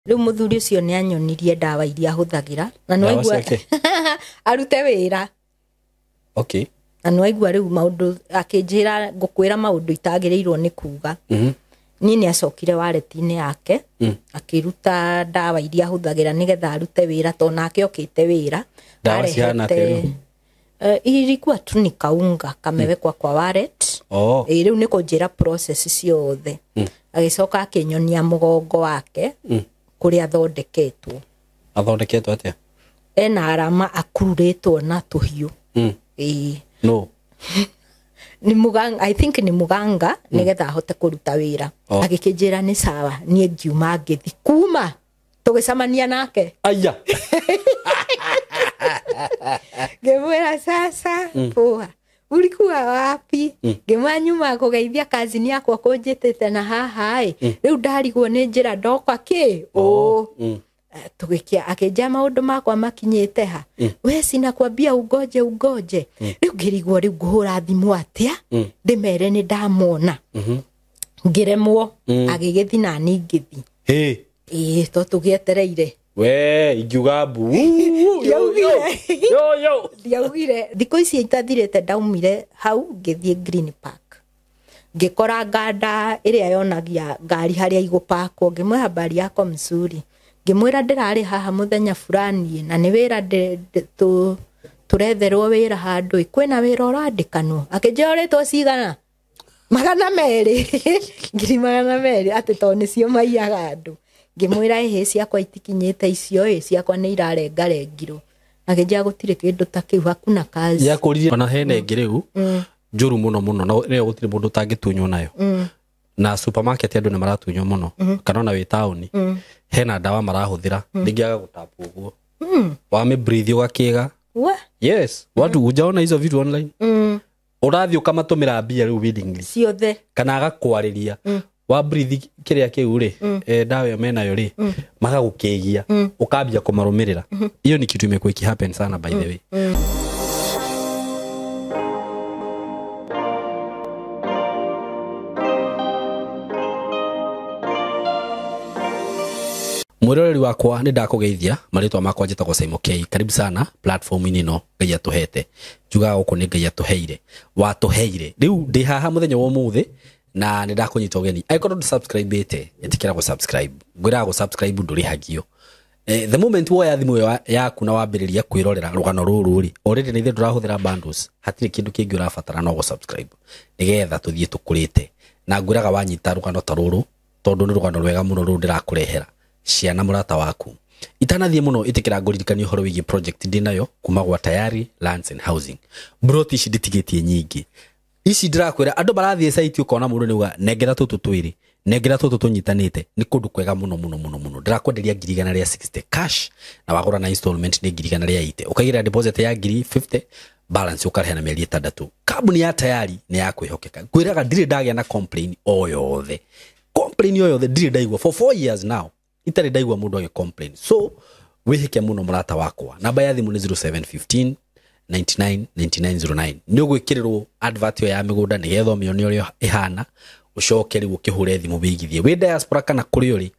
Rĩu mũthuri ũcio nĩ anyonirie ndawa iria ahũthagĩra na Ndawa nĩwaigua ciake? arute wĩra. Okay. Na nĩwaigua rĩu maũndũ akĩnjĩra ngũkwĩra maũndũ itagĩrĩirwo nĩ kuga. Niĩ nĩ acokire wareti-inĩ yake akĩruta ndawa iria ahũthagĩra nĩgetha arute wĩra tondũ nake okĩte wĩra. Ndawa cihana atĩa rĩu? Ilikuwa tu ni kaunga kamewekwa kwa wallet. Oh. Ĩ, rĩu nĩ kũnjĩra process ciothe. Agĩcoka akĩnyonia mũgongo wake kũrĩa athondeketwo. Athondeketwo atĩa? Ena arama akururĩtwo na tũhiũ. Ĩ, No. ni muganga, I think ni muganga nigetha ahote kũruta wĩra. Oh. Agĩkĩnjĩra nĩ sawa, niĩ ngiuma ngĩthi kuma tũgĩcemania nake. Aya. Ngĩmwĩra sasa poa, ulikuwa wapi? Ngĩmwĩra nyuma kũgeithia kazini yakwa kũnjĩtĩte na haha ĩ, rĩu ndarigwo nĩ njĩra ndoka kĩ ũ. Tũgĩkia akĩnjia maũndũ makwa makinyĩte ha, we sinakwambia ungoje ungoje. Rĩu ngĩrigwo rĩu ngũhũra thimũ atĩa ndĩmere nĩ ndamona. Ngĩremwo, agĩgĩthi nani ngĩthi. Hey. Ĩĩ, to tũgĩetereire. We ingiuga mbu. Ndiaugire. Yo yo. Ndiaugire thikũ ici itathirĩte ndaumire hau ngĩthiĩ Green Park, ngĩkora nganda ĩrĩa yonagia ngari harĩa igũpakwo. Ngĩmwĩra habari yako mzuri, ngĩmwĩra ndĩrarĩ haha mũthenya fulani na nĩ wĩra tũretherwo wĩra handũ ĩ, kwĩna wĩra ũrandĩkanwo. Akĩnjĩra ũrĩtwo cigana? 200. 200,000 atĩ tondũ nĩcio maiyaga andũ. Ngĩmwĩra ĩhĩ ciakwa itikinyĩte icio ĩ, ciakwa nĩ irarengarengirwo. Akĩnjĩra gũtirĩ kĩndũ ta kĩu, hakuna kazi. Yakũririe ona hena ĩngĩ rĩu njũru mũno mũno na nĩyo gũtirĩ mũndũ ũtangĩtunywo nayo. Na supermarket andũ nĩ maratunywo mũno kana ona wĩ taũni hena ndawa marahũthĩra rĩngĩ agagũtapwo ũguo wamĩ breathe ũgakĩga. We? Yes, watu hujaona hizo vitu online. Ũrathiĩ ũkamatũmĩra mbia rĩu willingly ciothe kana agakwarĩria wa breathe kĩrĩa kĩu rĩ, ndawa ĩyo menayo rĩ, magagũkĩgia ũkambia kũmarũmĩrĩra. Hiyo ni kitu imekuwa ikihappen sana by the way. Mwĩroreri wakwa nĩ ndakũgeithia, marĩtwa makwa njĩtagwo Simon K. Karibu sana platform-inĩ ĩno Ngai atũhete. Njugaga gũkũ nĩ Ngai atũheire, watũheire. Rĩu ndĩ haha mũthenya wa ũmũthĩ na nĩ ndakũnyita ũgeni. Angĩkorwo ndũ subscribe-ĩte, ĩtĩkĩra gũ subscribe. Ngwĩraga gũ subscribe ndũrĩhagio. The moment woya thimũ ĩyo yaku na wambĩrĩria kwĩrorera rũgano rũrũ rĩ, already na ithuĩ ndũrahũthĩra bundles, hatirĩ kĩndũ kĩngĩ ũrabatara no gũ subscribe nĩgetha tũthiĩ tũkũrĩte. Na ngwĩraga wanyita rũgano ta rũrũ tondũ nĩ rũgano rwega mũno rũrũ ndĩrakũrehera. Ciana mũrata waku. Itanathiĩ mũno ĩtĩkĩra ngũririkanie ũhoro wĩgiĩ project ndĩ nayo kuma gwa Tayari Lands and Housing. Mburoti ici nditigĩtie nyingĩ. Ici ndĩrakwĩra andũ marathiĩ site ũkona mũndũ nĩauga nengera tũtũ twĩrĩ, nengera tũtũ tũnyitanĩte, nĩ kũndũ kwega mũno mũno mũno mũno. Ndĩrakwenderia 160,000 cash na wagũra na installment nĩ 180,000. Ũkaigĩrĩra deposit ya 50,000, balance ũkarĩha na mĩeri 6. Kambuni ya Tayari nĩ ya kwĩhokeka. Ngwĩraga ndirĩ ndagĩa na complain o yothe. Complain o yothe ndirĩ ndaigua for 4 years now. Itarĩ ndaigua mũndũ agĩ complain. So wĩhĩke mũno mũrata wakwa. Namba ya thimũ nĩ 0715 99 99 09. Nĩ ũgwĩkĩrĩrwo advert ĩyo ya mĩgũnda nĩgetha ũmĩone ũrĩa ĩhana, ũcoke rĩu ũkĩhũre thimũ wĩigithie. Wĩ diaspora kana kũrĩa ũrĩ,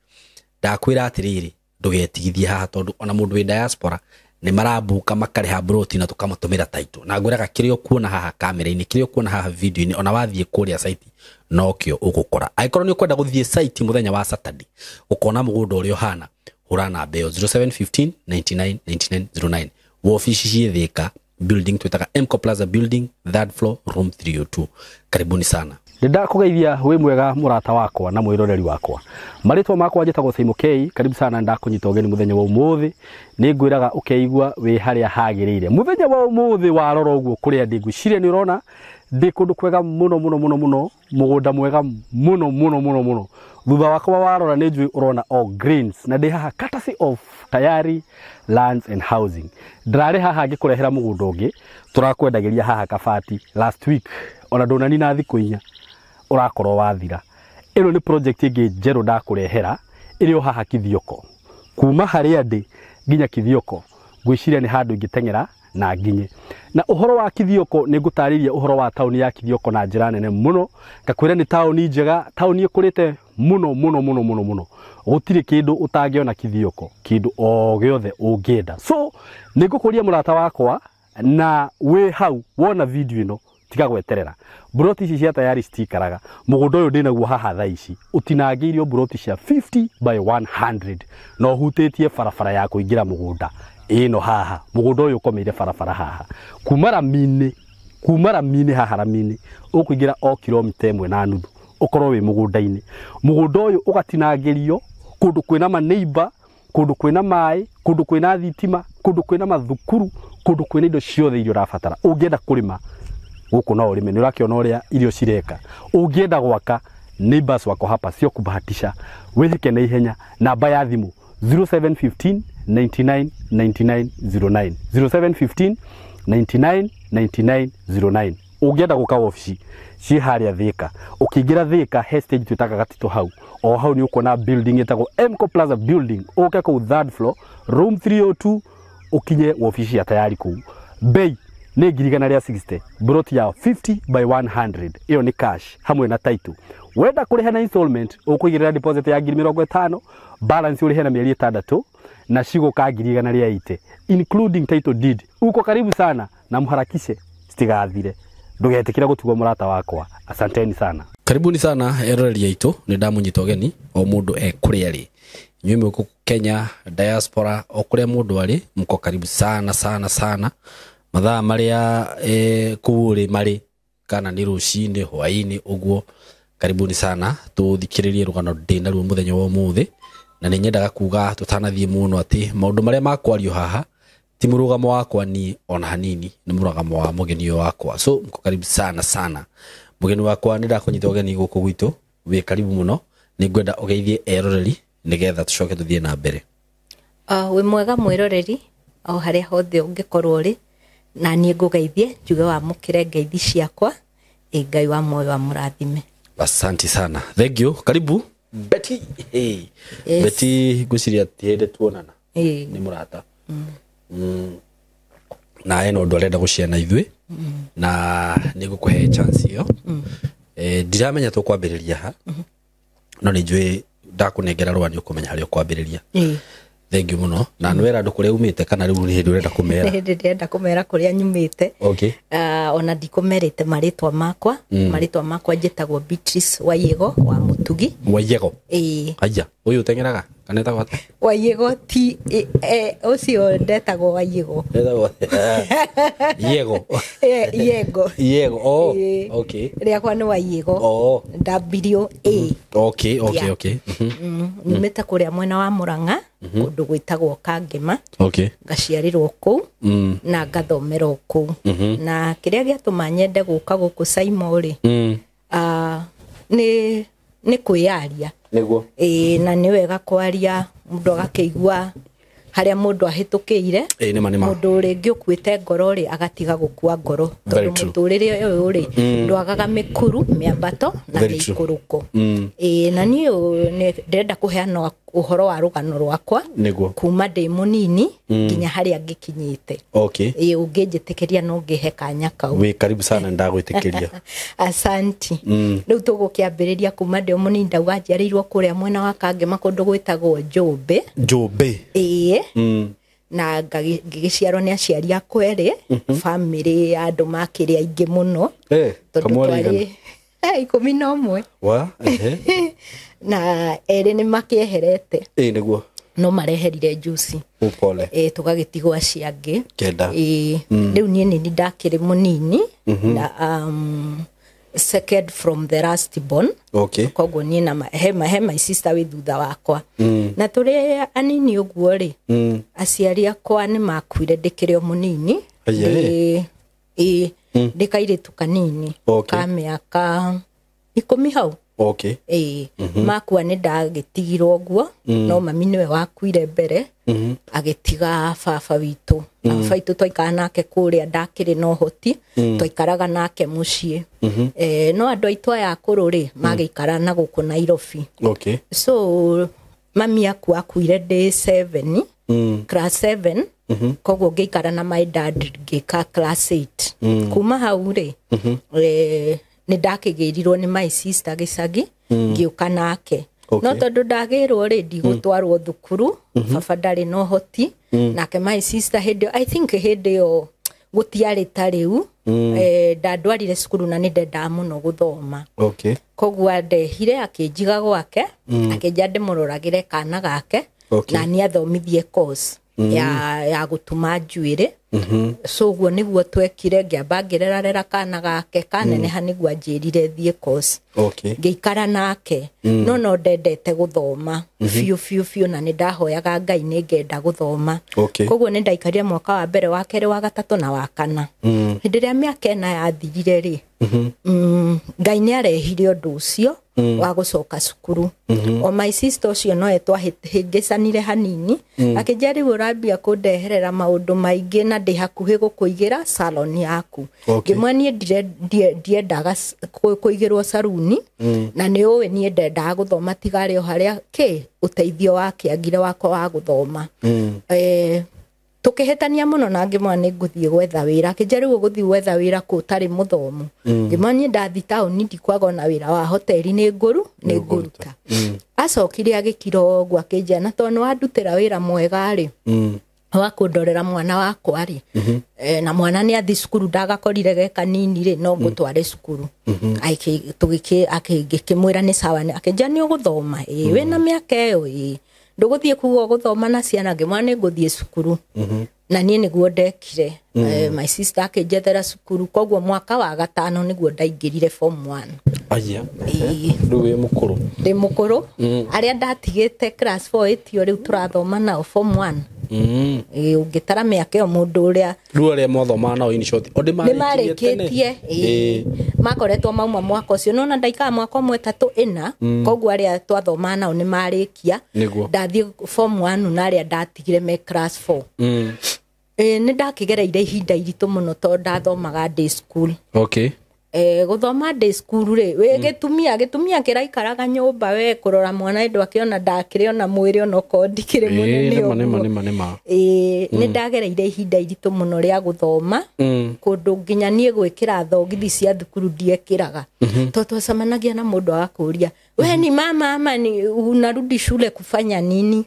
ndakwĩra atĩrĩrĩ, ndũgetigithie haha tondũ ona mũndũ wĩ diaspora nĩ marambuka makarĩha broti na tũkamatũmĩra title. Na ngwĩraga kĩrĩa ũkuona haha kamera-inĩ, kĩrĩa ũkuona haha video-inĩ, ona wathiĩ kũrĩa site nokĩo ũgũkora. Angĩkorwo nĩ ũkwenda gũthiĩ site mũthenya wa Saturday, ũkona mũgũnda ũrĩa ũhana, hũra namba ĩyo 0715 99 99 09. Wobici ciĩ Thĩka, building twĩtaga Mco Plaza building, third floor, room 302. Karibuni sana. Nĩ ndakũgeithia wĩ mwega mũrata wakwa na mwĩroreri wakwa. Marĩtwa makwa njĩtagwo Simon K. Karibu sana, ndakũnyita ũgeni mũthenya wa ũmũthĩ. Nĩ ngwĩraga ũkeigua wĩ harĩa hagĩrĩire. Mũthenya wa ũmũthĩ warora ũguo kũrĩa ndĩ, ngwĩciria nĩ ũrona ndĩ kũndũ kwega mũno mũno mũno mũno, mũgũnda mwega mũno mũno mũno mũno. Thutha wakwa warora nĩ njũĩ ũrona all greens, na ndĩ haha courtesy of Tayari Lands and Housing. Ndĩrarĩ haha ngĩkũrehera mũgũnda ũngĩ tũrakwendagĩria haha Kabati last week, ona ndũnanina thikũ 4 ũrakorwo wathira. Ĩno nĩ project ĩngĩ njerũ ndakũrehera ĩrĩ o haha Kithioko. Kuma harĩa ndĩ nginya Kithioko ngwĩciria nĩ handũ ingĩteng'era na nginye. Na ũhoro wa Kithioko nĩ ngũtarĩria ũhoro wa taũni ya Kithioko na njĩra nene mũno, ngakwĩra nĩ taũni njega, taũni ĩkũrĩte mũno mũno mũno mũno mũno. Gũtirĩ kĩndũ ũtangĩona Kithioko, kĩndũ o gĩothe ũngĩenda. So nĩ ngũkũria mũrata wakwa na wĩ hau wona video ĩno tiga gweterera. Buroti ici cia tayari citikaraga. Mũgũnda ũyũ ndĩnaguo haha thaa ici ũtinangĩirio buroti cia 50 by 100 na ũhutĩtie barabara ya kũingĩra mũgũnda ĩno haha. Mũgũnda ũyũ ũkomeire barabara haha kuma rami-inĩ haha rami-inĩ ũkũingĩra o kilomita 1.5 ũkorwo wĩ mũgũnda-inĩ. Mũgũnda ũyũ ũgatinangĩrio kũndũ kwĩna maneiba, kũndũ kwĩna maĩ, kũndũ kwĩna thitima, kũndũ kwĩna mathukuru, kũndũ kwĩna indo ciothe iria ũrabatara. Ũngĩenda kũrĩma gũkũ no ũrĩme, nĩ ũrakĩona ũrĩa irio cireka. Ũngĩenda gwaka, neighbors wako hapa sio kubahatisha. Wĩhĩke na ihenya. Namba ya thimũ 0715 99 99 09, 0715 99 99 09. Ũngĩenda gũka wabici ciĩ harĩa Thika, ũkĩingĩra Thika he stage twĩtaga Gatito hau, o hau nĩ ũkuona building ĩtagwo Mco Plaza building. Ũke kũu third floor room 302 ũkinye wabici ya tayari kũu. Bei nĩ 160,000, buroti ya 50 by 100, ĩyo nĩ cash hamwe na title. Wenda kũrĩha na installment ũkũigĩrĩra deposit ya 50,000, balance ũrĩhe na mĩeri 6 na cigũka 180,000 including title deed. Uko karibu sana na mharakishe citigathire. Ndũgetĩkĩre gũtigwo mũrata wakwa. Asanteni sana. Karibuni sana eroreri aitũ, nĩ ndamũnyita ũgeni o mũndũ e kũrĩa arĩ. Inyuĩ mwĩ gũkũ Kenya, diaspora, o kũrĩa mũndũ arĩ, mko karibu sana sana sana. Mathaa marĩa kũu ũrĩ marĩ, kana nĩ rũcinĩ, hwaĩ-inĩ ũguo, karibuni sana tũthikĩrĩrie rũgano ndĩnaruo mũthenya wa ũmũthĩ. Na nĩ nyendaga kuga tũtanathiĩ mũno atĩ maũndũ marĩa makwario haha ti mũrũgamo wakwa niĩ ona hanini, nĩ mũrũgamo wa mũgeni ũyũ wakwa. So mko karibu sana sana. Mũgeni wakwa nĩ ndakũnyita ũgeni gũkũ gwitũ, wĩ karibu mũno. Nĩ ngwenda ũgeithie eroreri nĩgetha tũcoke tũthiĩ na mbere. Wĩ mwega mwĩroreri o harĩa hothe ũngĩkorwo ũrĩ, na niĩ ngũgeithie njuge wamũkĩre ngeithi ciakwa. Ĩ Ngai wa muoyo amũrathime. Asante sana. Thank you. Karibu Betty. Hey. Yes. Betty ngwĩciria ti hĩndĩ tuonana. Nĩ mũrata. Na ena ũndũ arenda gũciana ithuĩ, na nĩ ngũkũhe chance ĩyo. Ndiramenya tũkwambĩrĩria ha, no nĩ njũĩ ndakũnengera rũa nĩ ũkũmenya harĩa ũkwambĩrĩria. Thank you mũno. Na nĩ wera andũ kũrĩa umĩte kana rĩu nĩ hĩndĩ ũrenda kũmera? Nĩ hĩndĩ ndĩrenda kũmera kũrĩa nyumĩte. Okay. Ona ndikũmerĩte marĩtwa makwa. Marĩtwa makwa njĩtagwo Beatrice Waiyego wa Mũtugi. Waiyego? Ĩĩ. Aya, ũyũ ũteng'eraga kana etagwo atĩa? Waiyego ti ũcio ndetagwo Waiyego. Ndetagwo Yego. Yego. Yego. Oh, okay. Rĩakwa nĩ Waiyego. Oh. W A. Okay, okay, okay. Nyumĩte kũrĩa mwena wa Murang'a, kũndũ gwĩtagwo Kangema. Okay. Ngaciarĩrwo kũu na ngathomera kũu. Na kĩrĩa gĩatũma nyende gũka gũkũ Saimo rĩ, nĩ kwĩyaria. Nĩguo. Ĩĩ, na nĩ wega kwaria mũndũ agakĩigua harĩa mũndũ ahĩtũkĩire. Ĩĩ, nĩma nĩma. Mũndũ rĩngĩ ũkuĩte ngoro rĩ agatiga gũkua ngoro, Very tondũ true. mũtũrĩre ũyũ rĩ ndwagaga mĩkuru, mĩambato na Very true. mĩikũrũko. Ĩĩ, na niĩ ndĩrenda kũheana ũhoro wa rũgano rwakwa Nĩguo. kuma ndĩ mũnini nginya harĩa ngĩkinyĩte. Okay. Ĩĩ, ũngĩnjĩtĩkĩria no ngĩhe kanya kau. Wĩ karibu sana, ndagwĩtĩkĩria. Asanti. Rĩu tũgũkĩambĩrĩria kuma ndĩ mũnini. Ndauga njiarĩirwo kũrĩa mwena wa Kangema kũndũ gwĩtagwo Njũmbĩ. Njũmbĩ. Ĩĩ. Na ngĩgĩciarwo nĩ aciari akwa erĩ, bamĩrĩ ya andũ makĩrĩ aingĩ mũno. Tondũ Kamwarĩ twarĩ igana? 11. Wa, ehe. Na erĩ nĩ makĩeherete. Ĩĩ, nĩguo. No mareherire juice. Upole. Ĩĩ, tũgagĩtigwo acio angĩ. Kenda. Ĩĩ, rĩu niĩ nĩ ndakĩrĩ mũnini na second from the last born. Okay. Koguo niĩ na he my sister wĩ thutha wakwa. Na tũrĩ anini ũguo rĩ, aciari akwa nĩ makuire ndĩkĩrĩ o mũnini. Aya, Ĩĩ, ndĩ kairĩtu kanini Okay. ka mĩaka 10 hau. Okay. Ĩĩ, makua nĩ ndagĩtigirwo ũguo, no mami nĩwe wakuire mbere, agĩtiga baba witũ. Na baba witũ twaikaraga nake kũrĩa, ndakĩrĩ na ũhoti, twaikaraga nake mũciĩ. No andũ aitũ aya akũrũ rĩ magĩikara na gũkũ Nairobi. Okay. So mami akua akuire ndĩ 7. Class 7. Koguo ngĩikara na my dad ngĩka class 8. Kuma hau rĩ, nĩ ndakĩgĩrirwo nĩ my sister gĩcagi, ngĩũka nake. Okay. No tondũ ndagĩrwo rĩ, ndigũtwarwo thukuru, baba ndarĩ na ũhoti. Nake my sister hĩndĩ ĩyo, I think hĩndĩ ĩyo gũtiarĩ ta rĩu, ndandwarire cukuru na nĩ ndendaga mũno gũthoma. Okay. Koguo andehire akĩnjiga gwake, akĩnja ndĩmũroragĩre kana gake. Okay. Na niĩ athomithie course ya gũtuma njuĩrĩ. So ũguo nĩguo twekire, ngĩamba ngĩrerarera kana gake, kaneneha nĩguo anjĩrire thiĩ course. Okay. Ngĩikara nake, no ndendete gũthoma biũ biũ biũ, na nĩ ndahoyaga Ngai nĩ ngenda gũthoma. Okay. Koguo nĩ ndaikarire mwaka wa mbere, wa kerĩ, wa gatatũ na wa kana. Hĩndĩ ĩrĩa mĩaka ĩna yathirire rĩ, Ngai nĩ arehire ũndũ ũcio wa gũcoka cukuru. O my sister ũcio nowe twahĩngĩcanire hanini, akĩnjĩra rĩu ũrambia kũndeherera maũndũ maingĩ na ndĩ hakuhĩ gũkũigĩra salon yaku. Okay. Ngĩmwĩra niĩ ndiendaga kũigĩrwo saruni, na nĩ ũĩ niĩ ndendaga gũthoma, tigarĩ o harĩa kĩ ũteithio wakĩagire wakwa wa gũthoma. Tũkĩhĩtania mũno na ngĩmwĩra nĩ ngũthiĩ gwetha wĩra. Akĩnjĩra rĩu ũgũthiĩ gwetha wĩra kũ ũtarĩ mũthomu? Ngĩmwĩra niĩ ndathi taũni ndikwaga ona wĩra wa hoteli nĩ ngũruta. Acokire agĩkira ũguo akĩnjĩra na tondũ nĩ wandutĩra wĩra mwega rĩ, wa kũndorera mwana wakwa rĩ, na mwana nĩ athi cukuru ndagakorire ge kanini rĩ, no ngũtware cukuru. Ngĩkĩmwĩra nĩ sawa, akĩnjĩra nĩ ũgũthoma? Ĩĩ. Wĩna mĩaka ĩyo? Ĩĩ. Ndũgũthiĩ kuga ũgũthoma na ciana? Ngĩmwĩra nĩ ngũthiĩ cukuru. Na niĩ nĩguo ndekire. My sister akĩnjethera cukuru, koguo mwaka wa gatano nĩguo ndaingĩrire form 1. Aya. Ĩĩ. Rĩu wĩ mũkũrũ. Ndĩ mũkũrũ. Arĩa ndatigĩte class 4 ĩtio rĩu tũrathoma nao form 1. Ĩĩ, ũngĩtara mĩaka ĩyo mũndũ ũrĩa Rĩu arĩa mwathomaga nao in short o nĩ marĩkĩtie, Ĩĩ. makoretwo mauma mwaka ũcio nona ndaikara mwaka ũmwe ĩtatũ ĩna, koguo arĩa twathomaga nao nĩ marĩkia. Nĩguo. Ndathiĩ form 1 na arĩa ndatigire me class 4. Nĩ ndakĩgereire ihinda iritũ mũno tondũ ndathomaga day school. Okay. Gũthoma day school rĩ, wĩ gĩtumia kĩraikaraga nyũmba we kũrora mwana ĩndũ akĩona ndakĩrĩ ona mwĩrĩ onokorwo ndikĩrĩ mũnene Nĩma nĩma ũguo. nĩma nĩma. Nĩ ndagereire ihinda iritũ mũno rĩa gũthoma, kũndũ nginya niĩ gwĩkĩra thogithi cia thukuru ndiekĩraga, tondũ twacemanagia na mũndũ agakũria we ni mama ama ni unarudi shule kufanya nini?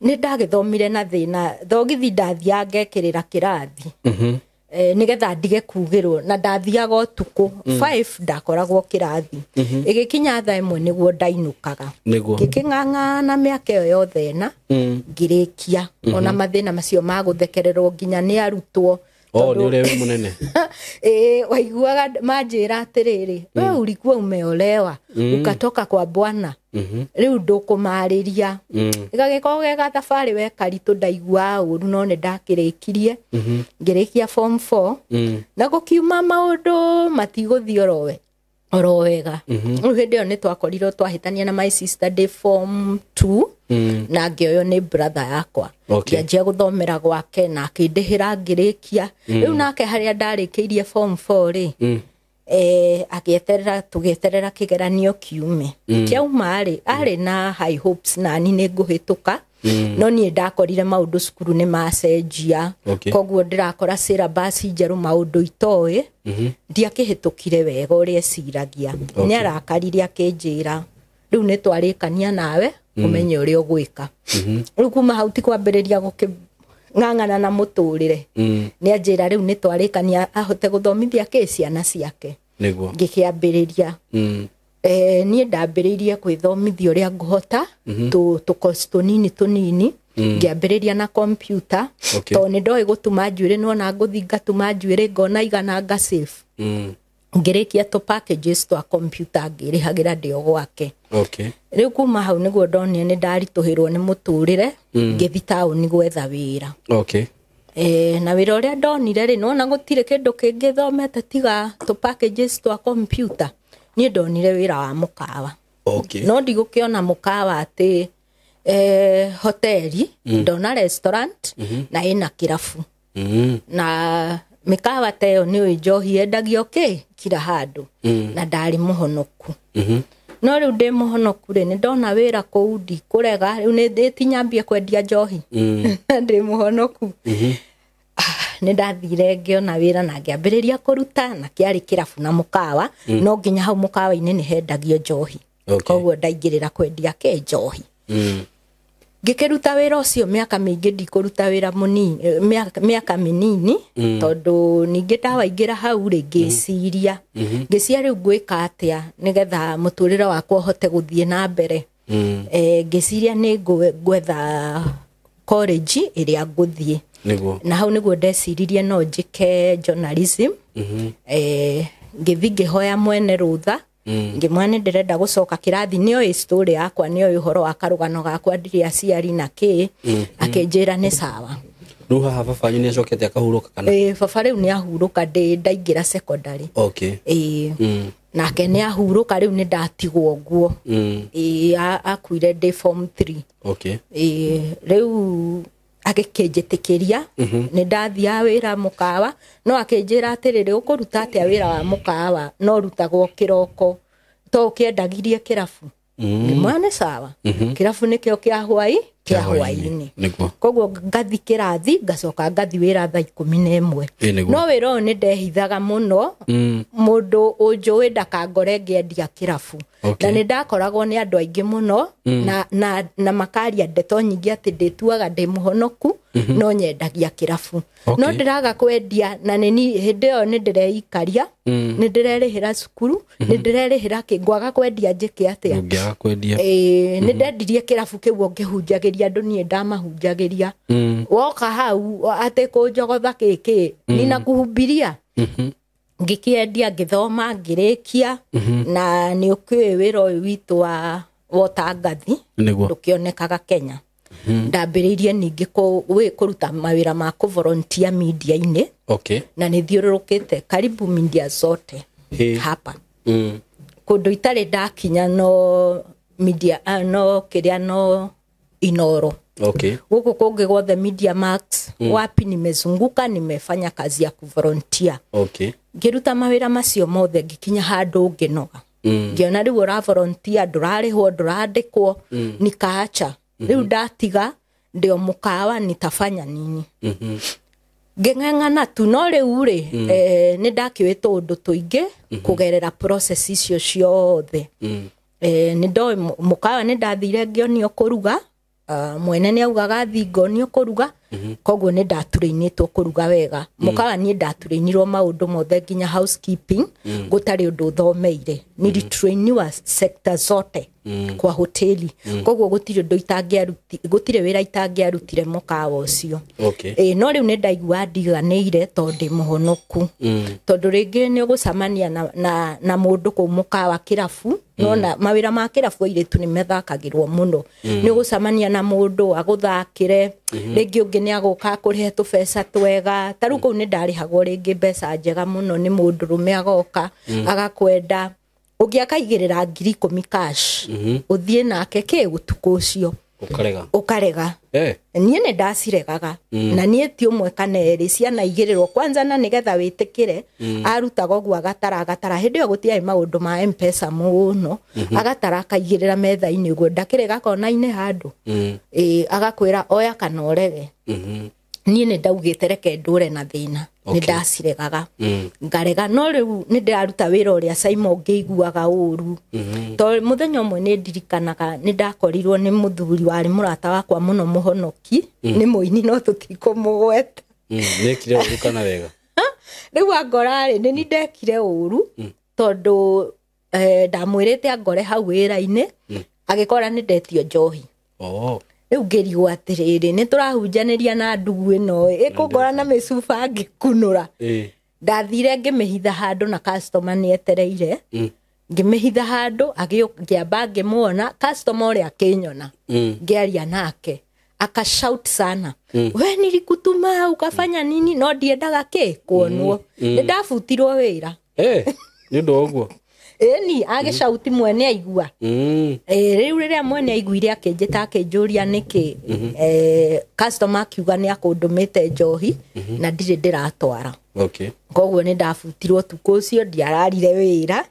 Nĩ ndagĩthomire na thĩna, thogithi ndathiaga ngekĩrĩra kĩrathi, nĩgetha ndige kugĩrwo, na ndathiaga ũtukũ 5 ndakoragwo kĩrathi, ĩgĩkinya thaa ĩmwe nĩguo ndainũkaga. Nĩguo. Ngĩkĩng'ang'ana mĩaka ĩyo yothe ĩna, ngĩrĩkia, ona mathĩna macio ma gũthekererwo nginya nĩ arutwo. Oh, nĩ ũrĩa wĩ mũnene. Ĩĩ, waiguaga manjĩra atĩrĩrĩ, we ulikuwa umeolewa ukatoka kwa bwana, rĩu ndũkũmarĩria. Gagĩkorwo ge gathabarĩ we karitũ, ndaiguaga ũru, no nĩ ndakĩrĩkirie, ngĩrĩkia form 4. Na gũkiuma maũndũ matigũthiĩ oro wega. Rĩu hĩndĩ ĩyo nĩ twakorirwo twahĩtania na my sister ndĩ form 2, na ngĩoywo nĩ brother yakwa. Okay. Ngĩanjia gũthomera gwake na akĩndĩhĩra ngĩrĩkia. Rĩu nake harĩa ndarĩkĩirie form 4 rĩ, agĩeterera, tũgĩeterera kĩgeranio kiume. Kĩauma rĩ, arĩ na high hopes nani nĩ ngũhĩtũka, no niĩ ndakorire maũndũ cukuru nĩ macenjia. Okay. Koguo ndĩrakora syllabus njerũ, maũndũ itoĩ, ndiakĩhĩtũkire wega ũrĩa eciragia. Okay. Nĩ arakarire akĩnjĩra rĩu nĩ twarĩkania nawe ũmenye ũrĩa ũgwĩka. Rĩu kuma hau ti kwambĩrĩria gũkĩng'ang'ana na mũtũrĩre. Nĩ anjĩra rĩu nĩ twarĩkania ahote gũthomithia kĩ ciana ciake. Nĩguo. Ngĩkĩambĩrĩria. Niĩ ndambĩrĩirie kwĩthomithia ũrĩa ngũhota, tũ tũnini tũnini, ngĩambĩrĩria na kompiuta. Okay. Tondũ nĩ ndoĩ gũtuma njuĩrĩ, nĩwona ngũthi ngatuma njuĩrĩ ngona igana ngasave. Ngĩrĩkia tũ packages twa kompiuta ngĩrĩhagĩra ndĩ o gwake. Okay. Rĩu kuma hau nĩguo ndonire nĩ ndaritũhĩrwo nĩ mũtũrĩre, ngĩthi taũni gwetha wĩra. Okay. Na wĩra ũrĩa ndonire rĩ, nĩwona gũtirĩ kĩndũ kĩngĩ thomete tiga tũ packages twa kompiuta, niĩ ndonire wĩra wa mũkawa. Okay. No ndigũkĩona mũkawa atĩ hoteli, ndona restaurant na ĩna kĩrabu. Na mĩkawa ta ĩyo nĩ ũĩ njohi yendagio kĩ kila handũ, na ndarĩ mũhonoku. No rĩu ndĩ mũhonoku rĩ, nĩ ndona wĩra kũu ndikũrega, rĩu nĩ tinyambie kwendia njohi. Ndĩ mũhonoku. Nĩ ndathire ngĩona wĩra na ngĩambĩrĩria kũruta, na kĩarĩ kĩrabu na mũkawa, no nginya hau mũkawa-inĩ nĩ hendagio njohi. Koguo ndaingĩrĩra kwendia kĩ njohi. Ngĩkĩruta wĩra ũcio mĩaka mĩingĩ, ndikũruta wĩra mũnini, mĩaka mĩnini, tondũ ningĩ ndawaingĩra hau rĩ, ngĩciria ngĩciria rĩu ngwĩka atĩa nĩgetha mũtũrĩre wakwa ũhote gũthiĩ na mbere. Ngĩciria nĩ ngwetha college ĩrĩa ngũthiĩ. Na hau nĩguo ndeciririe no njĩke journalism. Ngĩthiĩ ngĩhoya mwene rũtha, ngĩmwĩra nĩ ndĩrenda gũcoka kĩrathi, nĩoĩ story yakwa, nĩoĩ ũhoro wa karũgano gakwa, ndirĩ aciari na kĩ. Akĩnjĩra nĩ sawa. Rĩu haha baba wanyu nĩ acokete akahurũka kana? Baba rĩu nĩ ahurũka, ndaingĩra secondary. Nake nĩ ahurũka, rĩu nĩ ndatigwo ũguo. Akuire ndĩ form 3. Rĩu agĩkĩnjĩtĩkĩria, nĩ ndathiaga wĩra mũkawa, no akĩnjĩra atĩrĩrĩ, ũkũruta atĩa wĩra wa mũkawa no rutagwo kĩroko, to ũkĩendagirie kĩrabu. Ngĩmwĩra nĩ sawa, kĩrabu nĩkĩo kĩa hwai, kĩa hwaĩ-inĩ. Koguo ngathi kĩrathi, ngacoka ngathi wĩra thaa 11. No wĩra ũyũ nĩ ndehithaga mũno, mũndũ ũnjũĩ ndakangore ngĩendia kĩrabu. Na nĩ ndakoragwo nĩ andũ aingĩ mũno, na makaria ndeto nyingĩ atĩ ndĩtuaga ndĩ mũhonoku, no nyendagia kĩrabu. No ndĩraga kwendia, na nĩ hĩndĩ ĩyo nĩ ndĩreikaria, nĩ ndĩrerĩhĩra cukuru, nĩ ndĩrerĩhĩra kĩ, ngwaga kwendia njĩke atĩa? Ũngĩaga kwendia. Nĩ ndendirie kĩrabu kĩu o ngĩhunjagĩria andũ, niĩ ndamahunjagĩria. Woka hau atĩ kũnjogotha kĩkĩ, ninakuhubiria. Ngĩkĩendia, ngĩthoma, ngĩrĩkia, na nĩ ũkĩũĩ wĩra ũyũ witũ wa ũtangathi ndũkĩonekaga Kenya. Ndambĩrĩirie ningĩ kũruta mawĩra ma kũvolunteer media-inĩ. Na nĩ thiũrũrũkĩte karibu media zote hapa. Kũndũ itarĩ ndakinya no media, no kĩrĩa, no Inoro. Gũkũ kũngĩ gwothe Media Max, wapi nimezunguka, nimefanya kazi ya kuvolunteer. Ngĩruta mawĩra macio mothe, ngĩkinya handũ ngĩnoga. Ngĩona rĩu ũra volunteer, ndũrarĩhwo, ndũrandĩkwo, nikaacha. Rĩu ndatiga, ndio mũkawa nitafanya nini? Ngĩng'eng'ana tu, no rĩu rĩ, nĩ ndakĩũĩ tũũndũ tũingĩ kũgerera process icio ciothe. Nĩ ndoĩ mũkawa, nĩ ndathire ngĩonio kũruga. Mwene nĩ augaga thiĩ ngonio kũruga, koguo nĩ ndaturĩinĩtwo kũruga wega. Mũkawa niĩ ndaturĩinirwo maũndũ mothe nginya housekeeping, gũtarĩ ũndũ thomeire. Nilitrainiwa sector zote kwa hoteli, koguo gũtirĩ ũndũ itangĩaruti, gũtirĩ wĩra itangĩarutire mũkawa ũcio. No rĩu nĩ ndaigua ndiganĩire tondũ ndĩ mũhonoku, tondũ rĩngĩ nĩ ũgũcemania na mũndũ kũu mũkawa kĩrabu, nona mawĩra ma kĩrabu airĩtu nĩ methakagĩrwo mũno. Nĩ ũgũcemania na mũndũ agũthakĩre, rĩngĩ ũngĩ nĩ agũka akũrĩhe tũbeca twega. Ta rĩu kũu nĩ ndarĩhagwo rĩngĩ mbeca njega mũno nĩ mũndũrũme, agoka agakwenda, ũngĩ akaigĩrĩra 10,000 cash, ũthiĩ nake kĩ ũtukũ ũcio. Ũkarega. Ũkarega. Niĩ nĩ ndaciregaga, na niĩ ti ũmwe kana erĩ, ciana igĩrĩrwo kwanza, na nĩgetha wĩtĩkĩre, arutaga ũguo agatara agatara, hĩndĩ ĩyo gũtiarĩ maũndũ ma M-Pesa mũno, agatara akaigĩrĩra metha-inĩ ũguo, ndakĩrĩ gakona-inĩ handũ. Agakwĩra oya kana ũrege. Niĩ nĩ ndaugĩte reke ndũre na thĩna, nĩ ndaciregaga, ngarega. No rĩu nĩ ndĩraruta wĩra ũrĩa Simon ngĩiguaga ũru, tondũ mũthenya ũmwe nĩ ndirikanaga nĩ ndakorirwo nĩ mũthuri warĩ mũrata wakwa mũno, mũhonoki, nĩ mũini no tũtikũmũgweta. Nĩekire ũru kana wega? Rĩu angora rĩ, nĩ ni ndekire ũru, tondũ ndamwĩrĩte angore hau wĩra-inĩ, agĩkora nĩ ndetio njohi. Rĩu ngĩrigwo atĩrĩrĩ, nĩ tũrahunjanĩria na ndugu ĩno ĩkũngora na mĩcuba ngĩkunũra. Ndathire ngĩmĩhitha handũ, na customer nĩ etereire. Ngĩmĩhitha handũ, ngĩamba ngĩmuona customer ũrĩa akĩnyona. Ngĩaria nake akashout sana, we nilikutuma ukafanya nini? No ndiendaga kĩ kuonwo, nĩ ndabutirwo wĩra. Nĩ ũndũ wa ũguo? Ĩni agĩcauti mwene aigua. Rĩu rĩrĩa mwene aiguire akĩnjĩta akĩnjũria nĩkĩ, customer akiuga nĩ akũndũmĩte njohi na ndirĩ ndĩratwara. Okay. Koguo nĩ ndabutirwo tukũ ũcio, ndiararire wĩra.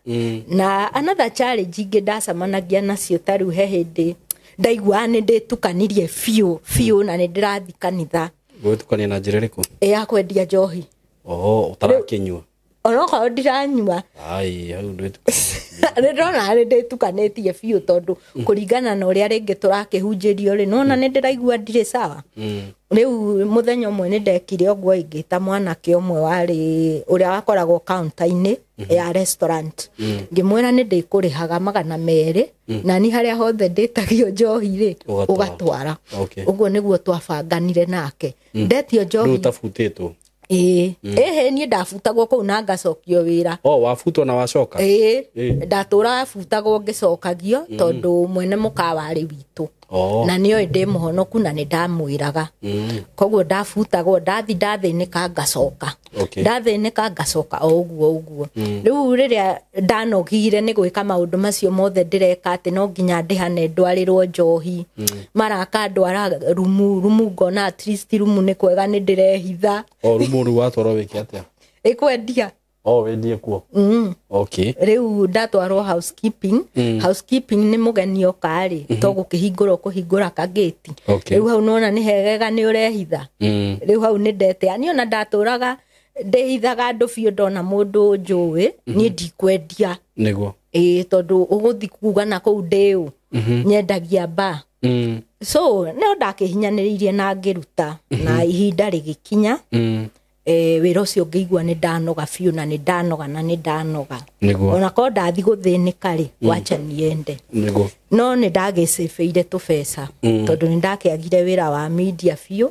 Na another challenge ingĩ ndacemanagia nacio, ta rĩu he hĩndĩ ndaiguaga nĩ ndĩtukanirie biũ biũ na nĩ ndĩrathi kanitha. Gwĩtukania na njĩra ĩrĩkũ? Ya kwendia njohi. Oh, ũtarakĩnyua? Onokorwo ndiranyua. Ai, hau ndwĩtukania. Nĩ ndĩrona nĩ ndĩtukanĩtie biũ, tondũ kũringana na ũrĩa rĩngĩ tũrakĩhunjĩrio rĩ, nona nĩ ndĩraigua ndirĩ sawa. Rĩu mũthenya ũmwe nĩ ndekire ũguo, ingĩta mwanake ũmwe warĩ ũrĩa wakoragwo counter-inĩ ya restaurant, ngĩmwĩra nĩ ndĩkũrĩhaga 200, na ni harĩa hothe ndĩtagio njohi rĩ, Ũgatwara. ũgatwara. Okay. Ũguo nĩguo twabanganire nake, ndetio Rĩu njohi. ũtabutĩtwo? Ĩĩ, ĩhĩ, niĩ ndabutagwo kũu na ngacokio wĩra. Oh, wabutwo na wacoka? Ĩĩ. Ĩĩ. Ndatũraga butagwo ngĩcokagio, tondũ mwene mũkawa arĩ witũ na nĩoĩ ndĩ mũhonoku na nĩ ndamwĩraga. Koguo ndabutagwo, ndathi ndathĩnĩka ngacoka. Okay. Ndathĩnĩka ngacoka, o ũguo ũguo. Rĩu rĩrĩa ndanogire nĩ gwĩka maũndũ macio mothe ndĩreka, atĩ no nginya ndĩhane ndwarĩrwo njohi, marakandwara rumu rumu, ngona at least rumu nĩ kwega, nĩ ndĩrehitha. O rumu rĩu watwarwo wĩke atĩa? Ĩkwendia. Oh, wendie kuo. Okay. Rĩu ndatwarwo housekeeping. Housekeeping nĩ mũgeni oka rĩ, to gũkĩhingũra ũkũhingũra kagĩti. Okay. Rĩu hau nona nĩ hegega, nĩ ũrehitha. Rĩu hau nĩ ndetea niĩ, ona ndatũraga ndĩhithaga andũ biũ, ndona mũndũ njũĩ niĩ ndikwendia. Nĩguo. Ĩĩ, tondũ ũgũthi kuga na kũu ndĩũ nyendagia ba. So no ndakĩhinyanĩrĩirie na ngĩruta, na ihinda rĩgĩkinya, wĩra ũcio ngĩigua nĩ ndanoga biũ, na nĩ ndanoga, na nĩ ndanoga. Nĩguo. Ona korwo ndathi gũthĩnĩka rĩ, wacha niende. Nĩguo. No nĩ ndagĩcĩbĩire tũbeca, tondũ nĩ ndakĩagire wĩra wa media biũ.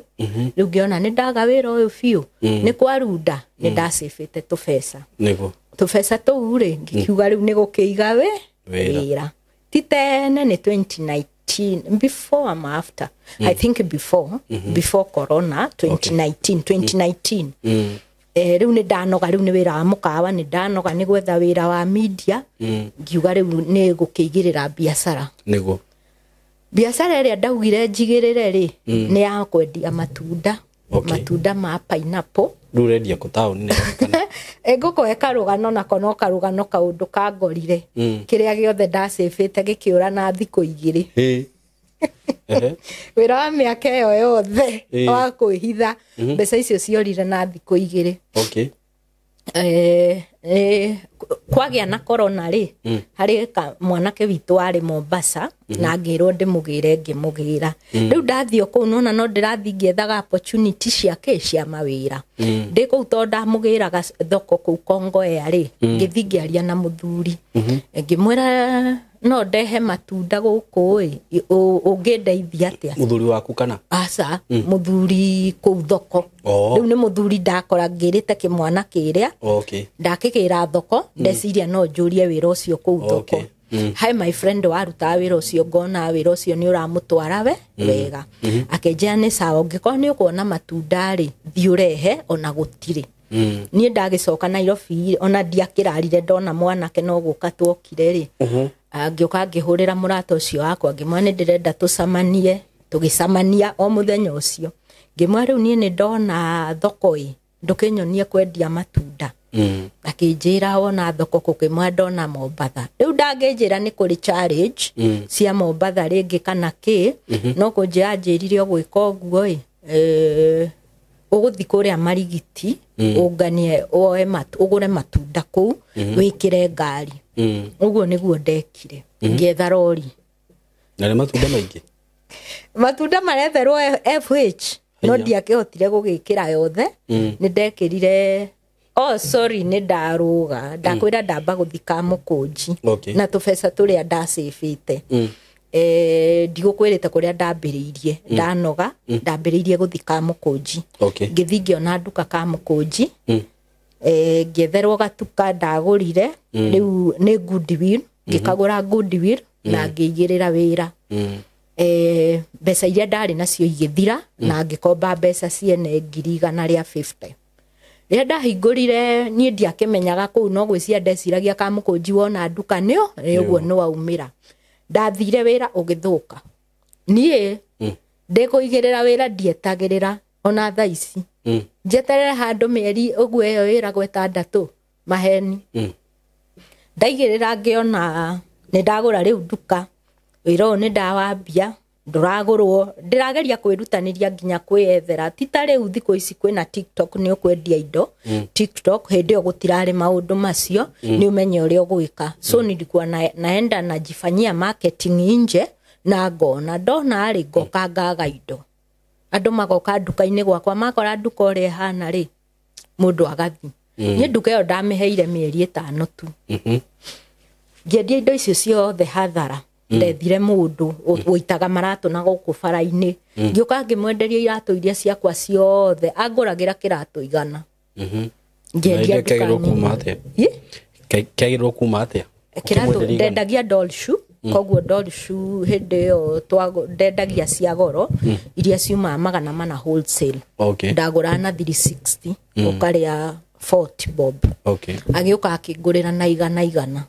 Rĩu ngĩona nĩ ndaga wĩra ũyũ biũ, nĩ kwarunda, nĩ ndacĩbĩte tũbeca. Nĩguo. Tũbeca tũu rĩ, ngĩkiuga rĩu nĩ gũkĩiga wĩ Wĩra. Wĩra ti tene, nĩ 2019, before ama after, I think before corona, 2019, 2019. Rĩu nĩ ndanoga, rĩu nĩ wĩra wa mũkawa, nĩ ndanoga nĩ gwetha wĩra wa media, ngiuga rĩu nĩ gũkĩigĩrĩra biacara. Nĩguo. Biacara ĩrĩa ndaugire njigĩrĩre rĩ, nĩ ya kwendia matunda. Okay. Matunda ma pineapple. Rĩu ũrendia kũ, taũni kana? Ngũkũhe karũgano nako, no karũgano kaũndũ kangorire. Kĩrĩa gĩothe ndacĩbĩte gĩkĩũra na thikũ 2. Ĩĩ. Ehe. Wĩra wa mĩaka ĩyo yothe Ĩĩ. wa kwĩhitha, mbeca icio ciorire na thikũ 2. Okay. Kwagĩa na corona rĩ, harĩ mwanake witũ warĩ Mombasa, na ngĩrwo ndĩmũgĩre, ngĩmũgĩra. Rĩu ndathiĩ o kũu, nona no ndĩrathiĩ ngĩethaga opportunity cia kĩ, cia mawĩra. Ndĩ kũu, tondũ ndamũgĩraga thoko kũu Kongowea rĩ, ngĩthiĩ ngĩaria na mũthuri, ngĩmwĩra no ndehe matunda gũkũ ĩ, ũngĩndeithia atĩa? Mũthuri waku kana? Aca, mũthuri kũu thoko. Oh. Rĩu nĩ mũthuri ndakora ngĩrĩte kĩmwana kĩrĩa. Okay. Ndakĩgĩra thoko, ndeciria no njũrie wĩra ũcio kũu thoko. Okay. Hi my friend warutaga wĩra ũcio, ngona wĩra ũcio nĩ ũramũtwara we wega, akĩnjĩra nĩ sawa, ũngĩkorwo nĩ ũkuona matunda rĩ, thiĩ ũrehe, ona gũtirĩ. Niĩ ndagĩcoka Nairobi, ona ndiakĩrarire, ndona mwanake no gũka tuokire rĩ, ngĩũka ngĩhũrĩra mũrata ũcio wakwa, ngĩmwĩra nĩ ndĩrenda tũcemanie. Tũgĩcemania o mũthenya ũcio, ngĩmwĩra rĩu niĩ nĩ ndona thoko ĩ, ndũkĩnyonie kwendia matunda. Akĩnjĩra wona thoko kũkĩmwa, ndona Mombatha. Rĩu ndangĩnjĩra nĩ kũrĩ challenge cia Mombatha rĩngĩ kana kĩ, no kũnjĩra njĩrire ũgwĩka ũguo ĩ, ũgũthiĩ kũrĩa Marigiti, ũnganie, woe ũgũre matunda kũu, wĩkĩre ngari. Ũguo nĩguo ndekire, ngĩetha rori. Na nĩ matunda maingĩ? Matunda maretherwo FH, no Haiya. ndiakĩhotire gũgĩkĩra yothe. Nĩ ndekĩrire, oh sorry, nĩ ndarũga, ndakwĩra ndamba gũthi Kamũkũnji. Okay. Na tũbeca tũrĩa ndacĩbĩte, ndigũkwĩrĩte kũrĩa ndambĩrĩirie, ndanoga, ndambĩrĩirie gũthi Kamũkũnji. Okay. Ngĩthi ngĩona nduka Kamũkũnji, ngĩetherwo gatuka ndagũrire, rĩu nĩ Goodwill, ngĩkagũra Goodwill na ngĩigĩrĩra wĩra. Mbeca iria ndarĩ nacio igĩthira, na ngĩkomba mbeca ciene 150,000. Rĩrĩa ndahingũrire, niĩ ndiakĩmenyaga kũu, no gwĩciria ndeciragia Kamũkũnji wona nduka nĩo nĩ ũguo nĩ waumĩra. Ndathire wĩra ũgĩthũka. Niĩ ndĩkũigĩrĩra wĩra, ndietagĩrĩra ona thaa ici. Njeterere handũ mĩeri ũguo ĩyo ĩragwo ĩtandatũ maheni. Ndaigĩrĩra ngĩona nĩ ndagũra rĩu nduka, wĩra ũyũ nĩ ndawambia, ndũragũrwo, ndĩrageria kwĩrutanĩria nginya kwĩyethera. Ti ta rĩu thikũ ici kwĩna TikTok nĩ ũkwendia indo. TikTok hĩndĩ ĩyo gũtirarĩ maũndũ macio, nĩ ũmenye ũrĩa ũgwĩka. So nilikuwa naenda najifanyia marketing nje na ngona ndona rĩ ngoka ngaga indo. Andũ magoka nduka-inĩ gwakwa, makora nduka ũrĩa ĩhana rĩ, mũndũ agathiĩ. Niĩ nduka ĩyo ndamĩheire mĩeri 5 tu. Ngĩendia indo icio ciothe hathara. Ndethire mũndũ ũitaga maratũ na gũkũ bara-inĩ. Ngĩũka ngĩmwenderia iratũ iria ciakwa ciothe, angũragĩra kĩratũ 100. Ngĩendia kĩagĩrĩirwo kuma atĩa? Kĩagĩrĩirwo kuma atĩa? Kĩratũ ndendagia doll shoe, koguo doll shoe hĩndĩ ĩyo ndendagia cia goro iria ciumaga 400 wholesale. Ndagũraga na 360, ũkarĩa 40 bob. Agĩũka akĩngũrĩra na 100.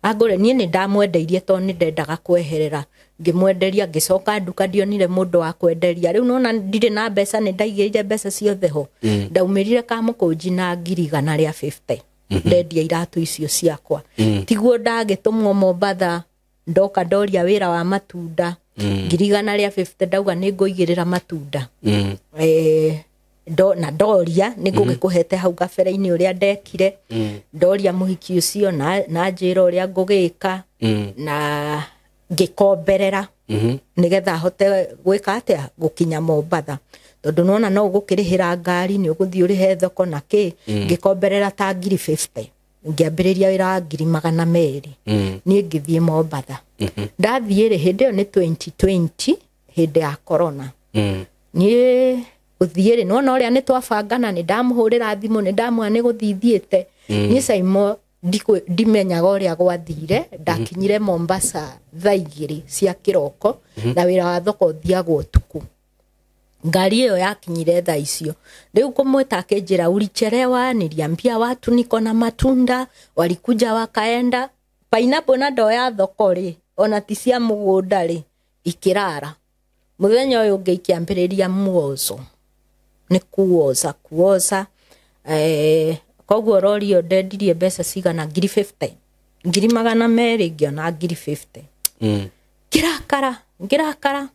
Angũre niĩ nĩ ndamwendeirie tondũ nĩ ndendaga kweherera. Ngĩmwenderia, ngĩcoka nduka ndionire mũndũ wa kwenderia. Rĩu nona ndirĩ na mbeca, nĩ ndaigĩrĩire mbeca ciothe ho. Ndaumĩrire Kamũkũnji na ngiri 150. Ndendia iratũ icio ciakwa. Tiguo ndagĩtũmwo Mombatha, ndoka ndoria wĩra wa matunda. Ngiri 150 ndauga nĩ ngũigĩrĩra matunda. Na ndoria nĩ ngũgĩkũhete hau kabere-inĩ ũrĩa ndekire. Ndoria mũhiki ũcio na njĩra ũrĩa ngũgĩka, na ngĩkomberera nĩgetha hote gwĩka atĩa, gũkinya Mombatha. Tondũ nĩwona no ũgũkĩrĩhĩra ngari, nĩ ũgũthiĩ ũrĩhe thoko na kĩ. Ngĩkomberera ta ngiri 50. Ngĩambĩrĩria wĩra wa ngiri 200. Niĩ ngĩthiĩ Mombatha. Ndathiĩ rĩ, hĩndĩ ĩyo nĩ 2020, hĩndĩ ya corona. Niĩ gũthiĩ rĩ, nĩwona ũrĩa nĩ twabangana, nĩ ndamũhũrĩra thimũ, nĩ ndamwĩra nĩ gũthiĩ thiĩte. Niĩ Saimo ndimenyaga ũrĩa gwathire, ndakinyire Mombasa thaa 2 cia kĩroko, na wĩra wa thoko ũthiagwo ũtukũ. Ngari ĩyo yakinyire thaa icio. Rĩu kũmwĩta akĩnjĩra ulichelewa, niliambia watu niko na matunda, walikuja wakaenda. Pineapple na ndoo ya thoko rĩ, ona ti cia mũgũnda rĩ, ikĩrara. Mũthenya ũyũ ũngĩ ikĩambĩrĩria muozo. Nĩ kuoza, kuoza. Koguo rori ĩyo ndendirie mbeca cigana, ngiri 50. Ngiri 200 ngĩona ngiri 50. Ngĩrakara, ngĩrakara.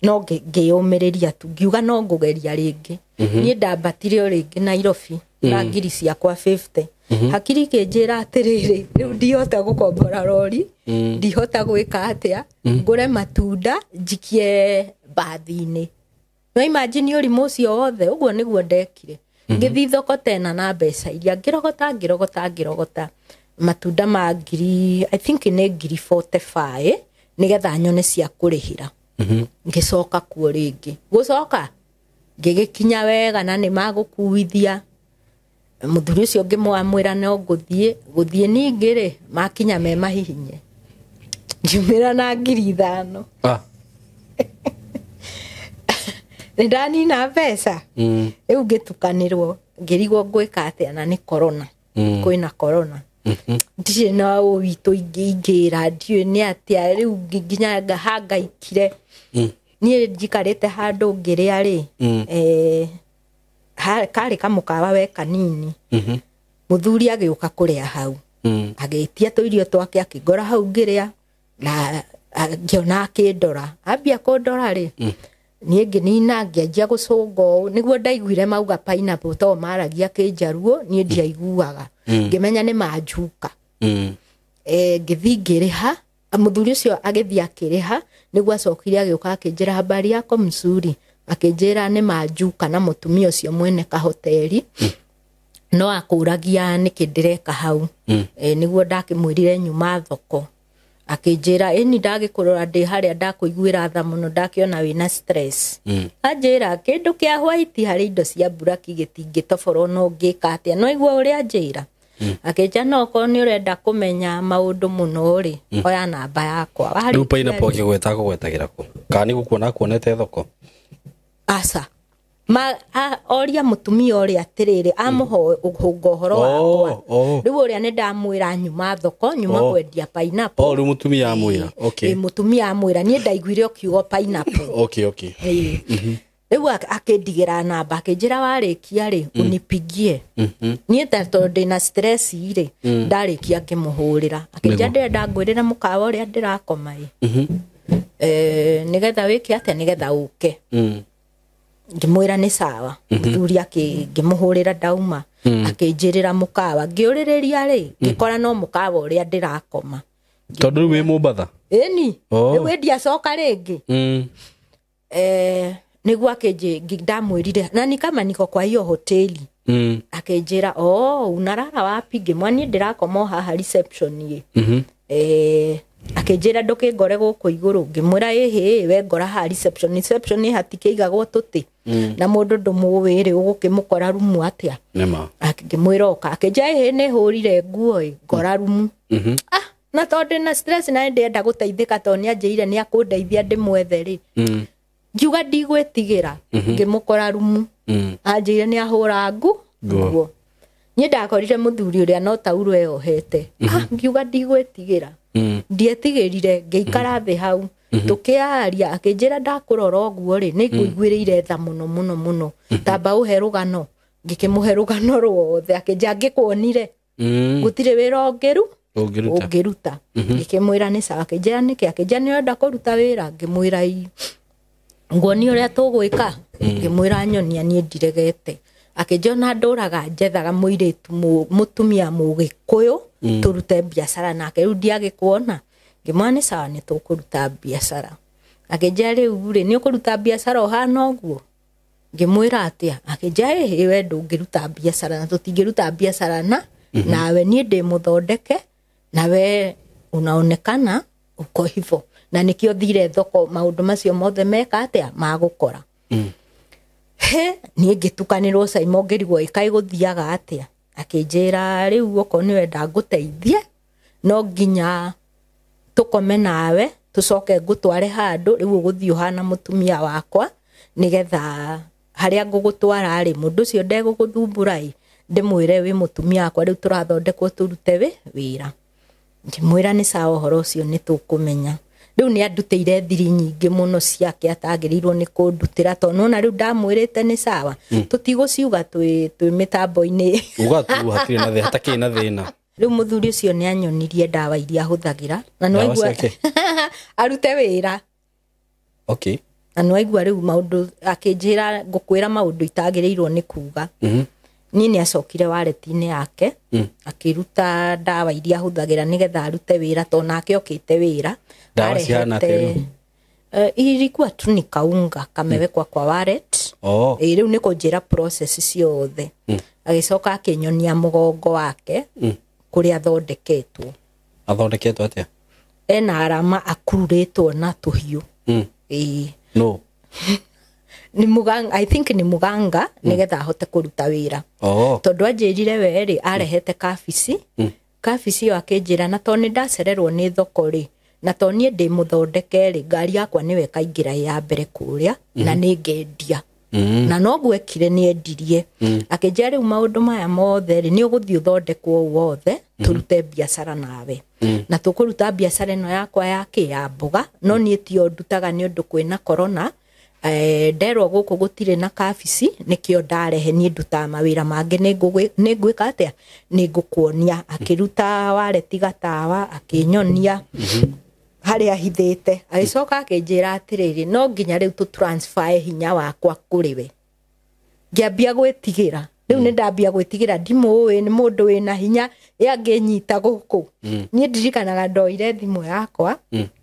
No ngĩyũmĩrĩria tu, ngiuga no ngũgeria rĩngĩ. Niĩ ndambatire o rĩngĩ Nairobi na ngiri ciakwa 50. Hakiri ikĩnjĩra atĩrĩrĩ, rĩu ndihota gũkombora rori, ndihota gwĩka atĩa, ngũre matunda njikie mbathi-inĩ. No imagine ũrimũ ũcio wothe, ũguo nĩguo ndekire. Ngĩthiĩ thoko tena na mbeca iria, ngĩrogota, ngĩrogota, ngĩrogota matunda ma ngiri, I think nĩ ngiri 45, nĩgetha nyone cia kũrĩhĩra. Ngĩcoka kuo rĩngĩ. Gũcoka ngĩgĩkinya wega na nĩ magũkuithia. Mũthuri ũcio ngĩmwamwĩra no ngũthiĩ, gũthiĩ ningĩ rĩ, makinya me mahihinye. Ngiumĩra na ngiri 5. Nĩ ndanina mbeca. Rĩu ngĩtukanĩrwo, ngĩrigwo ngwĩka atĩa na nĩ corona. Kwĩna corona. Ndirĩ na ũ witũ ingĩra, ndiũĩ nĩ atĩa, rĩu nginya ngahangaikire. Niĩ njikarĩte handũ ngĩrĩa rĩ, karĩ kamũkawa we kanini. Mũthuri agĩũka kũrĩa hau. Agĩtia tũirio twake, akĩngora hau ngĩrĩa, na ngĩona akĩndora. Ambia kũndora rĩ, niĩ ngĩnina, ngĩanjia gũcũnga ũũ. Nĩguo ndaiguire mauga pineapple to maragia kĩnjaruo, niĩ ndiaiguaga. Ngĩmenya nĩ manjuka. Ngĩthiĩ ngĩrĩha. Mũthuri ũcio agĩthiĩ akĩrĩha, nĩguo acokire agĩũka akĩnjĩra habari yako mzuri. Akĩnjĩra nĩ manjuka na mũtumia ũcio mwene kahoteri. No akũragia nĩkĩ ndĩreka hau. Nĩguo ndakĩmwĩrire nyuma thoko. Akĩnjĩra ĩni ndagĩkũrora ndĩ harĩa ndakũiguĩra tha mũno, ndakĩona wĩna stress. Anjĩra kĩndũ kĩa white harĩ indo cia mburaki gĩtingĩtoborwo no ngĩka atĩa. No igua ũrĩa anjĩra. Akĩnjĩra no okorwo nĩ ũrenda kũmenya maũndũ mũno rĩ, oya namba yakwa. Rĩu pineapple akĩgweta akũgwetagĩra kũ? Kana nĩ gũkuona akuonete thoko? Aca. Oria mũtumia ũrĩa atĩrĩrĩ, amũhũnga ũhoro wakwa. Rĩu ũrĩa nĩ ndamwĩra nyuma thoko, nyuma kwendia pineapple. Rĩu mũtumia amwĩra. Mũtumia amwĩra, niĩ ndaiguire ũkiuga pineapple. Rĩu akĩndigĩra namba akĩnjĩra warĩkia rĩ unipigie. Niĩ ta tondũ ndĩna stress rĩ ndarĩkia ngĩmũhũrĩra akĩnjĩra ndĩrenda ngwĩrĩre mũkawa ũrĩa ndĩrakoma ĩ. Nĩgetha wĩke atĩa nĩgetha ũke. Ngĩmwĩra nĩ sawa. Mũthuri ngĩmũhũrĩra ndauma akĩnjĩrĩra mũkawa ngĩũrĩrĩria rĩ ngĩkora no mũkawa ũrĩa ndĩrakoma. Tondũ rĩu wĩ Mombatha. Ĩni. Rĩu ndiacoka rĩngĩ. Nĩguo ndamwĩrire na ni kama niko kwa hiyo hoteli. Akĩnjĩra unarara wapi? Ngĩmwĩra niĩ ndĩrakoma o haha reception ĩ. Akĩnjĩra ndũkĩngore gũkũ igũrũ. Ngĩmwĩra ĩhĩ we ngora haha reception. Reception hatikĩigagwo tũtĩ. Na mũndũ ndũmũĩ rĩ ũgũkĩmũkora rumu atĩa? Nĩma. Ngĩmwĩra oka. Akĩnjĩra ĩhĩ nĩ hũrire nguo ĩ ngora rumu. Na tondũ ndĩna stress na ndĩrenda gũteithĩka tondũ nĩanjĩrire nĩakũndeithia ndĩmwethe rĩ. Ngiuga ndigwĩtigĩra ngĩmũkora rumu. Anjĩrire nĩahũra nguo. Niĩ ndakorire mũthuri ũrĩa no tauro eyohete. Ngiuga ndigwĩtigĩra. Ndietigĩrire ngĩikara thĩ hau. Tũkĩaria akĩnjĩra ndakũrora ũguo rĩ nĩ ngũiguĩrĩire tha mũno mũno mũno. Tamba ũhe rũgano. Ngĩkĩmũhe rũgano ruothe akĩnjĩra ngĩkuonire. Gũtirĩ wĩra ũngĩruta. Ngĩkĩmwĩra nĩ sawa. Akĩnjĩra nĩkĩ? Akĩnjĩra nĩ ũrenda kũruta wĩra? Ngĩmwĩra ii. Nguonia ũrĩa tũgwĩka? Ngĩmwĩra nyonia niĩ ndiregete. Akĩnjĩra ona ndũraga njethaga mũirĩtu mũtumia mũgĩkũyũ tũrute biacara nake rĩu ndiagĩkuona. Ngĩmwĩra nĩ sawa nĩ tũkũruta biacara. Akĩnjĩra rĩu rĩ nĩ ũkũruta biacara ũhana ũguo? Ngĩmwĩra atĩa? Akĩnjĩra ĩhĩ we ndũngĩruta biacara na tũtingĩruta biacara na nawe niĩ ndĩ mũthondeke nawe unaonekana uko hivyo. Na nĩkĩo thire thoko maũndũ macio mothe meka atĩa magũkora. He niĩ ngĩtukanĩrwo Saimo ngĩrigwo ĩkaĩ gũthiaga atĩa. Akĩnjĩra rĩu okorwo nĩ wenda ngũteithie no nginya tũkome nawe tũcoke ngũtware handũ rĩu ũgũthiĩ ũhana mũtumia wakwa nĩgetha harĩa ngũgũtwara rĩ mũndũ ũcio ndegũgũthumbũra ĩ ndĩmwĩre wĩ mũtumia wakwa rĩu tũrathondekwo tũrute wĩra. Ngĩmwĩra nĩ sawa ũhoro ũcio nĩ tũkũmenya. Rĩu nĩ andutĩire thiri nyingĩ mũno ciake atagĩrĩirwo nĩ kũndutĩra tondũ nona rĩu ndamwĩrĩte nĩ sawa. Tũtigũciuga twĩ mĩtambo-inĩ. Uga tu hatirĩ na thĩna, hatakĩrĩ na thĩna. Rĩu mũthuri ũcio nĩ anyonirie ndawa iria ahũthagĩra na nĩ waigua arute wĩra. Okay. Na nĩ waigua rĩu maũndũ akĩnjĩra ngũkwĩra maũndũ itagĩrĩirwo nĩ kuga. Niĩ nĩ acokire wareti-inĩ yake akĩruta ndawa iria ahũthagĩra nĩgetha arute wĩra tondũ nake okĩte wĩra. Ndawa cihana atĩa rĩu? Ilikuwa tu ni kaunga kamewekwa kwa wallet. Rĩu nĩ kũnjĩra process ciothe. Agĩcoka akĩnyonia mũgongo wake kũrĩa athondeketwo. Athondeketwo atĩa? Ena arama akururĩtwo na tũhiũ. No. Ni muganga, I think ni muganga nĩgetha ahote kũruta wĩra. Tondũ anjĩrire we rĩ arehete kabici. Kabici ĩyo akĩnjĩra na tondũ nĩ ndacererwo nĩ thoko rĩ na tondũ niĩ ndĩ mũthondeke rĩ ngari yakwa nĩwe ĩkaingĩra ya mbere kũrĩa na nĩ ngendia. Na noguo ekire nĩ endirie. Akĩnjĩra rĩu maũndũ maya mothe rĩ nĩ ũgũthiĩ ũthondekwo wothe tũrute biacara nawe. Na tũkũruta biacara ĩno yakwa ya kĩ ya mboga no niĩ tiyo ndutaga nĩ ũndũ kwĩna corona. Nderwo gũkũ gũtirĩ na kabici nĩkĩo ndarehe niĩ ndutaga mawĩra mangĩ nĩ ngwĩka atĩa nĩ ngũkuonia. Akĩruta wareti gatawa akĩnyonia harĩa ahithĩte. Agĩcoka akĩnjĩra atĩrĩrĩ no nginya rĩu tũ transfer hinya wakwa kũrĩ we. Ngĩambia gwĩtigĩra. Rĩu nĩ ndambia gwĩtigĩra ndimũĩ nĩ mũndũ wĩna hinya ĩangĩnyita gũkũ. Niĩ ndirikanaga ndoire thimũ yakwa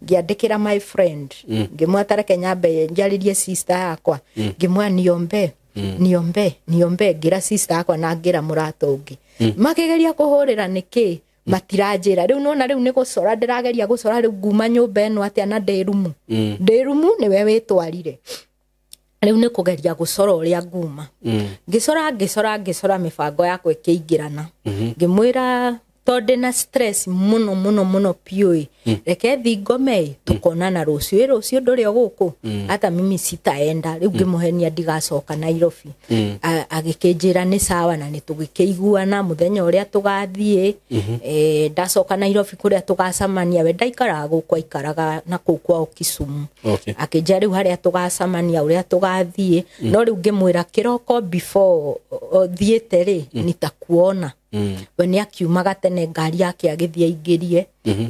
ngĩandĩkĩra my friend ngĩmwĩra reke nyambe njarĩrie sister yakwa ngĩmwĩra niombe niombe niombe ngĩra sister yakwa na ngĩra mũrata ũngĩ. Makĩgeria kũhũrĩra nĩkĩ matiranjĩra. Rĩu nona rĩu nĩ gũcora ndĩrageria gũcora rĩu nguma nyũmba ĩno atĩa na ndĩ rumu. Ndĩ rumu nĩwe wĩtwarire. Rĩu nĩ kũgeria gũcora ũrĩa nguma. Ngĩcora ngĩcora ngĩcora mĩbango yakwa ĩkĩingĩrana. Ngĩmwĩra Tondũ na stress muno muno muno piũ, reke thi ngome, tukonana rũciũ. Rũciũ ndũrĩ o gũkũ, hata mimi sitaenda. Rĩu ngĩmũhenia ndigacoka Nairobi. Agĩkĩnjĩra nĩ sawa, na nĩ tũgĩkĩiguana mũthenya ũrĩa tũgathiĩ. Ndacoka Nairobi kũrĩa tũgacemania, we ndaikaraga gũkũ, aikaraga na kũu kwao Kisumu. Akĩnjĩra rĩu harĩa tũgacemania, ũrĩa tũgathiĩ. No rĩu ngĩmwĩra kĩroko before thiĩte rĩ, nitakuona. We nĩ akiumaga tene, ngari yake agĩthiĩ aingĩrie.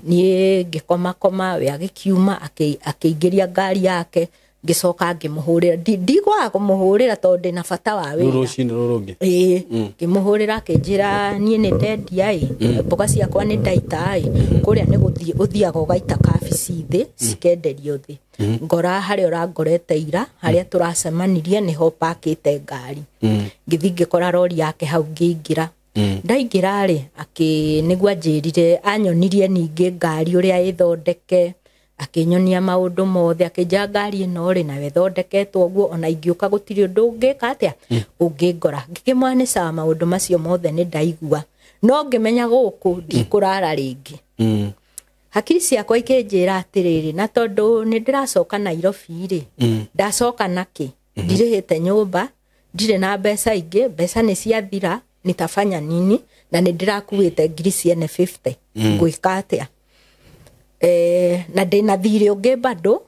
Niĩ ngĩkomakoma, we agĩkiuma, akĩingĩria ngari yake. Ngĩcoka ngĩmũhũrĩra. Ndigwaga kũmũhũrĩra tondũ ndĩna bata wa Rĩu wĩra. Rũcinĩ rũrũ rũngĩ. Ĩĩ, ngĩmũhũrĩra, akĩnjĩra niĩ nĩ ndendia ĩ, mboga ciakwa nĩ ndaita ĩ, kũrĩa nĩ gũthiĩ ũthiaga ũgaita kabici thĩ, cikenderio thĩ. Ngora harĩa ũrangorete ira, harĩa tũracemanirie, nĩho pakĩte ngari. Ngĩthiĩ ngĩkora rori yake hau, ngĩingĩra. Ndaingĩra rĩ, akĩ nĩguo anjĩrire, anyonirie ningĩ ngari ũrĩa ĩthondeke, akĩnyonia maũndũ mothe, akĩnjĩra ngari ĩno rĩ, nayo ĩthondeketwo ũguo, ona ingĩũka gũtirĩ ũndũ ũngĩka atĩa ũngĩngora. Ngĩkĩmwĩra nĩ sawa, maũndũ macio mothe nĩ ndaigua, no ngĩmenya gũkũ ndikũrara rĩngĩ. Hakiri ciakwa ikĩnjĩra atĩrĩrĩ, na tondũ nĩ ndĩracoka Nairobi rĩ, ndacoka nakĩ? Ndirĩhĩte nyũmba, ndirĩ na mbeca ingĩ, mbeca nĩ ciathira, nitafanya nini? Na nĩ ndĩrakuĩte ngiri ciene 50, ngwĩka atĩa? Na ndĩna thirĩ ũngĩ bado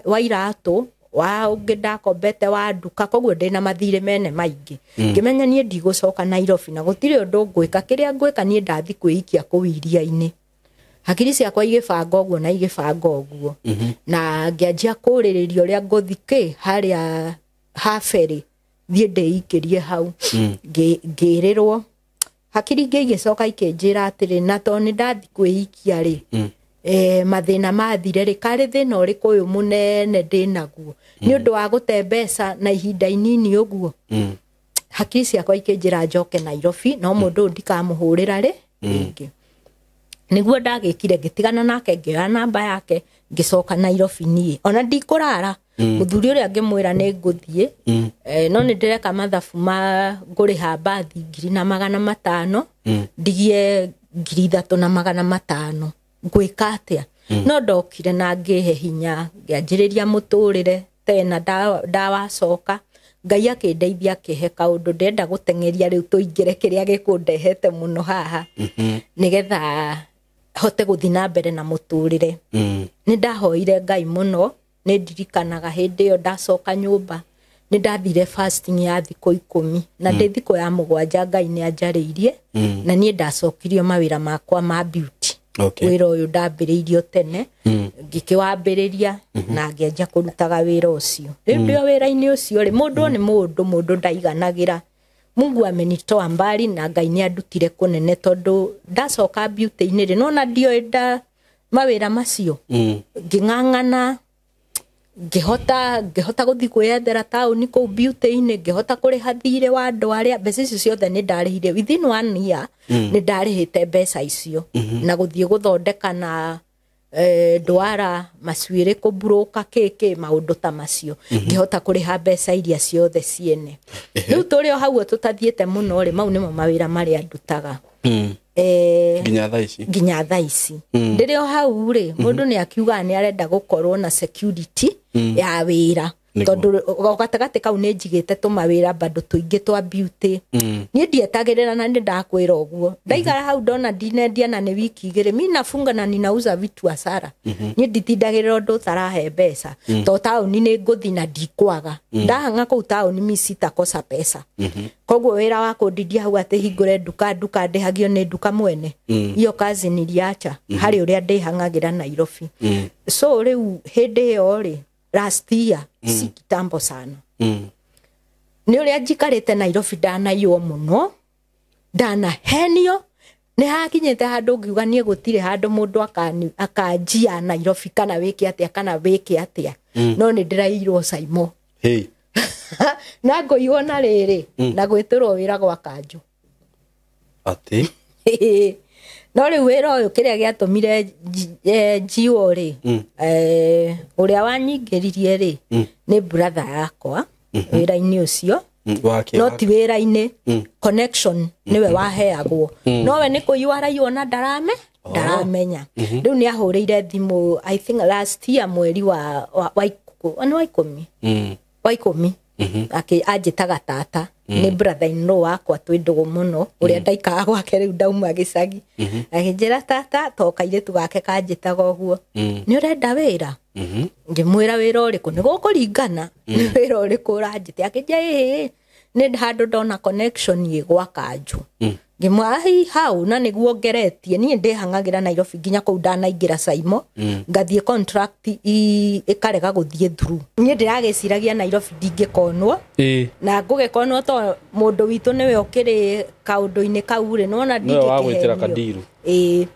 wa iratũ, wa ũngĩ ndakombete wa nduka, koguo ndĩna mathirĩ mene maingĩ. Ngĩmenya niĩ ndigũcoka Nairobi na gũtirĩ ũndũ ngwĩka. Kĩrĩa ngwĩka niĩ, ndathi kwĩikia kũu iria-inĩ. Hakiri ciakwa igĩbanga ũguo na igĩbanga ũguo, na ngĩanjia kũrĩrĩria ũrĩa ngũthi kĩ harĩa ha ferry, thiĩ ndĩikĩrie hau. Ngĩrĩrwo hakiri ingĩ igĩcoka ikĩnjĩra atĩrĩ, na tondũ nĩ ndathi kwĩikia rĩ, mathĩna mathire rĩ, karĩ thĩna ũrĩkũ ũyũ mũnene ndĩnaguo nĩ ũndũ wa gũte mbeca na ihinda inini ũguo? Hakiri ciakwa ikĩnjĩra njoke Nairobi, no mũndũ ũyũ ndikamũhũrĩra rĩ rĩngĩ. Nĩguo ndagĩkire, ngĩtigana nake, ngĩoya namba yake, ngĩcoka Nairobi. Niĩ ona ndikũrara, mũthuri ũrĩa ngĩmwĩra nĩ ngũthiĩ, no nĩ ndĩreka mathabu ma ngũrĩha mbathi 1500, ndigie 3500, ngwĩka atĩa? No ndokire na ngĩhe hinya, ngĩanjĩrĩria mũtũrĩre tena. Ndawacoka, Ngai akĩndeithia, akĩhe kaũndũ ndĩrenda gũteng'eria rĩu, tũingĩre kĩrĩa gĩkũndehete mũno haha, nĩgetha hote gũthiĩ na mbere na mũtũrĩre. Nĩ ndahoire Ngai mũno. Nĩ ndirikanaga hĩndĩ ĩyo ndacoka nyũmba, nĩ ndathire fasting ya thikũ 10, na ndĩ thikũ ya 7 Ngai nĩ anjarĩirie, na niĩ ndacokirio mawĩra makwa ma beauty. Wĩra ũyũ ndambĩrĩirio tene, ngĩkĩwambĩrĩria na ngĩanjia kũrutaga wĩra ũcio. Rĩu ndĩ o wĩra-inĩ ũcio rĩ, mũndũ nĩ mũndũ, mũndũ ndaiganagĩra. Mungu amenitoa mbali na Ngai nĩ andutire kũnene, tondũ ndacoka beauty-inĩ rĩ, nona ndioĩ nda mawĩra macio, ngĩng'ang'ana, ngĩhota gũthiĩ kwĩyethera taũni kũu beauty-inĩ, ngĩhota kũrĩha thirĩ wa andũ arĩa. Mbeca icio ciothe nĩ ndarĩhire within one year, nĩ ndarĩhĩte mbeca icio na gũthiĩ gũthondeka na ndwara macuĩrĩ kũmburũka kĩkĩ, maũndũ ta macio, ngĩhota kũrĩha mbeca iria ciothe ciene. Rĩu tũrĩ o hau tũtathiĩte mũno rĩ, mau nĩmo mawĩra marĩa ndutaga. Nginya thaa ici. Nginya thaa ici ndĩrĩ o hau rĩ. Mũndũ nĩ akiugaga nĩ arenda gũkorwo na security ya wĩra, tondũ o gatagatĩ kau nĩ njigĩte tũmawĩra bado tũingĩ twa beauty. Niĩ ndietagĩrĩra, na nĩ ndakwĩra ũguo, ndaigara hau ndona ndinendia na nĩ wiki 2, mi nafunga na ninauza vitu hasara. Niĩ nditindagĩrĩra ũndũ ũtarahe mbeca, to taũni nĩ ngũthi na ndikwaga. Ndahang'a kũu taũni, mi sitakosa pesa. Koguo wĩra wa kũndindia hau atĩ hingũre nduka, nduka ndĩhagio nĩ nduka mwene, hiyo kazi niliacha harĩ ũrĩa ndĩhang'agĩra Nairobi. So rĩu hĩndĩ ĩyo rĩ, last year, si kitambo sana, nĩ ũrĩa njikarĩte Nairobi, ndanaiywo mũno, ndanahenio, nĩ hakinyĩte handũ ngiuga niĩ gũtirĩ handũ mũndũ akanjia Nairobi, kana wĩke atĩa, kana wĩke atĩa, no nĩ ndĩrairwo Saimo. Hey. Na ngũiywo na rĩrĩ na gwĩtĩrwo wĩra gwa kanjũ. Atĩ? No rĩu wĩra ũyũ, kĩrĩa gĩatũmire njiwo rĩ, ũrĩa wanyingĩririe rĩ, nĩ brother yakwa wĩra-inĩ ũcio. Wake. No ti wĩra-inĩ, connection nĩwe waheagwo, nowe nĩ kũiywo araiywo na ndarame ndaramenya. Rĩu nĩ ahũrĩire thimũ, I think last year mweri wa nĩ wa 10, wa 10, anjĩtaga tata, nĩ brother in law wakwa, twĩ ndũgũ mũno, ũrĩa ndaikaraga gwake rĩu ndauma gĩcagi. Akĩnjĩra, "Tata," to kairĩtu gake kanjĩtaga ũguo, "nĩ ũrenda wĩra?" Ngĩmwĩra, "Wĩra ũrĩkũ? Nĩ gũkũringana nĩ wĩra ũrĩkũ ũranjĩte." Akĩnjia, "Ĩĩ, nĩ handũ ndona connection ĩ gwa kanjũ." Ngĩmwĩra, "Ai, hau na nĩguo ngeretie niĩ ndĩhang'agĩra Nairobi nginya kũu ndanaingĩra Saimo, ngathiĩ contract ĩkarega gũthiĩ through. Niĩ ndĩragĩciragia Nairobi ndingĩkonwo na ngũgĩkonwo to mũndũ witũ nĩwe ũkĩrĩ kaũndũ-inĩ kau rĩ, nĩwona Nĩwe wa gwĩtĩra ndingĩkĩhenio." kandiru. Ĩĩ.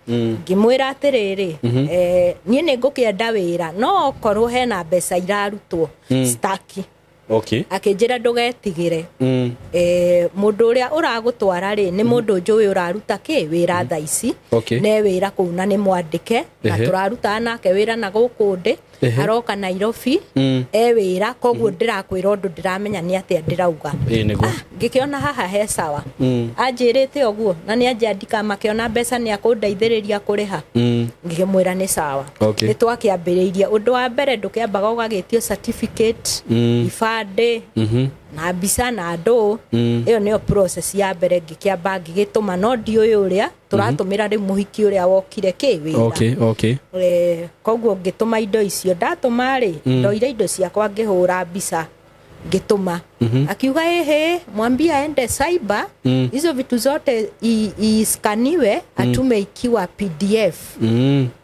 Ngĩmwĩra atĩrĩrĩ, niĩ nĩ ngũkĩenda wĩra, no okorwo hena mbeca irarutwo staki. Akĩnjĩra, "Ndũgetigĩre. Mũndũ ũrĩa ũragũtwara rĩ, nĩ mũndũ njũĩ ũraruta kĩ wĩra thaa ici, ne wĩra kũu na nĩ mwandĩke na tũrarutaga nake wĩra na gũkũ ndĩ, aroka Nairobi, e wĩra, koguo ndĩrakwĩra ũndũ ndĩramenya nĩ atĩa ndĩrauga." Ĩĩ, nĩguo. Ah, ngĩkĩona haha he sawa. Anjĩrĩte ũguo na nĩ anjandĩka makĩona mbeca nĩ akũndeithĩrĩria kũrĩha. Ngĩkĩmwĩra nĩ sawa. Nĩ twakĩambĩrĩirie. Ũndũ wa mbere, ndũkĩambaga ũgagĩtio certificate, ibandĩ na mbica na ndũ. Ĩyo nĩyo process ya mbere. Ngĩkĩamba ngĩgĩtũma, no ndiũĩ ũrĩa tũratũmĩra rĩu mũhiki ũrĩa wokire kĩ wĩra. Koguo ngĩtũma indo icio. Ndatũma rĩ, ndoire indo ciakwa, ngĩhũra mbica, ngĩtũma. Akiuga, "Ehe, mwambie aende cyber, hizo vitu zote iskaniwe, atume ikiwa PDF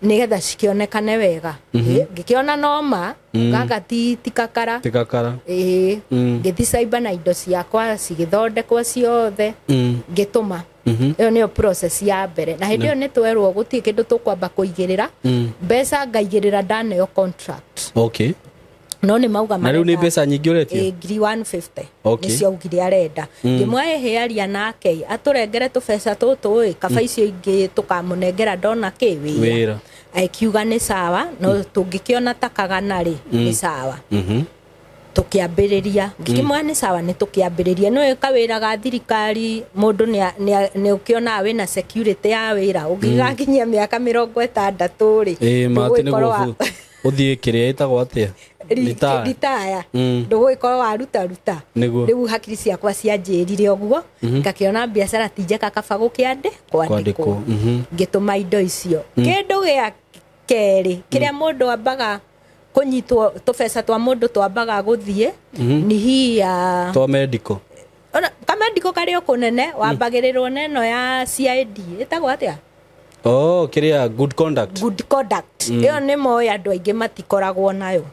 nigetha cikionekane wega." Ngĩkĩona noma gaka ti kakara. Tikakara. Ĩĩ. Ngĩthi cyber na indo ciakwa cigĩthondekwo ciothe, ngĩtũma. Ĩyo nĩyo process ya mbere, na hĩndĩ ĩyo nĩ twerwo gũtirĩ kĩndũ tũkwamba kũigĩrĩra mbeca, ngaigĩrĩra ndaneo contract. No nĩ mauga Na rĩu nĩ marenda- mbeca nyingĩ ũretio? Ĩ, 150,000. Nĩcio augire arenda. Ngĩmwa, "Ĩhĩ, aria nake atũrengere tũbeca tũtũ ĩ, kaba icio ingĩ tũkamũnengera ndona kĩ wĩra." Wĩra. Akiuga nĩ sawa, no tũngĩkĩona ta kagana rĩ, nĩ sawa. Tũkĩambĩrĩria. Ngĩkĩmwĩra nĩ sawa, nĩ tũkĩambĩrĩria. Nĩ kawĩra ga thirikari, mũndũ nĩ ũkĩonaga wĩna security ya wĩra ũngĩgakinyia mĩaka 60 rĩ. Ĩĩ, ma atĩ ndũgũgĩkorwo nĩguo ũthiĩ kĩrĩa ĩtagwo atĩa? Retire. Ritaya. Ndũgũgĩkorwo waruta ruta. Nĩguo. Rĩu hakiri ciakwa cianjĩrire ũguo, ngakĩona biacara ti njega, kaba gũkĩandĩ kwandĩkwo. Kwandĩkwo. Ngĩtũma indo icio. Kĩndũ gĩa kerĩ kĩrĩa mũndũ ambaga kũnyitwo, tũbeca twa mũndũ twambaga gũthiĩ, nĩ hii ya Twa medical. Ona kamendiko karĩ o kũnene, wambagĩrĩrwo na ĩno ya CID, ĩtagwo atĩa? Oh, kĩrĩa good conduct. Good conduct. Ĩyo nĩ moĩ andũ aingĩ matikoragwo nayo.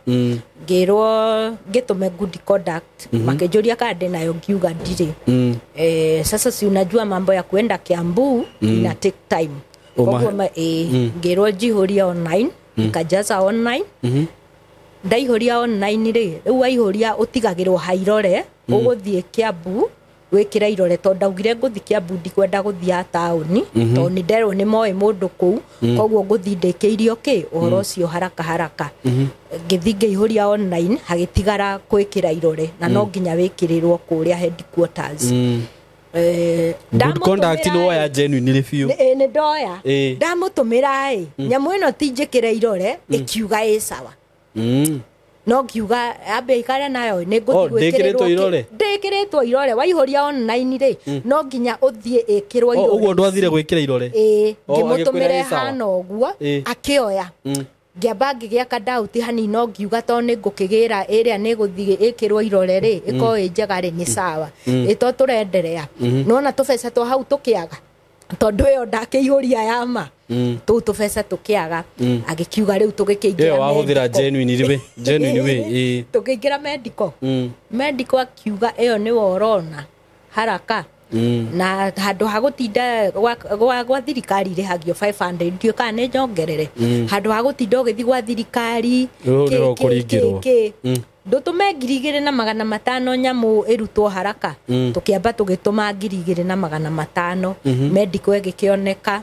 Ngĩrwo ngĩtũme good conduct, makĩnjũria kana ndĩ nayo, ngiuga ndirĩ. Sasa si unajua mambo ya kuenda Kiambu ina take time. Koguo ngĩrwo njihũrie online, nikajaza online. Ndaihũria online rĩ, rĩu waihũria ũtigagĩrwo hairore, ũgũthiĩ Kiambu wĩkĩre irore, tondũ ndaugire ngũthiĩ Kiambu, ndikwenda gũthiĩ ya taũni, tondũ nĩ nderwo nĩ moĩ mũndũ kũu, koguo ngũthiĩ ndĩkĩirio kĩ ũhoro ũcio haraka haraka. Ngĩthiĩ ngĩihũria online, hagĩtigara gwĩkĩra irore, na no nginya wĩkĩrĩrwo kũrĩa headquarters. Good conduct nĩ woya genuine rĩ biũ. Nĩ ndoya. Ndamũtũmĩra ĩ, nyamũ ĩno ti njĩkĩre irore, ĩkiuga ĩ sawa. No ngiuga ambe ikare nayo, nĩ Oh, ngũthiĩ ndĩkĩrĩtwo gwĩkĩrĩrwo irore? Ndĩkĩrĩtwo irore. Waihũria online rĩ, no nginya ũthiĩ ĩkĩrwo Oh, irore. ũguo ndwathire gwĩkĩra irore? Ĩĩ. Oh, Ngĩmũtũmĩra agĩkwĩra ĩ sawa. ĩhana ũguo. Akĩoya. Ngĩamba ngĩgĩa dauti hanini, no ngiuga tondũ nĩ ngũkĩgĩra ĩrĩa nĩ gũthiĩ ĩkĩrwo irore rĩ, ĩkorwo ĩ njega rĩ, nĩ sawa, ĩto tũrenderea. Nona tũbeca twa hau tũkĩaga, tondũ ĩyo ndakĩihũria yama, tũu tũbeca tũkĩaga. Agĩkiuga rĩu tũgĩkĩingĩra Ĩyo wahũthĩra medical. genuine rĩ, genuine way. Ĩĩ. Tũkĩingĩra medical. Medical akiuga ĩyo nĩwe ũrona haraka, na handũ ha gũtinda gwa thirikari rĩhagio 500, ndiũ kana nĩ nyongerere, handũ ha gũtinda ũgĩthiĩ gwa thirikari Rĩu nĩho ũkũringĩrwo. ndũtũme 2500 nyamũ ĩrutwo haraka. Tũkĩamba tũgĩtũma 2500, medical ĩgĩkĩoneka,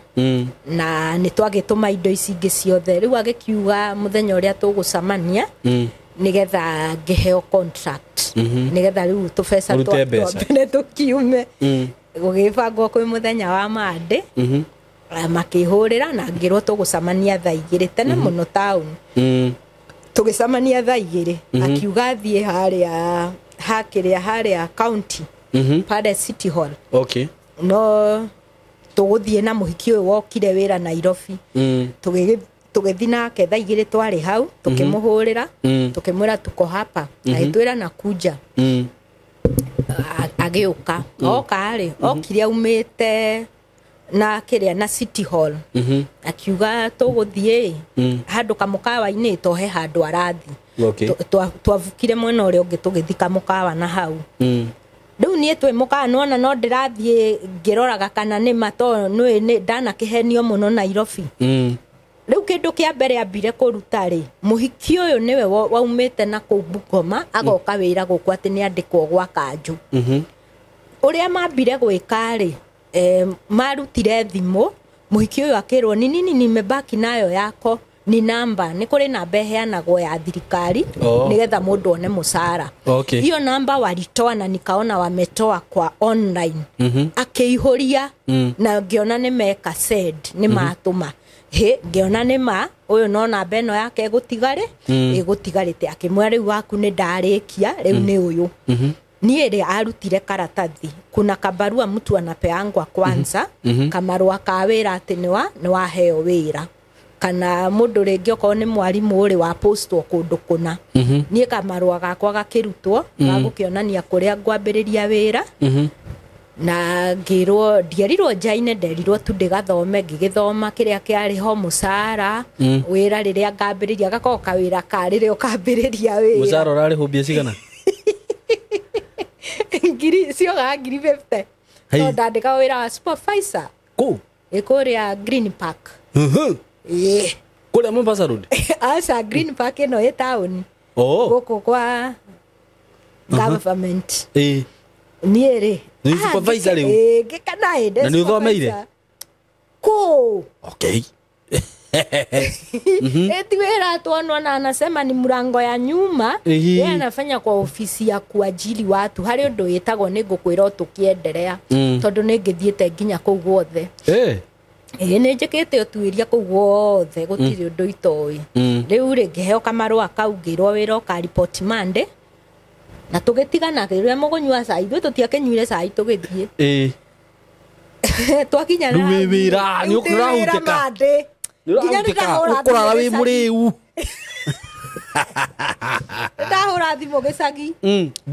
na nĩ twagĩtũma indo ici ingĩ ciothe. Rĩu agĩkiuga mũthenya ũrĩa tũgũcamania. Nigetha ngĩheo contract, nigetha rĩu tũbeca Ũrute mbeca. Twambere tũkiume. Gũgĩbangwo kwĩ mũthenya wa Monday. Makĩhũrĩra na ngĩrwo tũgũcemania thaa 2 tene mũno taũni. Tũgĩcemania thaa 2, akiuga thiĩ harĩa hakĩrĩa harĩa county, pale City Hall. No tũgũthiĩ na mũhiki ũyũ wokire wĩra Nairobi. Tũgĩthiĩ nake thaa 2, twarĩ hau tũkĩmũhũrĩra. Tũkĩmwĩra tuko hapa, agĩtwĩra nakuja. Agĩũka, oka rĩ, okire aumĩte na kĩrĩa na City Hall. Akiuga tũgũthiĩ handũ kamũkawa-inĩ, tohe handũ arathi. Twavukire mwena ũrĩa ũngĩ, tũgĩthiĩ kamũkawa na hau. Rĩu niĩ twĩ mũkawa, nĩwona no ndĩrathiĩ ngĩroraga kana nĩ ma, to nĩ ndanakĩhenio mũno Nairobi. Rĩu kĩndũ kĩa mbere ambire kũruta rĩ, mũhiki ũyũ nĩwe waumĩte na kũu Bungoma, agoka wĩra gũkũ atĩ nĩ andĩkwo gwa kanjũ. Ũrĩa mambire gwĩka rĩ, marutire thimũ, mũhiki ũyũ akĩrwo ni nini nimebaki nayo yako ni namba, nĩ kũrĩ namba ĩheanagwo ya thirikari nĩgetha mũndũ one mũcara. Hiyo namba walitoa na nikaona wametoa kwa online. Akĩihũria na ngĩona nĩ meka send, nĩ matũma hĩ, ngĩona nĩ ma ũyũ no namba ĩno yake ĩgũtigarĩ ĩgũtigarĩte. Akĩmwĩra rĩu waku nĩ ndarĩkia, rĩu nĩ ũyũ. Niĩ rĩ, arutire karatathi, kuna kabarua mtu anapeangwa kwanza, kamarũa ka wĩra atĩ nĩ waheo wĩra, kana mũndũ rĩngĩ okorwo nĩ mwarimũ rĩ, wa postwo kũndũ kũna. Niĩ kamarũa gakwa gakĩrutwo gagũkĩonania kũrĩa ngwambĩrĩria wĩra. Na ngĩrwo, ndierirwo njaine, nderirwo tu ndĩgathome. Ngĩgĩthoma kĩrĩa kĩarĩ ho, mũcara, wĩra rĩrĩa ngambĩrĩria, gakorwo kawĩra ka rĩrĩa ũkambĩrĩria wĩra. Mũcara ũrarĩhwo mbia cigana? Ngiri ciogaga ngiri 50. Hey. No ndandĩkaga wĩra wa supervisor. Kũ? Ĩ kũrĩa Green Park. Ĩ. Kũrĩa Mombasa Road? Aca, Green Park ĩno ĩ taũni. Gũkũ kwa government. Niĩ rĩ, Nĩ supervisor rĩu? Ĩ, ngĩkana ĩ ndĩ Na nĩ ũthomeire? supervisor. Kũ? Eti wĩra tuonwa na anasema ni mlango ya nyuma. Yeye anafanya kwa ofisi ya kuajiri watu, harĩ ũndũ wĩtagwo, nĩ ngũkwĩra o tũkĩenderea. Tondũ nĩ ngĩthiĩte nginya kũu guothe. Ĩĩ, nĩ njĩkĩte ũtuĩria kũu guothe, gũtirĩ ũndũ itoĩ. Rĩu rĩ, ngĩheo kamarũa kau, ngĩrwo wĩra ũkaripoti Monday, na tũgĩtigana rĩrĩa mũgũnyua cai, ithuĩ tũtiakĩnyuire cai, tũgĩthiĩ. Twakinya Rĩu wĩ wĩra, Rĩu ndĩ wĩra nĩũrahutĩka. Monday. Nginya Nĩũrahutĩka, nĩndahũra ũkũrara thimũ wĩ gĩcagi. mũrĩu. Ndahũra thimũ gĩcagi.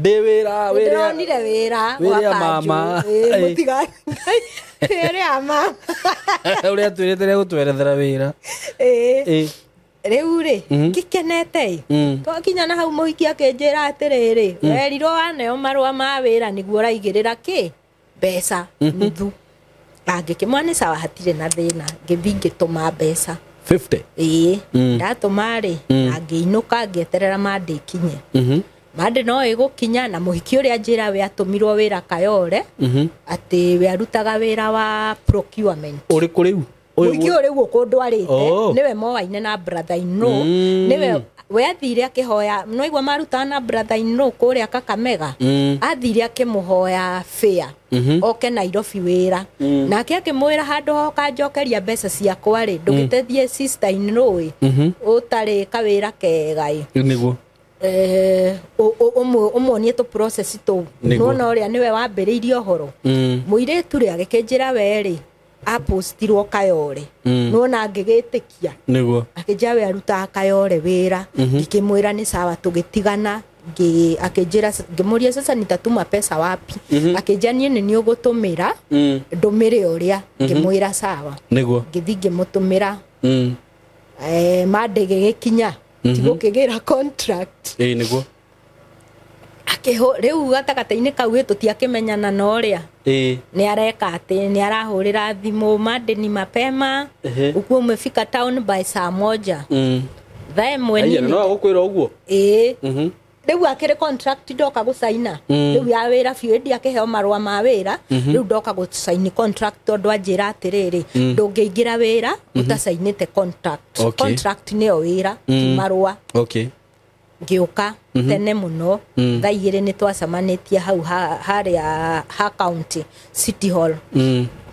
Ndĩ wĩra, wĩra. Ndĩronire wĩra Wĩra gwa kanjũ. mama. Ĩĩ, Ĩ. mũtiga wĩra ya mama. Ũrĩa twĩrĩte rĩa gũtwerethera wĩra. Ĩĩ. Rĩu rĩ, ngĩkenete ĩ, twakinya na hau, mũhiki akĩnjĩra atĩrĩrĩ, werirwo waneo marũa ma wĩra nĩguo ũraigĩrĩra kĩ mbeca nuthu. Angĩkĩmwa nĩ sawa, hatirĩ na thĩna. Ngĩthiĩ ngĩtũma mbeca. 50. Ĩĩ. Ndatũma rĩ, na ngĩinũka ngĩeterera Monday ĩkinye. Monday no ĩgũkinya, na mũhiki ũrĩa njĩra we atũmirwo wĩra Kayore, atĩ we arutaga wĩra wa procurement. Ũrĩkũ rĩu? Ũyũ- Mũhiki ũyũ rĩu ũkũndwarĩte. Nĩwe moaine na brother in law. Nĩwe we athire akĩhoya, noigua marutaga na brother in law kũrĩa Kakamega. Athire akĩmũhoya fare oke Nairobi wĩra. Nake akĩmwĩra handũ hoka njokeria mbeca ciakwa rĩ, ndũgĩteithie sister in law ĩ, ũtarĩ kawĩra kega ĩ. Nĩguo. Ũmuonie tũ process tũu. Nĩguo. Nĩwona ũrĩa nĩwe wambĩrĩirie ũhoro. Mũirĩtu rĩ, agĩkĩnjĩra we rĩ, apostirwo Kayore. Nĩwona ngĩgĩtĩkia. Nĩguo. Akĩnjĩra we arutaga Kayore wĩra. Ngĩkĩmwĩra nĩ sawa, tũgĩtigana. Akĩnjĩra, ngĩmũria sasa nitatuma pesa wapi? Akĩnjĩra niĩ nĩ niĩ ũgũtũmĩra, ndũmĩre ũrĩa. Ngĩmwĩra sawa. Ngĩthiĩ ngĩmũtũmĩra. Monday gĩgĩkinya, tigũkĩgĩra contract. Ĩĩ, nĩguo. Akĩhũ rĩu gatagatĩ-inĩ kau ĩ, tũtiakĩmenyana na ũrĩa nĩ areka atĩ nĩ arahũrĩra thimũ, Monday ni mapema, ukuwa umefika town by saa 1. Thaa 1 Aya, nini. no agũkwĩra ũguo? Ĩĩ. Rĩu akĩrĩ contract ndoka gũcaina rĩu ya wĩra biũ, ĩndĩ akĩheo marũa ma wĩra, rĩu ndoka gũcaini contract, tondũ anjĩra atĩrĩrĩ, ndũngĩingĩra wĩra ũtacainĩte contract. Contract nĩyo wĩra, ti marũa. Ngĩũka tene mũno thaa 2 nĩ twacemanĩtie hau harĩa ha county city hall.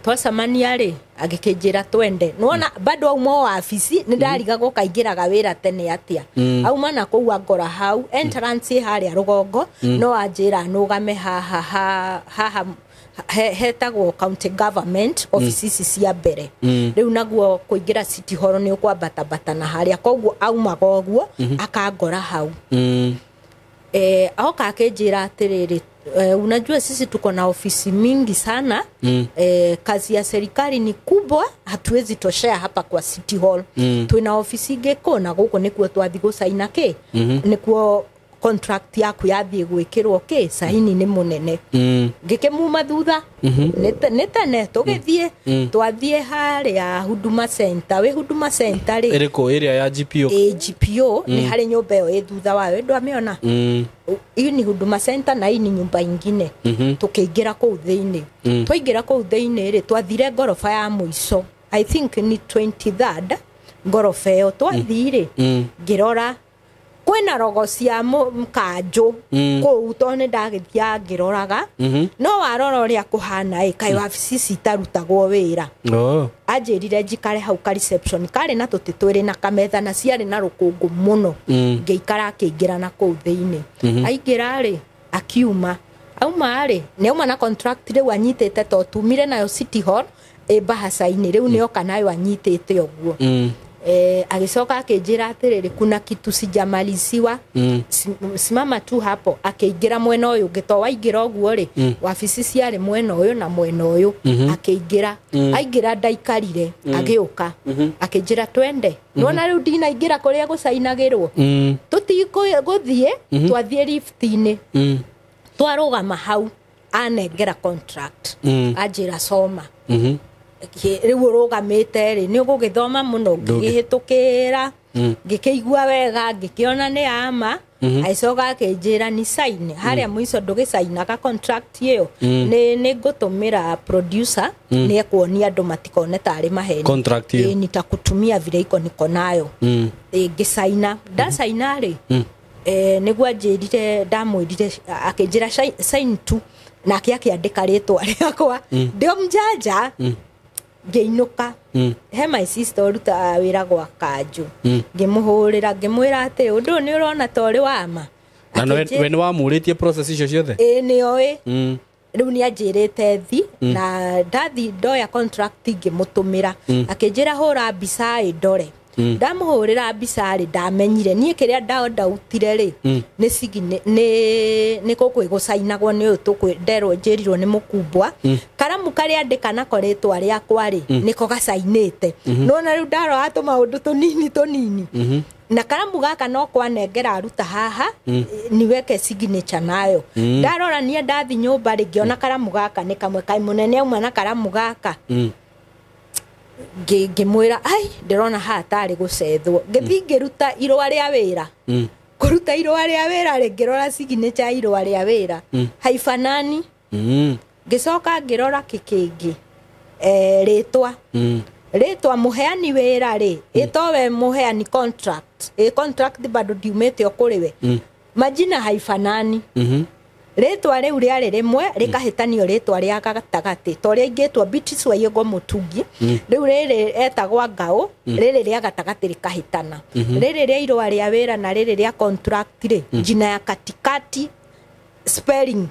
Twacemania rĩ, agĩkĩnjĩra twende. Nĩwona bado auma o wabici, nĩ ndarigagwo kaingĩraga wĩra tene atĩa. Auma na kũu angora hau entrance ĩ harĩa rũgongo, no anjĩra nũgame haha haha hetagwo county government office ici cia mbere. Rĩu naguo kũingĩra city hall nĩ ũkwambatabata na harĩa, koguo aumaga ũguo akangora hau. Oka akĩnjĩra atĩrĩrĩ, unajua sisi tuko na ofisi mingi sana. Kazi ya serikali ni kubwa, hatuwezi toshea hapa kwa city hall. Twina ofisi ingĩ kũ na gũkũ nĩkuo twathi gũcaina kĩ, nĩkuo contract yaku yathiĩ gwĩkĩrwo kĩ saini nĩ mũnene. Ngĩkĩmuma thutha nĩ tene tũgĩthiĩ, twathiĩ harĩa Huduma Center. Wĩ Huduma Center rĩ, ĩrĩkũ ĩrĩa ya GPO? Ĩ GPO nĩ harĩ nyũmba ĩyo ĩ thutha wayo, ndwamĩona? Hii ni Huduma Center na hii ni nyumba ingine. Tukĩingĩra kũu thĩinĩ, twaingĩra kũu thĩinĩ rĩ, twathire ngoroba ya mũico, I think ni 23rd ngoroba ĩyo. Twathiĩ rĩ, ngĩrora kwĩna rogo cia kanjũ kũu, tondũ nĩ ndagĩthiaga ngĩroraga. No warora ũrĩa kũhana ĩ, kaĩ wabici ici itarutagwo wĩra. Anjĩrire njikare hau ka reception karĩ na tũtĩ twĩrĩ na kametha na ciarĩ na rũkũngũ mũno. Ngĩikara, akĩingĩra na kũu thĩinĩ. Aingĩra rĩ, akiuma, auma rĩ, nĩ auma na contract rĩu anyitĩte, to tumire nayo city hall ĩ bahaca-inĩ, rĩu nĩ oka nayo anyitĩte ũguo. Agĩcoka akĩnjĩra atĩrĩrĩ, kuna kitu sijamaliziwa, simama tu hapo. Akĩingĩra mwena ũyũ ũngĩ, to waingĩra ũguo rĩ, wabici ciarĩ mwena ũyũ na mwena ũyũ. Akĩingĩra, aingĩra ndaikarire, agĩũka akĩnjĩra twende. Nĩwona rĩu ndinaingĩra kũrĩa gũcainagĩrwo, tũtigũthiĩ, twathiĩ lift-inĩ, twarũgama hau, anengera contract, anjĩra soma. Rĩu ũrũgamĩte rĩ, nĩ ũgũgĩthoma mũno. Ngĩgĩhĩtũkĩra, ngĩkĩigua wega, ngĩkĩona nĩ ama. Agĩcoka akĩnjĩra ni sign harĩa mũico. Ndũgĩcainaga contract ĩyo, nĩ ngũtũmĩra producer, nĩ ekuonia andũ matikone tarĩ maheni. Contract ĩyo. Ĩ, nitakutumia vile iko niko nayo. Ngĩcaina, ndacaina rĩ, nĩguo anjĩrire, ndamwĩrire, akĩnjĩra sign tu, nake akĩandĩka rĩtwa rĩakwa. Ndio mjanja. Ngĩinũka he my sister ũrutaga wĩra gwa kanjũ, ngĩmũhũrĩra, ngĩmwĩra atĩ ũndũ ũyũ nĩ ũrona ta ũrĩ wa ma. Na we nĩ wamũrĩtie process icio ciothe? Ĩĩ, nĩoĩ. Rĩu nĩ anjĩrĩte thi, na ndathi ndoya contract ngĩmũtũmĩra, akĩnjĩra hũra mbica ĩ ndore. Ndamũhũrĩra mbica rĩ, ndamenyire niĩ kĩrĩa ndautire rĩ, nĩ nĩ gũkũ ĩgũcainagwo nĩ ũyũ tũkwĩ nderwo njĩrirwo nĩ mũkumbwa. Karamu karĩa andĩka nako rĩtwa rĩakwa rĩ, nĩko gacainĩte. Nona rĩu ndarora tũmaũndũ tũnini tũnini, na karamu gaka no kwanengera aruta haha niweke signature nayo. Ndarora niĩ ndathi nyũmba rĩ, ngĩona karamu gaka nĩ kamwe kaĩ mũnene auma na karamu gaka. Ngĩmwĩra ai, ndĩrona haha tarĩ gũcethwo. Ngĩthiĩ ngĩruta irũa rĩa wĩra. Kũruta irũa rĩa wĩra rĩ, ngĩrora signature ya irũa rĩa wĩra, haifanani. Ngĩcoka ngĩrora kĩkĩngĩ, rĩtwa, rĩtwa mũheani wĩra rĩ, ĩtowe mũheani contract, ĩ contract bado ndiumĩte o kũrĩ we, majina haifanani. Rĩtwa rĩu rĩarĩ rĩmwe rĩkahĩtanio rĩtwa rĩa gatagatĩ, ta ũrĩa ingĩtwo Beatrice Waiyũgo Mũtungi, rĩu rĩrĩ etagwa Ngaũ, rĩrĩ rĩa gatagatĩ rĩkahĩtana, rĩrĩ rĩa irũa rĩa wĩra na rĩrĩ rĩa contract rĩ, jina ya katikati spelling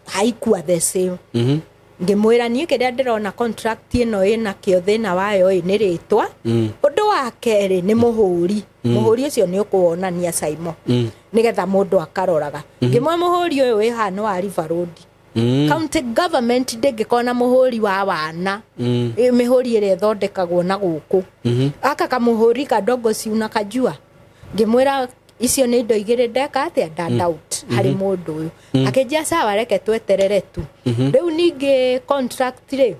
haikuwa the same. Ngĩmwĩra niĩ kĩrĩa ndĩrona contract ĩno ĩnakĩo thĩna wayo ĩ nĩ rĩtwa. Ũndũ wa kerĩ nĩ mũhũri. Mũhũri ũcio nĩ ũkũwonania Saimo, nĩgetha mũndũ akaroraga. Ngĩmwe mũhũri ũyũ wĩ haha nĩ wa River Road. County government ndĩngĩkorwo na mũhũri wa wana, mĩhũri ĩrĩa ĩthondekagwo na gũkũ, aka kamũhũri kadogo si unakajua. Ngĩmwĩra icio nĩ indo igĩrĩ ndeka atĩa nda doubt harĩ mũndũ ũyũ. Akĩnjia sawa, reke tweterere tu. Rĩu ningĩ contract rĩ,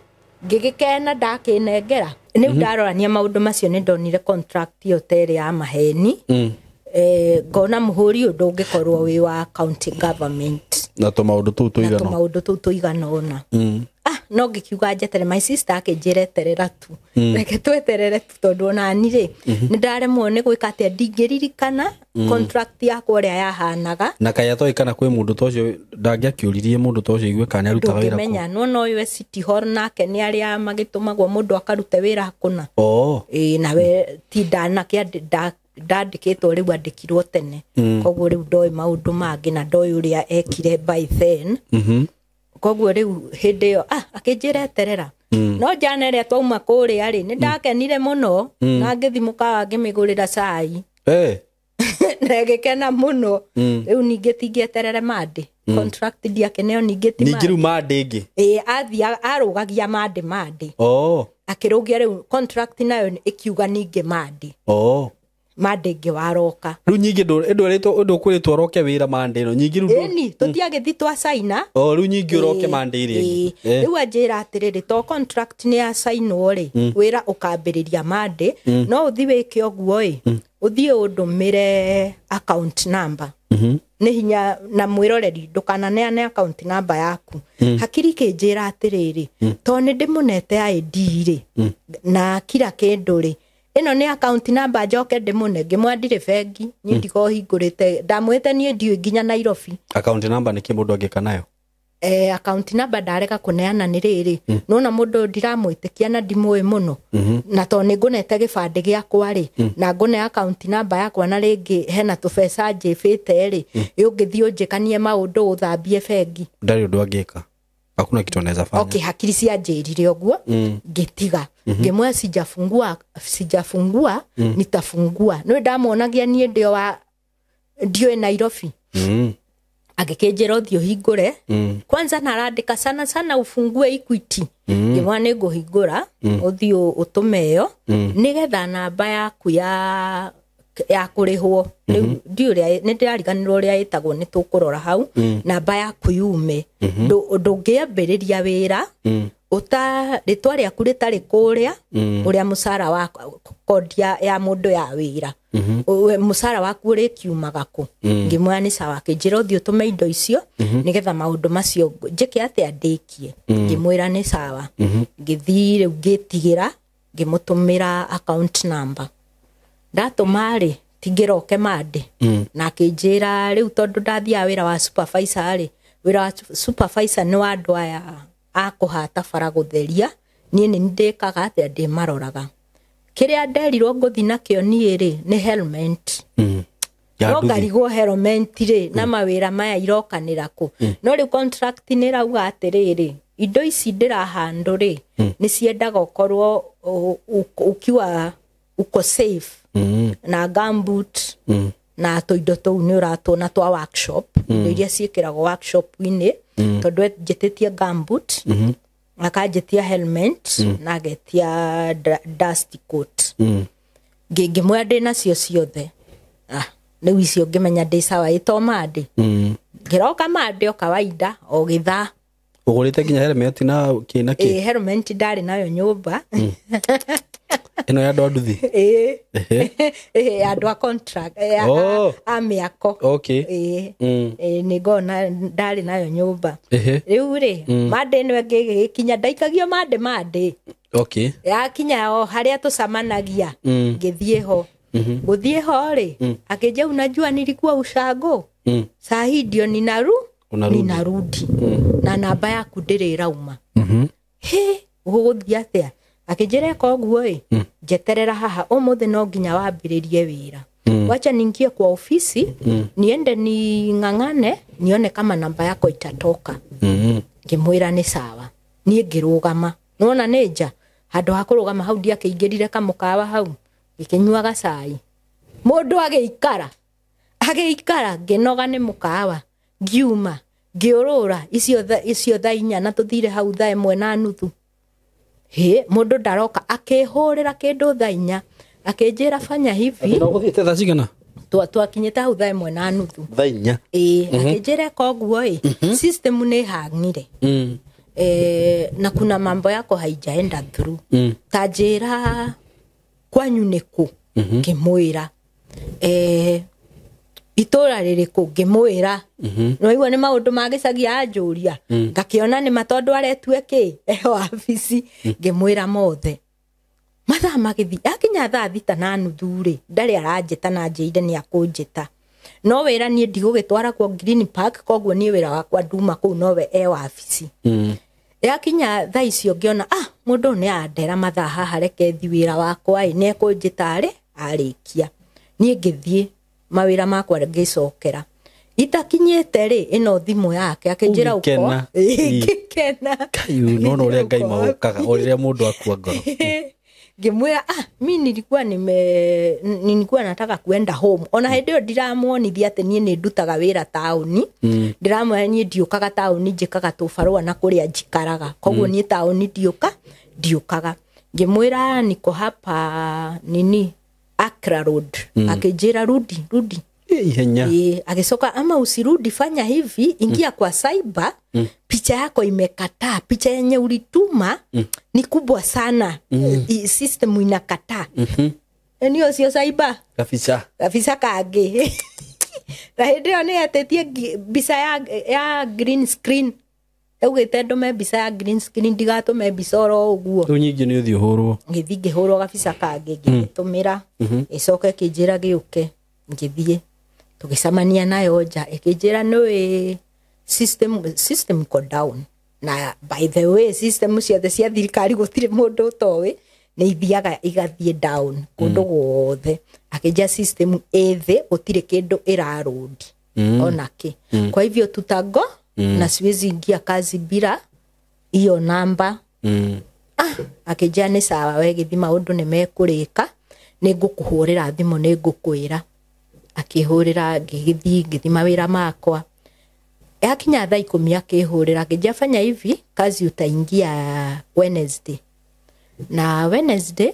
ngĩgĩkena ndakĩnengera. Rĩu ndarorania maũndũ macio, nĩ ndonire contract ĩyo ta ĩrĩ ya maheni. Ngona mũhũri ũyũ ndũngĩkorwo wĩ wa county government Na tũmaũndũ tũu na tũigana tũmaũndũ tũu tũigana ũna. No ngĩkiuga njeterere, my sister akĩnjĩra eterera tu, reke tweterere tu, tondũ onani rĩ nĩ ndaremwo nĩ gwĩka atĩa, ndingĩririkana contract yakwa ũrĩa yahanaga. Na kaĩ atoĩ kana kwĩ mũndũ ta ũcio, ndangĩakĩũririe mũndũ ta ũcio igue kana nĩarutaga wĩra kũ? Ndũngĩmenya, nĩwona ũyũ e City Hall nake nĩ arĩa magĩtũmagwo mũndũ akarute wĩra kũna. Ĩĩ, nawe ti ndanake ndandĩkĩtwo rĩu, andĩkirwo tene, koguo rĩu ndoĩ maũndũ mangĩ na ndoĩ ũrĩa ekire by then. Koguo rĩu hĩndĩ ĩyo akĩnjĩra eterera. No njana ĩrĩa twauma kũrĩa rĩ, nĩ ndakenire mũno na ngĩthi mũkawa ngĩmĩgũrĩra cai na ĩgĩkena mũno. Rĩu ningĩ tingĩeterere Monday, contract ndiakeneo ningĩ ti Ningĩ rĩu Monday ĩngĩ? Ĩĩ, athiaga arũgagia Monday Monday. Akĩrũgia rĩu contract nayo ĩkiuga ningĩ Monday. Monday ĩngĩ waroka. Rĩu nyingĩ ndũkwĩrĩtwo ũroke wĩra Monday ĩno nyingĩ rĩu Ĩni tũtiagĩthi twa caina. Rĩu nyingĩ ũroke Monday ĩrĩa ĩngĩ. Rĩu anjĩra atĩrĩrĩ, to contract nĩ yacainwo rĩ, wĩra ũkambĩrĩria Monday, no ũthi wĩke ũguo ĩ, ũthiĩ ũndũmĩre account number. Nĩ hinya na mwĩroreri ndũkananeane account number yaku. Hakiri kĩnjĩra atĩrĩrĩ, to nĩ ndĩmũnete ID rĩ na kira kĩndũ rĩ, ĩno nĩ account number njoke ndĩmũne. Ngĩmwĩra ndirĩ bengi niĩ, ndikoragwo hingũrĩte, ndamwĩte niĩ ndiũĩ nginya Nairobi. Account number nĩ kĩ mũndũ angĩka nayo? Account number ndarega kũneana nĩ rĩrĩ, nona mũndũ ũyũ ndiramwĩtĩkia na ndimũĩ mũno, na to nĩ ngũnete gĩbandĩ gĩakwa rĩ, na ngũne account number yakwa, na rĩngĩ hena tũbeca njĩbĩte rĩ, ũngĩthiĩ ũnjĩkanie maũndũ ũthambie bengi. Ndarĩ ũndũ angĩka, hakuna kitu anaweza fanya. Okay, hakiri cianjĩrire ũguo, ngĩtiga, ngĩmwĩra sijafungua, sijafungua, nitafungua. Nĩ ndamuonagia niĩ ndĩ wa ndiũĩ Nairobi. Agĩkĩnjĩra ũthiĩ ũhingũre kwanza, na arandĩka sana sana ufungue Equity. Ngĩmwĩra nĩ ngũhingũra, ũthiĩ ũtũme ĩyo nĩgetha namba yaku ya kũrĩhwo, rĩu ndiũĩ ũrĩa, nĩ ndĩrariganĩrwo ũrĩa ĩtagwo, nĩ tũkũrora hau, namba yaku yume. Ndũngĩambĩrĩria wĩra ũta rĩtwa rĩaku rĩtarĩ kũrĩa ũrĩa mũcara wa kodi ya mũndũ ya wĩra, mũcara waku ũrĩkiumaga kũ. Ngĩmwĩra nĩ sawa, akĩnjĩra ũthiĩ ũtũme indo icio nĩgetha maũndũ macio njĩke atĩa, ndĩkie. Ngĩmwĩra nĩ sawa. Ngĩthiĩ rĩu ngĩtigĩra ngĩmũtũmĩra account number. Ndatũma rĩ, tingĩroke Monday. Na akĩnjĩra rĩu tondũ ndathiaga wĩra wa supervisor rĩ, wĩra wa supervisor nĩ wa andũ aya a kũhata bara gũtheria, niĩ nĩ ndĩkaga atĩa, ndĩmaroraga. Kĩrĩa nderirwo ngũthi nakĩo niĩ rĩ nĩ helmet. Ya No nduthi. ngarigwo helmet rĩ na mawĩra maya irokanĩra kũ. No rĩu contract nĩ ĩrauga atĩrĩrĩ, indo ici ndĩrahandũ rĩ, nĩ ciendaga ũkorwo ukiwa uko safe na gumboot na tũindo tũu nĩ ũratuona twa workshop, indo iria ciĩkĩragwo workshop-inĩ, tondũ njĩtĩtie gumboot, akanjĩtia helmet na agetia dust coat. Ngĩmwĩra ndĩ nacio ciothe. Rĩu icio ngĩmenya ndĩ sawa, ĩto Monday. Ngĩroka Monday o kawaida o gĩthaa. Ũgũrĩte nginya helmet na kĩ na kĩ? Ĩ, helmet ndarĩ nayo nyũmba. Ĩno ya andũ a nduthi? Ĩ. Ĩ, andũ a contract a mĩako. Ĩ. Ĩ, nĩ ngona ndarĩ nayo nyũmba. Rĩu rĩ, Monday ĩno ĩngĩ ĩgĩkinya, ndaikagio Monday Monday. Yakinya o harĩa tũcamanagia, ngĩthiĩ ho. Gũthiĩ ho rĩ, akĩnjia unajua nilikuwa ushago, saa hii ndio Unarudi. Ninarudi na namba yaku ndĩrĩ ĩrauma. Hĩ, gũgũthiĩ atĩa? Akĩnjĩra eka ũguo ĩ, njeterera haha, ũmũthĩ no nginya wambĩrĩrie wĩra. Wacha niingie kwa ofisi, niende ning'ang'ane nione kama namba yako itatoka. Ngĩmwĩra nĩ sawa. Niĩ ngĩrũgama, nĩwona nĩ nja, handũ ha kũrũgama hau ndiakĩingĩrire kamũkawa hau, ngĩkĩnyuaga cai. Mũndũ agĩikara agĩikara, ngĩnoga nĩ mũkawa, ngiuma ngĩũrũra icio thaa 4, na tũthire hau thaa 1:30. Hĩ, mũndũ ndaroka, akĩhũrĩra kĩndũ thaa 4, akĩnjĩra fanya hivi. Na ũgũthiĩte thaa cigana? Twakinyĩte hau thaa 1:30. Thaa 4. Ĩĩ, akĩnjĩra eka ũguo ĩ, system nĩ hang'ire, na kuna mambo yako haijaenda through, ta njĩra kwanyu nĩ kũ. Ngĩmwĩra, Itũra rĩrĩkũ? Ngĩmwĩra. Nĩwaigua nĩ maũndũ ma gĩcagi anjũria. Ngakĩona nĩ ma tondũ aretue kĩ e wabici. Ngĩmwĩra mothe. Mathaa magĩthiĩ akinya 6:30 rĩ, ndarĩ aranjĩta na anjĩire nĩ akũnjĩta. No wĩra niĩ ndigũgĩtwara kuo Green Park, koguo niĩ wĩra wakwa nduma kũu nowe e wabici. Yakinya thaa icio ngĩona mũndũ ũyũ nĩ andera mathaa haha, reke thi wĩra wakwa ĩ, nĩ ekũnjĩta rĩ arĩkia. Niĩ ngĩthiĩ mawĩra makwa ngĩcokera. Itakinyĩte rĩ, ĩno thimũ yake akĩnjĩra ũko. Ũgĩkena. Ngĩkena. Kai nona ũrĩa Ngai maũkaga o rĩrĩa mũndũ akua ngoro. Ngĩmwĩra mi nilikuwa nataka kuenda home. Ona hĩndĩ ĩyo ndiramuonithia atĩ niĩ nĩ ndutaga wĩra taũni. Ndĩramwĩra niĩ ndiũkaga taũni, njĩkaga tũbarũa na kũrĩa njikaraga, koguo niĩ taũni ndiũkaga. Ngĩmwĩra niko hapa nini Accra Road. Akĩnjĩra rudi rudi. Ihenya. Agĩcoka ama usirudi, fanya hivi, ingia kwa cyber, picha yako imekataa, picha yenye ulituma ni kubwa sana, system inakataa. Ni ũcio cyber Kabica. Kabica kangĩ. Na hĩndĩ ĩyo nĩ etĩtie mbica ya green screen, augĩte ndũme mbica ya green screen, ndigatũme mbica oro ũguo. Rĩu nyingĩ nĩ ũthiĩ ũhũrwo. Ngĩthiĩ ngĩhũrwo gabica kangĩ, ngĩgĩtũmĩra. Ĩcoka ĩkĩnjĩra gĩũke, ngĩthiĩ tũgĩcemania nayo nja, ĩkĩnjĩra nĩũĩ system iko down. Na by the way, system ciothe cia thirikari gũtirĩ mũndũ ũtoĩ, nĩ ithiaga igathiĩ down kũndũ guothe. Akĩnjĩra system ĩ thĩ, gũtirĩ kĩndũ ĩrarũndi ona kĩ. Kwa hivyo tutago na siwezi ingia kazi bila hiyo namba. Akĩnjĩra nĩ sawa, we gĩthiĩ maũndũ nĩ mekũrĩka, nĩ ngũkũhũrĩra thimũ, nĩ ngũkwĩra. Akĩhũrĩra, ngĩgĩthiĩ ngĩthiĩ mawĩra makwa. Yakinya 10:00 akĩhũrĩra, akĩnjĩra fanya hivi, kazi utaingia Wednesday. Na Wednesday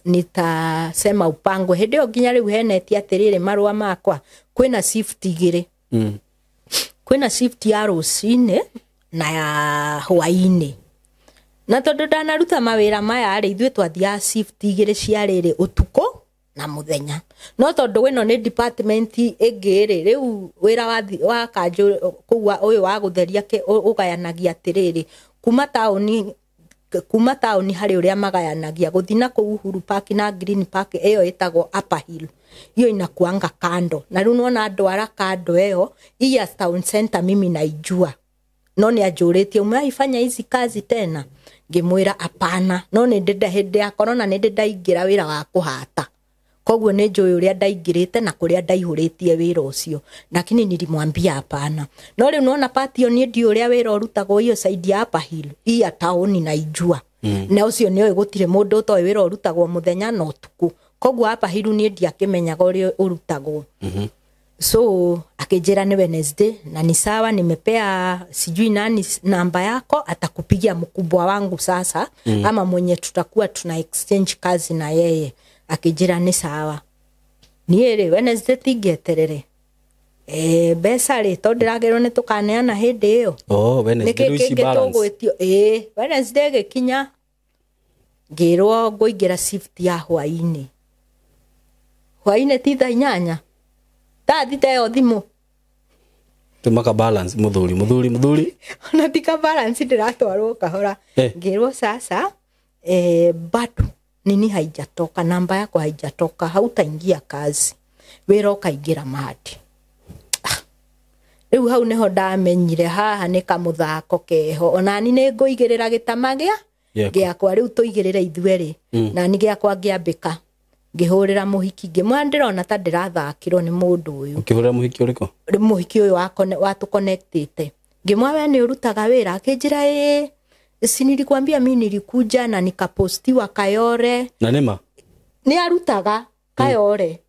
nitasema upangwe. Hĩndĩ ĩyo nginya rĩu henetie atĩrĩrĩ, marũa makwa kwĩna shift igĩrĩ. Kwĩna shift ya rũcinĩ na ya hwaĩ-inĩ. Na tondũ ndanaruta mawĩra maya rĩ, ithuĩ twathiaga shift igĩrĩ cia rĩrĩ, ũtukũ na mũthenya. No tondũ ĩno nĩ department ĩngĩ rĩ, rĩu wĩra wa kanjũ kũu ũyũ wa gũtheria ũgayanagia atĩrĩrĩ, kuma taũni harĩ ũrĩa magayanagia gũthiĩ na kũu Uhuru Park na Green Park, ĩyo ĩtagwo Upper Hill, hiyo inakuanga kando. Na rĩu nĩwona andũ kando ĩyo iya town center mimi naijua. No nĩ anjũrĩtie umewaifanya hizi kazi tena, ngĩmwĩra hapana. No nĩ ndĩ hĩndĩ ya corona nĩ ndĩ ndaingĩra wĩra wa kũhata, koguo nĩ njũĩ ũrĩa ndaingĩrĩte na kũrĩa ndaihũrĩtie wĩra ũcio, lakini nilimwambia hapana. No rĩu nĩwona part ĩyo niĩ ndiũĩ ũrĩa wĩra ũrutagwo hiyo side ya Upper Hill, iya taũni naijua. Na ũcio nĩoĩ gũtirĩ mũndũ ũtoĩ wĩra ũrutagwo mũthenya na ũtukũ, koguo Upper Hill niĩ ndiakĩmenyaga ũrĩa ũrutagwo. So akĩnjĩra nĩ Wednesday na ni sawa, nimepea sijui nani namba yako, atakupigia mkubwa wangu sasa, ama mwenye tutakuwa tuna exchange kazi na yeye. Akĩnjĩra nĩ sawa. Niĩ rĩ Wednesday tingĩeterere mbeca rĩ, tondũ ndĩragĩrwo nĩ tũkaneana hĩndĩ ĩyo. Wednesday Nĩkĩ rĩu ici kĩngĩ balance. tũgwĩtio? Ĩĩ, Wednesday ĩgĩkinya ngĩrwo ngũingĩra shift ya hwaĩ-inĩ. Hwaĩ-inĩ ti 8:00, 6:00 ĩyo thimũ. Tũmaka balance mũthuri mũthuri mũthuri. Ona ti ka balance, ndĩratwarwo kahora. Ngĩrwo sasa bado nini haijatoka, namba yako haijatoka, hautaingia kazi, wĩra ũkaingĩra Monday. Rĩu hau nĩho ndamenyire haha nĩ kamũthako keho, onani nĩ ngũigĩrĩra gĩtama gĩa Gĩaku. gĩakwa. Rĩu tũigĩrĩre ithuerĩ, nani gĩakwa ngĩambĩka, ngĩhũrĩra mũhiki, ngĩmwĩra ndĩrona ta ndĩrathakĩrwo nĩ mũndũ ũyũ. Ũkĩhũrĩra mũhiki ũrĩkũ? Rĩ mũhiki ũyũ watũconnectĩte. Ngĩmwĩra we nĩ ũrutaga wĩra? Akĩnjĩra ĩĩ, si nilikwambia mi nilikuja na nikapostiwa Kayore. Na nĩma? Nĩ arutaga Kayore.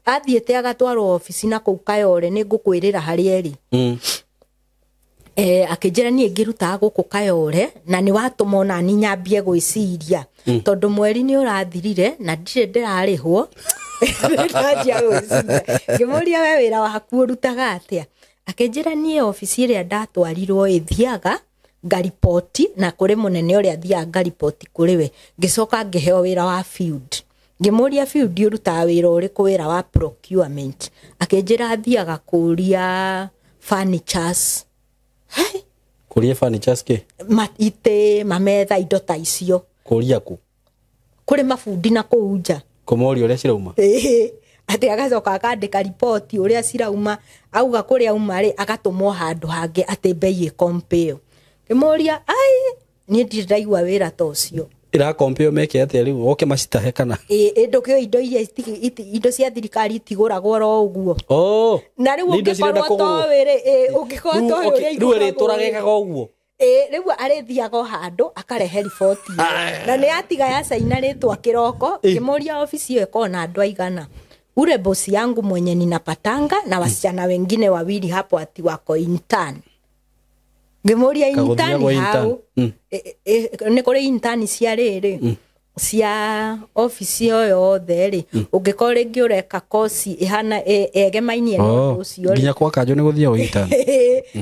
Athiĩte agatwarwo obici na kũu Kayore, nĩ ngũkwĩrĩra harĩa ĩrĩ. Akĩnjĩra niĩ ngĩrutaga gũkũ Kayore na nĩ watũma onani nyambie gwĩciria, tondũ mweri nĩ ũrathirire na ndirĩ ndĩrarĩhwo. Ndanjia gwĩciria, ngĩmũria we wĩra waku ũrutaga atĩa? Akĩnjĩra niĩ obici ĩrĩa ndatwarirwo ĩthiaga ngariboti na kũrĩ mũnene ũrĩa thiaga ngariboti kũrĩ we, ngĩcoka ngĩheo wĩra wa field. Ngĩmũria biũ ũrutaga wĩra ũrĩkũ, wĩra wa procurement. Akĩnjĩra athiaga kũria furnitures. Hai, Kũria furnitures kĩ? Itĩ, mametha, indo ta icio. Kũria kũ? Kũrĩ mabundi na kũu nja. Kũmoria ũrĩa cirauma? Ĩĩ, atĩ agacoka akandĩka riboti ũrĩa cirauma, auga kũrĩa auma rĩ, agatũmwo handũ hangĩ atĩ mbei ĩkompĩo. Ngĩmũria, ai, niĩ ndirĩ ndaigua wĩra ta ũcio. Ĩrakompĩo meke atĩa rĩu? Oke macitahe kana? Ĩĩ, ndũkĩũĩ indo iria indo cia thirikari itigũragwo oro ũguo. Oh. Na rĩu Nĩ indo cirenda ũngĩkorwo kũgũrwo. toĩ rĩ, ĩĩ, ũngĩkorwo toĩ ũrĩa Rĩu igũragwo ĩrĩtũraga rĩ. ĩkaga ũguo. Ĩĩ, rĩu arĩthiaga o handũ akarehe riboti ĩyo. Na nĩ atiga ya caina rĩtwa kĩroko, ngĩmũria obici ĩyo ĩkoragwo na andũ aigana. Ule bosi yangu mwenye ninapatanga na wasichana wengine wawili hapo ati wako intern. Ngĩmũria Kagũthiagwo intern intern. hau. Nĩ kũrĩ intern cia rĩrĩ cia obici o yothe rĩ, ũngĩkorwo rĩngĩ ũreka kosi ĩhana egemainie na ũndũ ũcio rĩ, Nginya kwa kanjũ nĩ gũthiagwo intern.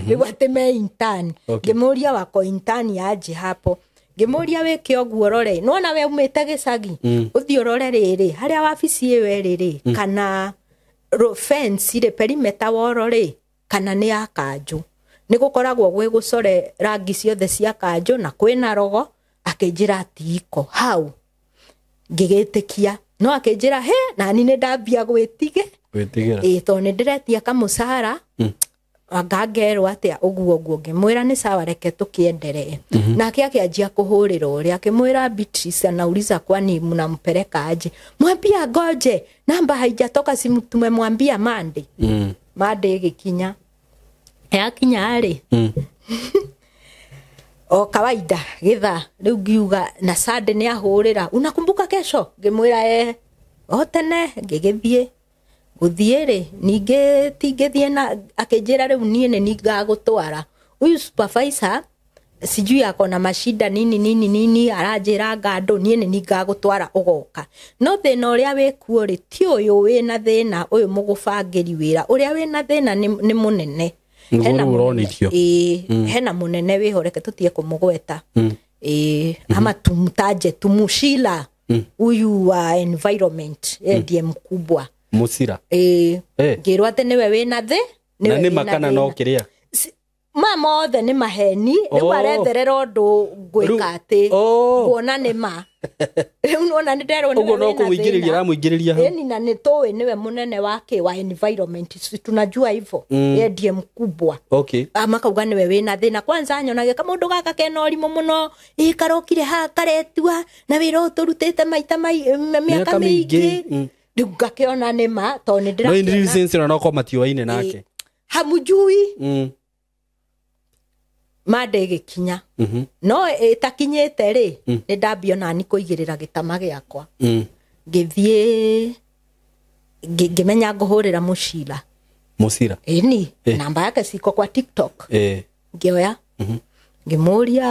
rĩu atĩ me intern. Okay. Ngĩmũria wako intern aje hapo. Ngĩmũria wĩke ũguo rore, nĩwona we umĩte gĩcagi, ũthiĩ ũrore rĩrĩ harĩa wabici ĩyo ĩrĩ rĩ, kana fence rĩ, perimeter wall rĩ, kana nĩ ya kanjũ. Nĩ gũkoragwo gwĩ gũcore rangi ciothe cia kanjũ na kwĩna rogo. Akĩnjĩra ati iko hau. Ngĩgĩtĩkia, no akĩnjĩra he nani nĩ ndambia gwĩtige. Gwĩtigĩra. Ĩĩ, tondũ nĩ ndĩretia kamũcara anga ngerwo atĩa ũguo ũguo. Ngĩmwĩra nĩ sawa, reke tũkĩenderee. Nake akĩanjia kũhũrĩra ũrĩa, akĩmwĩra Beatrice anauliza kwani mnampeleka aje, mwambia ngoje namba haijatoka, si tumemwambia Monday. Monday ĩgĩkinya, yakinya rĩ, o kawaida githaa rĩu ngiuga na Sunday nĩ ahũrĩra, unakumbuka kesho? Ngĩmwĩra eh, o tene. Ngĩgĩthiĩ, gũthiĩ rĩ, ningĩ tingĩthiĩ na akĩnjĩra rĩu niĩ nĩ ningagũtwara huyu supervisor, sijui ako na mashida nini nini nini, aranjĩra anga andũ niĩ nĩ ningagũtwara ũgoka. No thĩna ũrĩa wĩkuo rĩ, ti ũyũ wĩna thĩna ũyũ mũgũbangĩri wĩra, ũrĩa wĩna thĩna nĩ mũnene. Nĩguo Hena rĩu mũnene. ũronithio. Ĩĩ, hena mũnene wĩho, reke tũtige kũmũgweta. Ĩĩ, ama tumtaje tumushila huyu wa environment, yeye ndiye mkubwa. Mũcira. Ĩĩ, Eh. ngĩrwo atĩ nĩwe wĩna thĩ, Na nĩwe nĩ wĩna makana no thĩna. kĩrĩa. Ma mothe nĩ maheni. Rĩu Oh. aretherera ũndũ ngwĩka Rĩu- atĩ Oh. nguona nĩ ma. Rĩu nĩwona nĩ nderwo nĩwe Ũguo no wĩna kũmũingĩrĩria thĩna. aramũingĩrĩria hau. Ĩni, na nĩ tũĩ nĩwe mũnene wake wa environment, si tunajua hivyo, yeye ndiye mkubwa. Okay. Makauga nĩwe wĩna thĩna. Kwanza nyonaga kamũndũ gaka kena ũrimũ mũno, ĩ karokire haha karetua na wĩra ũyũ tũrutĩte maita mĩaka Mĩaka mĩingĩ. mĩingĩ. Rĩu ngakĩona nĩ ma tondũ nĩ No in real ndĩrakĩona sense ona no korwo matiũaine nake. Hamujui. Mande ĩgĩkinya, no ĩtakinyĩte rĩ, nĩ ndambia onani kũigĩrĩra gĩtama gĩakwa. Ngĩthiĩ ngĩmenya ngũhũrĩra mũcira. Mũcira. Ĩni, namba yake siko kwa TikTok. Ngĩoya, ngĩmũria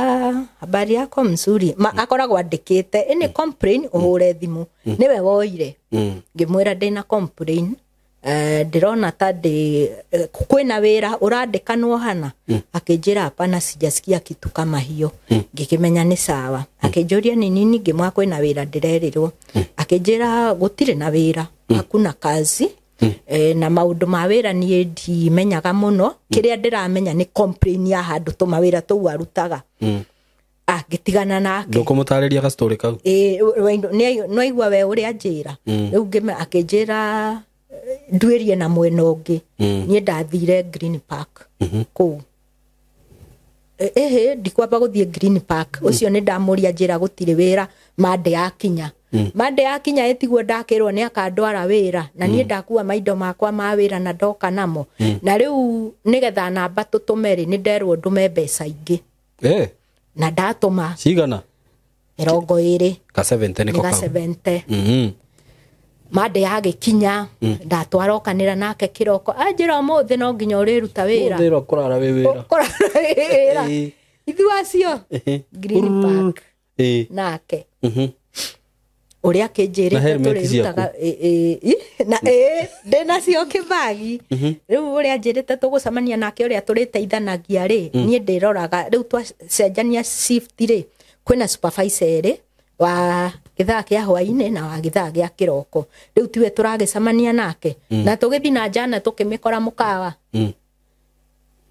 habari yako? Mzuri. Ma, akoragwo andĩkĩte ĩnĩ complain ũhũre thimũ, nĩwe woire. Ngĩmwĩra ndĩna complain, ndĩrona ta ndĩ kwĩna wĩra ũrandĩkanwo hana. Akĩnjĩra hapana, sijasikia kitu kama hiyo. Ngĩkĩmenya nĩ sawa. Akĩnjũria nĩ nini, ngĩmwĩra kwĩna wĩra ndĩrerĩrwo. Akĩnjĩra gũtirĩ na wĩra, hakuna kazi. Na maũndũ ma wĩra niĩ ndimenyaga mũno, kĩrĩa ndĩramenya nĩ complain ya handũ tũmawĩra tũu arutaga. Ngĩtigana nake. Ndũkũmũtarĩria gastory kau. Ĩĩ, nĩwaigua we ũrĩa njĩra rĩu akĩnjĩra nduĩrie na mwena ũngĩ. Niĩ ndathire Green Park kũu. Ĩhĩ, ndikwamba gũthiĩ Green Park ũcio, nĩ ndamũria njĩra gũtirĩ wĩra. Mande yakinya, mande yakinya, ĩtiguo ndakĩrwo nĩ akandwara wĩra, na niĩ ndakua maindo makwa ma wĩra na ndoka namo. Na rĩu nĩgetha namba tũtũme rĩ, nĩ nderwo ndũme mbeca ingĩ. Na ndatũma. Cigana? 20. Ka 70 nĩko Nĩ ga kau. 70. Mande yagĩkinya, ndatwarokanĩra nake kĩroko, anjĩra ũmũthĩ no nginya ũrĩruta wĩra. Ũthĩrwo kũrara wĩ wĩra. Kũrara wĩra. Ithuĩ acio Green Park nake ũrĩa Na akĩnjĩrĩte helmet. Tũrĩrutaga na ndĩnacio kĩbagi. Rĩu ũrĩa anjĩrĩte tũgũcemania nake, ũrĩa tũrĩteithanagia rĩ, niĩ ndĩroraga rĩu twacenjania shift rĩ, kwĩna supervisor erĩ. Wa gĩthaa kĩa hwainĩ na wa gĩthaa gĩa kĩroko. Rĩu tiwe tũragĩcemania nake. Na tũgĩthiĩ na njana tũkĩmĩkora mũkawa.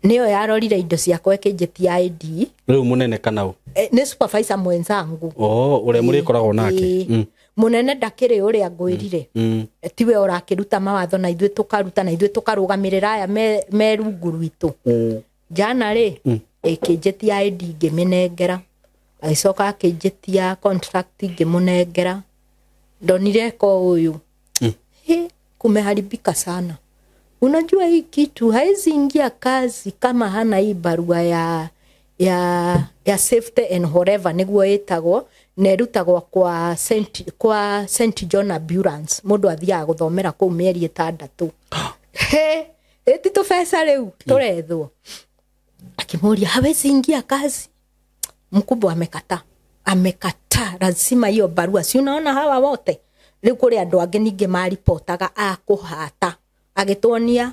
Nĩyo yarorire indo ciakwa ĩkĩnjĩtia ID. Rĩu mũnene kana ũ? Nĩ supervisor mwenzangu. Oh, ũrĩa mũrĩkoragwo nake. Mũnene ndakĩrĩ ũrĩa ngwĩrire. Tiwe ũrakĩruta mawatho na ithuĩ tũkaruta na ithuĩ tũkarũgamĩrĩra aya me rungu rwitũ. Jana rĩ, ĩkĩnjĩtia ID ngĩmĩnengera. Agĩcoka akĩnjĩtia contract ngĩmũnengera. Ndonire ko ũyũ. He, kumeharibika sana. Unajua hii kitu haizi ingia kazi kama hana hii barua ya safety and whatever niguo ĩtagwo na ĩrutagwo kwa St John Ambulance. Mũndũ athiaga gũthomera kũu mĩeri 6. He, ĩti tũbeca rĩu tũrethwo. Akimũria hawezi ingia kazi. Mkubwa amekataa. Amekataa, lazima hiyo barua. Si unaona hawa wote? Rĩu kũrĩ andũ angĩ ningĩ maripotaga a kũhata. Agĩtuonia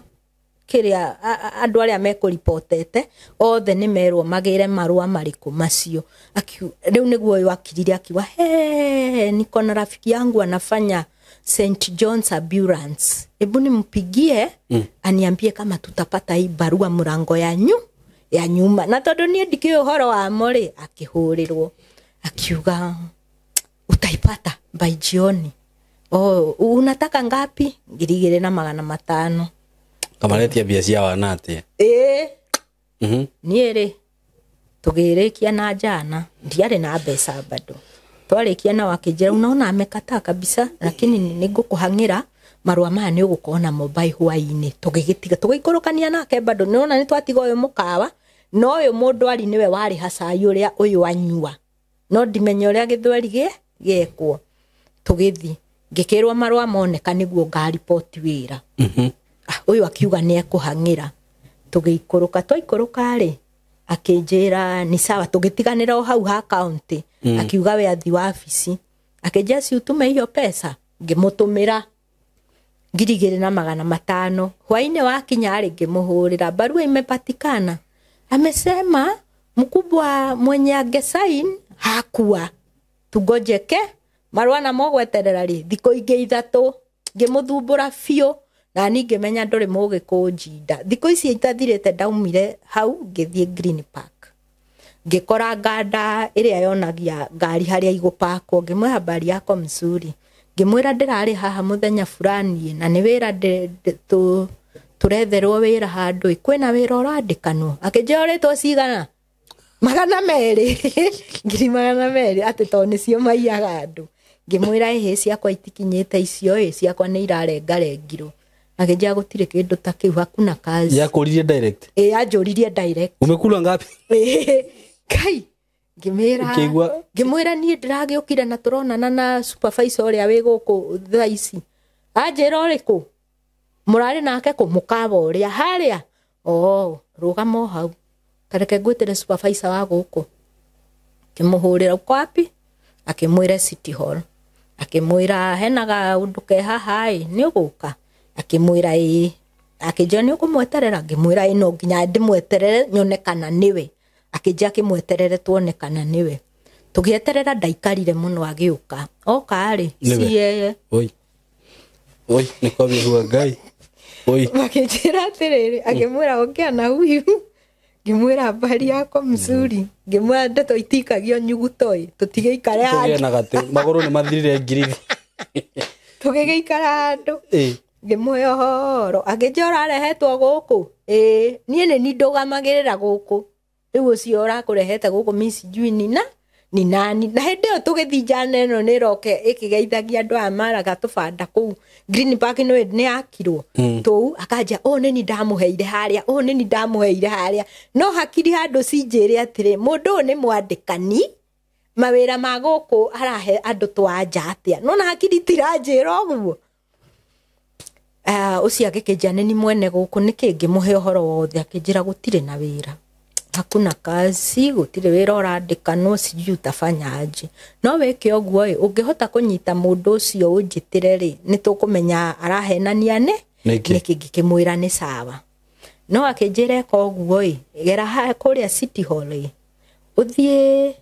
kĩrĩa andũ arĩa mekũripotete othe nĩ merwo magĩre marũa marĩkũ macio. Rĩu nĩguo ũyũ akirire akiuga, he, niko na rafiki yangu anafanya St John's Ambulance, hebu nimpigie aniambie kama tutapata hii barua mlango ya nyuma. Na tondũ niĩ ndikĩũĩ ũhoro wamo rĩ, akĩhũrĩrwo akiuga utaipata by jioni. Oh, unataka ngapi? 2500. Kamaretia mbia cia wana atĩa? Ĩĩ. Niĩ rĩ, tũgĩrĩkia na njana ndiarĩ na mbeca bado. Twarĩkia nao akĩnjĩra unaona amekataa kabisa, lakini nĩngũkũhang'ĩra marũa maya nĩ ũgũkorwo namo by hwaĩ-inĩ. Tũgĩgĩtiga tũgĩikũrũkania nake bado nĩwona nĩ twatiga ũyũ mũkawa, no ũyũ mũndũ ari nĩwe warĩha cai ũrĩa ũyũ anyua, no ndimenya ũrĩa gĩthweri gĩekwo. Tũgĩthiĩ ngĩkĩrwo marũa moneka nĩguo ngaripoti wĩra. Ũyũ akiuga nĩ ekũhang'ĩra. Tũgĩikũrũka, twaikũrũka rĩ, akĩnjĩra ni sawa, tũgĩtiganĩra o hau ha county. Akiuga we athi wabici. Akĩnjĩra si utume hiyo pesa, ngĩmũtũmĩra 2500. Hwaĩ-inĩ wakinya rĩ, ngĩmũhũrĩra barua imepatikana. Amesema mkubwa mwenye angesign hakuwa, tungoje ke marũa namo gweterera rĩ thikũ ingĩ 3. Ngĩmũthumbũra biũ na niĩ ngĩmenya ndũrĩ mũgĩ kũnjinda. Thikũ ici itathirĩte ndaumire hau ngĩthiĩ Green Park, ngĩkora nganda ĩrĩa yonagia ngari harĩa igũpakwo. Ngĩmwĩra habari yako mzuri, ngĩmwĩra ndĩrarĩ haha mũthenya fulani na nĩ wĩra tũretherwo wĩra handũ ĩ, kwĩna wĩra ũrandĩkanwo. Akĩnjĩra ũrĩtwo cigana? 200. 200,000 atĩ tondũ nĩcio maiyaga andũ. Ngĩmwĩra ĩhĩ ciakwa itikinyĩte icio ĩ, ciakwa nĩ irarengarengirwo. Akĩnjĩra gũtirĩ kĩndũ ta kĩu, hakuna kazi. Yakũririe direct? Ĩ, anjũririe direct. Umekula ngapi? Kai, ngĩmwĩra Ũkĩigua? Ngĩmwĩra niĩ ndĩragĩũkire na tũronana na supervisor ũrĩa wĩ gũkũ thaa ici. Anjĩra ũrĩkũ? Mũrarĩ nake kũ? Mũkawa ũrĩa harĩa? Oh, rũgama o hau. Kareke ngwĩtĩre supervisor wa gũkũ. Ngĩmũhũrĩra, uko wapi? Akĩmwĩra City Hall. Akĩmwĩra hena kaũndũ ke haha ĩ, nĩ ũgũka? Akĩmwĩra ĩĩ. Akĩnjĩra nĩ ũkũmweterera? Ngĩmwĩra ĩ, no nginya ndĩmweterere nyone kana nĩwe. Akĩnjĩra akĩmweterere tuone kana nĩwe. Tũgĩeterera ndaikarire mũno agĩũka. Oka rĩ, Nĩwe? si yeye. Oi. Oi, nĩ kwambia Ngai. Oi. Makĩnjĩra atĩrĩrĩ, akĩmwĩra ongea na huyu. Ngĩmwĩra habari yako mzuri. Ngĩmwĩra ndeto itikagio nyuguto ĩ, tũtigĩikare Tũgĩe handũ. na gatĩ magũrũ nĩ mathirire ngirithi. Tũgĩgĩikara handũ. Ĩ. Ngĩmũhe ũhoro. Akĩnjĩra ũrarehetwo gũkũ? Ĩĩ, niĩ nĩ niĩ ndũgamagĩrĩra gũkũ. Rĩu ũcio ũrakũrehete gũkũ mi sijui ni na ni nani. Na hĩndĩ ĩyo tũgĩthiĩ njana ĩno nĩ ĩroke ĩkĩgeithagia andũ aya maraga tũbanda kũu Green Park nĩ yakirwo tũu. Akanjia ũũ nĩ niĩ ndamũheire harĩa, ũũ nĩ niĩ ndamũheire harĩa. No hakiri handũ cinjĩre atĩrĩ, mũndũ ũyũ nĩ mwandĩkani, mawĩra ma gũkũ arahe andũ twanja atĩa? Nona hakiri itiranjĩra ũguo. Ũcio agĩkĩnjĩra nĩ ni mwene gũkũ nĩkĩ? Ngĩmũhe ũhoro wothe. Akĩnjĩra gũtirĩ na wĩra, hakuna kazi, gũtirĩ wĩra ũrandĩkanwo, sijui utafanya aje. No wĩke ũguo ĩ, ũngĩhota kũnyita mũndũ ũcio ũnjĩtĩre rĩ, nĩ tũkũmenya arahenania nĩ Nĩkĩ? Nĩkĩ. Ngĩkĩmwĩra nĩ sawa, no akĩnjĩra eka ũguo ĩ, gera kũrĩa City Hall ĩ, ũthiĩ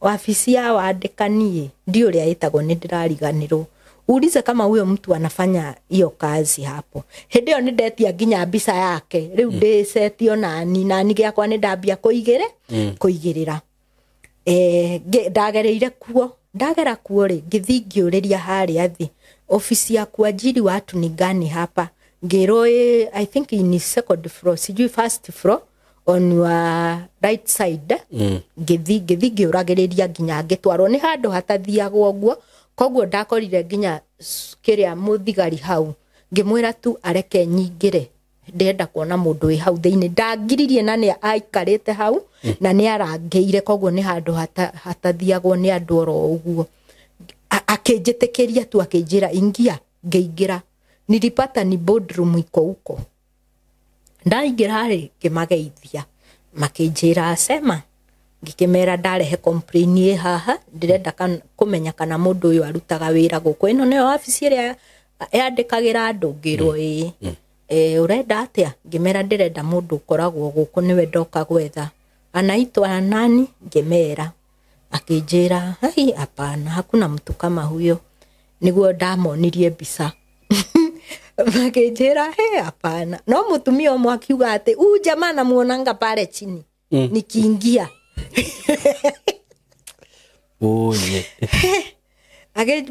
Wabici ya wandĩkani ndio ũrĩa ĩtagwo nĩ ndĩrariganĩrwo. Uulize kama huyo mtu anafanya hiyo kazi hapo. Hĩndĩ ĩyo nĩ ndetia nginya mbica yake. Rĩu ndĩcetio nani nani gĩakwa nĩ ndambia kũigĩrĩra. Ndagereire kuo. Ndagera kuo rĩ, ngĩthiĩ ngĩũrĩria harĩa thĩ. Ofisi ya kuajiri watu ni gani hapa? Ngĩrwo I think in second floor, sijui first floor on your right side. Ngĩthiĩ ngĩũragĩrĩria nginya ngĩtwarwo. Nĩ handũ hatathiagwo ũguo. Koguo ndakorire nginya kĩrĩa mũthigari hau. Ngĩmwĩra tu areke nyingĩre. Ndĩrenda kuona mũndũ wĩ hau thĩinĩ. Ndangiririe na nĩ aikarĩte hau na nĩ arangĩire, koguo nĩ handũ hatathiagwo nĩ andũ oro ũguo. Akĩnjĩtĩkĩria tu, akĩnjĩra ingia. Ngĩingĩra. Nilipata ni boardroom iko huko. Ndaingĩra rĩ, ngĩmageithia. Makĩnjĩra sema. Ngĩkĩmera ndarehe complain ĩ haha, ndĩrenda kũmenya kana mũndũ ũyũ arutaga wĩra gũkũ. Ĩno nĩyo wabici ĩrĩa yandĩkagĩra andũ. Ngĩrwo ĩĩ. Ũrenda atĩa? Ngĩmera ndĩrenda mũndũ ũkoragwo gũkũ, nĩwe ndoka gwetha. Anaitwa nani? Ngĩmera. Akĩnjĩra hai, hapana, hakuna mtu kama huyo. Nĩguo ndamonirie mbica. Makĩnjĩra he, hapana. No mũtumia ũmwe akiuga atĩ huyu jamaa namuonanga pale chini. Nikiingia. Oye.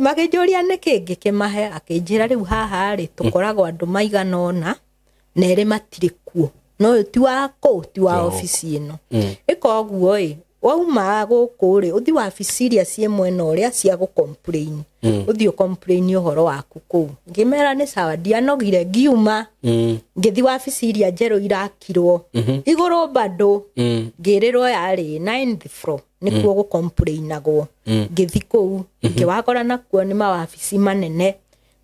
Makĩnjũria nĩkĩ, ngĩkĩmahe. Akĩnjĩra rĩu haha rĩ, tũkoragwo andũ maigana ũna na erĩ matirĩ kuo. No ũyũ ti wa kũ, ti wa obici ĩno. Ĩka ũguo ĩ, wauma gũkũ rĩ, ũthiĩ wabici iria ciĩ mwena ũrĩa cia gũ-complain. Ũthiĩ ũ-complain ũhoro waku kũu. Ngĩmera nĩ sawa, ndianogire, ngiuma. Ngĩthiĩ wabici iria njerũ irakirwo. Igũrũ bado. Ngĩrĩrwo yarĩ 9th floor. Nĩkuo gũ-complainagwo. Ngĩthiĩ kũu, ngĩwakora nakuo nĩ mawabici manene.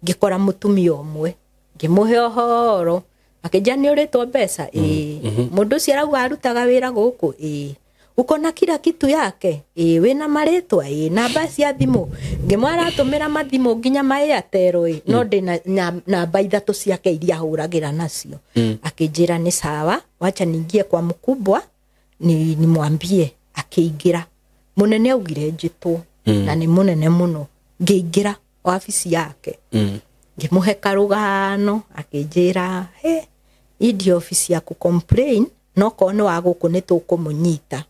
Ngĩkora mũtumia ũmwe. Ngĩmũhe ũhoro. Akĩnjĩra nĩ ũrĩtwo mbeca? Ĩĩ. Mũndũ ũcio arauga arutaga wĩra gũkũ? Ĩĩ. Uko na kila kitu yake? Ĩĩ. Wĩna marĩtwa? Ĩĩ. Namba cia thimũ? Ngĩmwĩra aratũmĩra mathimũ nginya ma Airtel ĩ, no ndĩna namba ithatũ ciake iria ahũragĩra nacio. Akĩnjĩra nĩ sawa, wacha niingie kwa mkubwa nimwambie. Akĩingĩra. Mũnene augire njĩtwo, na nĩ mũnene mũno. Ngĩingĩra wabici yake. Ngĩmũhe karũgano, akĩnjĩra he, hii ndio ofisi ya ku-complain, no korwo nĩ wa gũkũ nĩ tũkũmũnyita.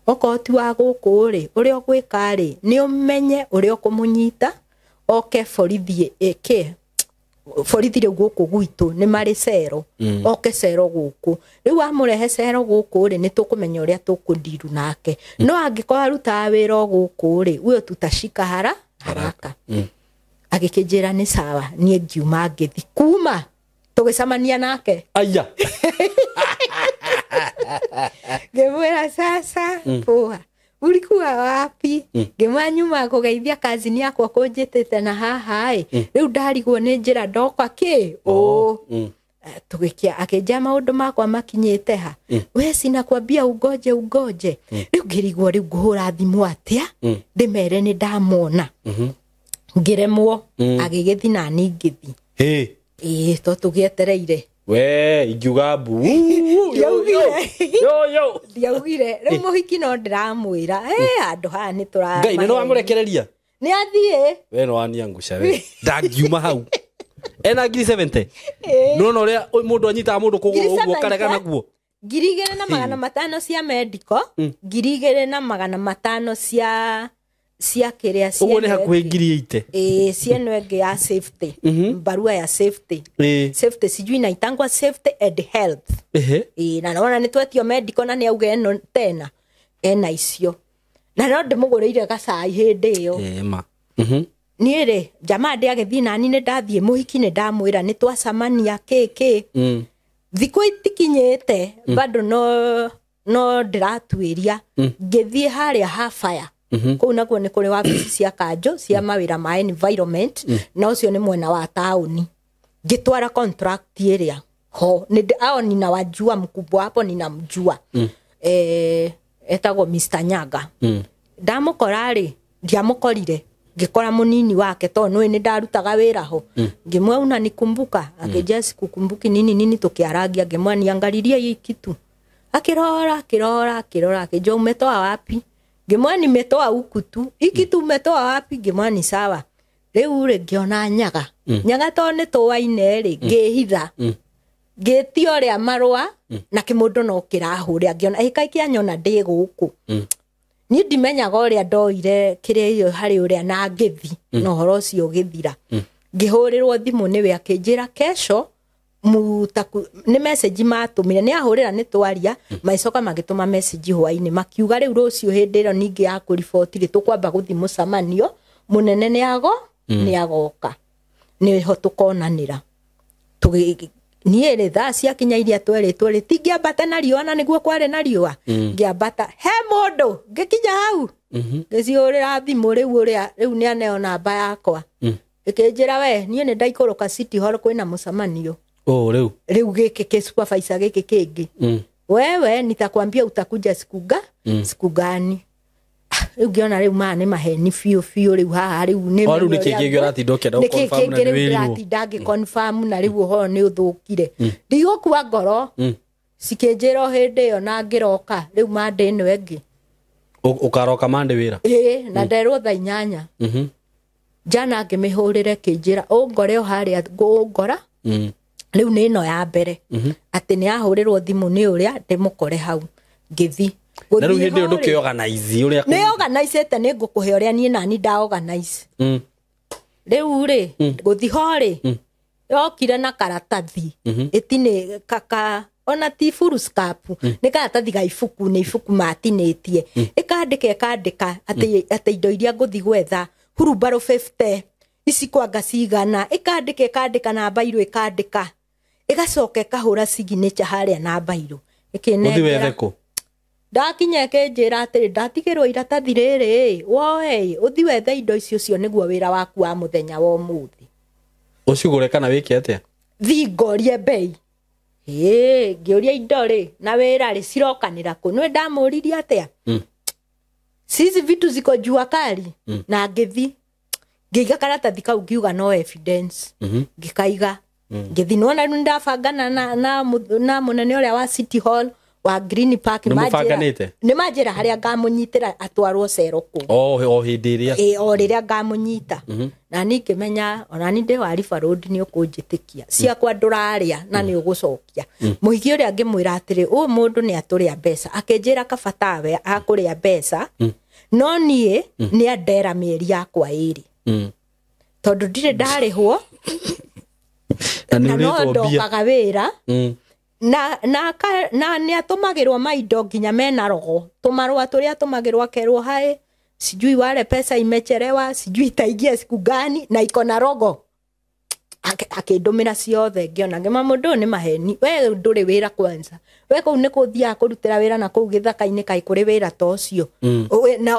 Okorwo ti wa gũkũ rĩ, ũrĩa ũgwĩka rĩ, nĩ ũmenye ũrĩa ũkũmũnyita, oke borithi ĩke. Borithi rĩu gũkũ gwitũ nĩ marĩ cero. Oke cero gũkũ. Rĩu amũrehe cero gũkũ rĩ, nĩ tũkũmenya ũrĩa tũkũndiru nake. No angĩkorwo arutaga wĩra o gũkũ rĩ, huyo tutashika haraka. Agĩkĩnjĩra nĩ sawa, niĩ ngiuma ngĩthiĩ. Kuma tũgĩcemania nake. Aya. Ngĩmwĩra sasa, poa. Ulikuwa wapi? Ngĩmwĩra nyuma kũgeithia kazini yakwa kũnjĩtĩte na haha ĩ. Rĩu ndarigwo nĩ njĩra ndoka kĩ? Tũgĩkia, akĩnjĩra maũndũ makwa makinyĩte ha. We sinakwambia ungoje ungoje. Rĩu ngĩrigwo rĩu ngũhũra thimũ atĩa? Ndĩmere nĩ ndamona. Ngĩremwo, agĩgĩthiĩ nani ngĩthiĩ. Ĩĩ, to tũgĩetereire. We, ingiuga mbu. Yo. Ndiaugire. Rĩu mũhiki no ndĩramwĩra. Handũ haha nĩ tũra. Ngai, nĩ wamũrekereria? Nĩ athiĩ. We no waniangusha we. Ndangiuma hau. Ena ngiri 70. Nĩwona ũrĩa mũndũ anyitaga mũndũ kũgũrũ ũguo karega naguo. 2,500 cia medical, 2,500 cia kĩrĩa cia Ũguo nĩ hakuhĩ 80,000. Ĩĩ, cia ĩno ĩngĩ ya safety. Barua ya safety. Safety sijui inaitangwa safety and health. Ĩĩ, na naona nĩ twetio medical na nĩ auga ĩno tena. Ena icio. Na no ndĩmũgũrĩire gacai hĩndĩ ĩyo. Ĩĩ ma. Niĩ rĩ, jamaa ndĩagĩthiĩ nani nĩ ndathiĩ mũhiki nĩ ndamwĩra nĩ twacemania kĩ kĩ. Thikũ itikinyĩte, bado no ndĩratuĩria. Ngĩthiĩ harĩa ha fire. Kũu nakuo nĩ kũrĩ wabici cia kanjũ cia mawĩra ma environment, na ũcio nĩ mwena wa taũni. Ngĩtwara contract ĩrĩa ho, ao ninawajua, mkubwa hapo ninamjua. Etagwo Mr. Nyaga. Ndamũkora rĩ, ndiamũkorire. Ngĩkora mũnini wake tondũ nĩũĩ nĩ ndarutaga wĩra ho. Ngĩmwĩra unanikumbuka? Akĩnjĩra sikukumbuki nini nini, tũkĩarangia. Ngĩmwĩra niangalilie hii kitu. Akĩrora, akĩrora, akĩrora, akĩnjĩra umetoa wapi? Ngĩmwĩra nimetoa huku tu. Hiki tu umetoa wapi? Ngĩmwĩra ni sawa. Rĩu rĩ ngĩona nyaga. Nyaga to nĩ tũwaine rĩ ngĩhitha. Ngĩtia ũrĩa marũa na kĩmũndũ no kĩrahũrĩa ngĩona ĩkai kĩanyona ndĩ gũkũ. Niĩ ndimenyaga ũrĩa ndoire kĩrĩa iyo harĩ ũrĩa na ngĩthi na ũhoro ũcio ũgĩthira. Ngĩhũrĩrwo thimũ nĩwe akĩnjĩra kesho mutaku nĩ message matũmire nĩ ahũrĩra nĩ twaria magĩcoka magĩtũma message hwainĩ makiuga rĩu rũciũ hĩndĩ ĩyo ningĩ ya kũriboti rĩ tũkwamba gũthiĩ mũcemanio mũnene nĩ agoka nĩho tũkonanĩra. Niĩ rĩ thaa ciakinya iria twerĩtwo rĩ tingĩambata na riũa na nĩguo kwarĩ na riũa ngĩambata he mũndũ ngĩkinya hau ngĩcihũrĩra thimũ rĩu ũrĩa rĩu nĩaneo namba yakwa ĩkĩnjĩra we niĩ nĩ ndaikũrũka City Hall kwĩna mũcemanio. Oh, rĩu rĩu gĩkĩ kĩ supervisor gĩkĩ kĩngĩ wewe nitakwambia utakuja siku gani. Rĩu ngĩona rĩu maya nĩ maheni biũ biũ rĩu haha rĩu nĩ rĩu nĩkĩ kĩngĩ ũratinda ũkĩenda gũ-confirm na nĩ wĩrirwo? Ndĩratinda ngĩ-confirm na rĩu ũhoro nĩ ũthũkire. Ndigũkua ngoro cikĩnjĩra o hĩndĩ ĩyo na ngĩroka rĩu Monday ĩno ĩngĩ. Ũkaroka Monday wĩra? Ĩĩ, na nderwo thaa 8. Jana ngĩmĩhũrĩre kĩnjĩra ũngore o harĩa ngũngora. Rĩu nĩ ĩno ya mbere atĩ nĩ ahũrĩrwo thimũ nĩ ũrĩa ndĩmũkore hau ngĩthi. Na rĩu hĩndĩ ĩyo ndũkĩ-organize ũrĩa nĩ organizete nĩ ngũkũhe ũrĩa niĩ nani nda organize. Rĩu rĩ gũthi ho rĩ yokire na karatathi ĩtinĩ kaka ona ti full-scarp nĩ karatathi ga ibuku nĩ ibuku matinĩtie ĩkandĩka ĩkandĩka atĩ indo iria ngũthi gwetha hurumbarũ 50 ici kwanga cigana ĩkandĩka ĩkandĩka na mbairũ ĩkandĩka ĩgacoka ĩkahũra signature harĩa na mbairũ Ũthi wethe kũ? Ndakinya ĩkĩnjĩra atĩrĩ ndatigĩrwo iratathi rĩrĩ woe ũthi wethe indo icio cio nĩguo wĩra waku wa mũthenya wa ũmũthĩ. Ũcigũre kana wĩke atĩa? Thi ngorie bei. Ĩĩ ngĩũria indo rĩ na wĩra rĩ cirokanĩra kũ? Nĩwe ndamũririe atĩa? Sisi vitu ziko jua kali na ngĩthi ngĩiga karatathi kau ngiuga no evidence ngĩkaiga ngĩthi nĩwona rĩu nĩndabangana na mũnene ũrĩa wa City Hall wa Green Park Nĩ mũbanganĩte? nĩ manjĩra harĩa ngamũnyitĩra atwarwo cero kũu. O hĩndĩ ĩrĩa. Ĩĩ o rĩrĩa ngamũnyita. Na niĩ ngĩmenya ona niĩ ndĩ wa River Road nĩ ũkũnjĩtĩkia ciakwa ndũrarĩa na nĩ ũgũcokia. Mũhiki ũrĩa ngĩmwĩra atĩrĩ ũyũ mũndũ nĩ atũrĩa mbeca akĩnjĩra kaba tawe akũrĩa mbeca no niĩ nĩ andera mĩeri yakwa ĩrĩ tondũ ndirĩ ndarĩhwo na na no nĩ ũrĩtwo mbia ndokaga wĩra na nĩ atũmagĩrwo maindo nginya mena rogo tũmarũa tũrĩa atũmagĩrwo akerwo hae sijui wale pesa imechelewa sijui itaingia siku gani na iko na rogo akĩndũmĩra ciothe ngĩona ngĩma mũndũ ũyũ nĩ maheni we ndũrĩ wĩra kwanza we kũu nĩ kũthiaga kũrutĩra wĩra na kũu gĩthaka-inĩ kaĩ kũrĩ wĩra ta ũcio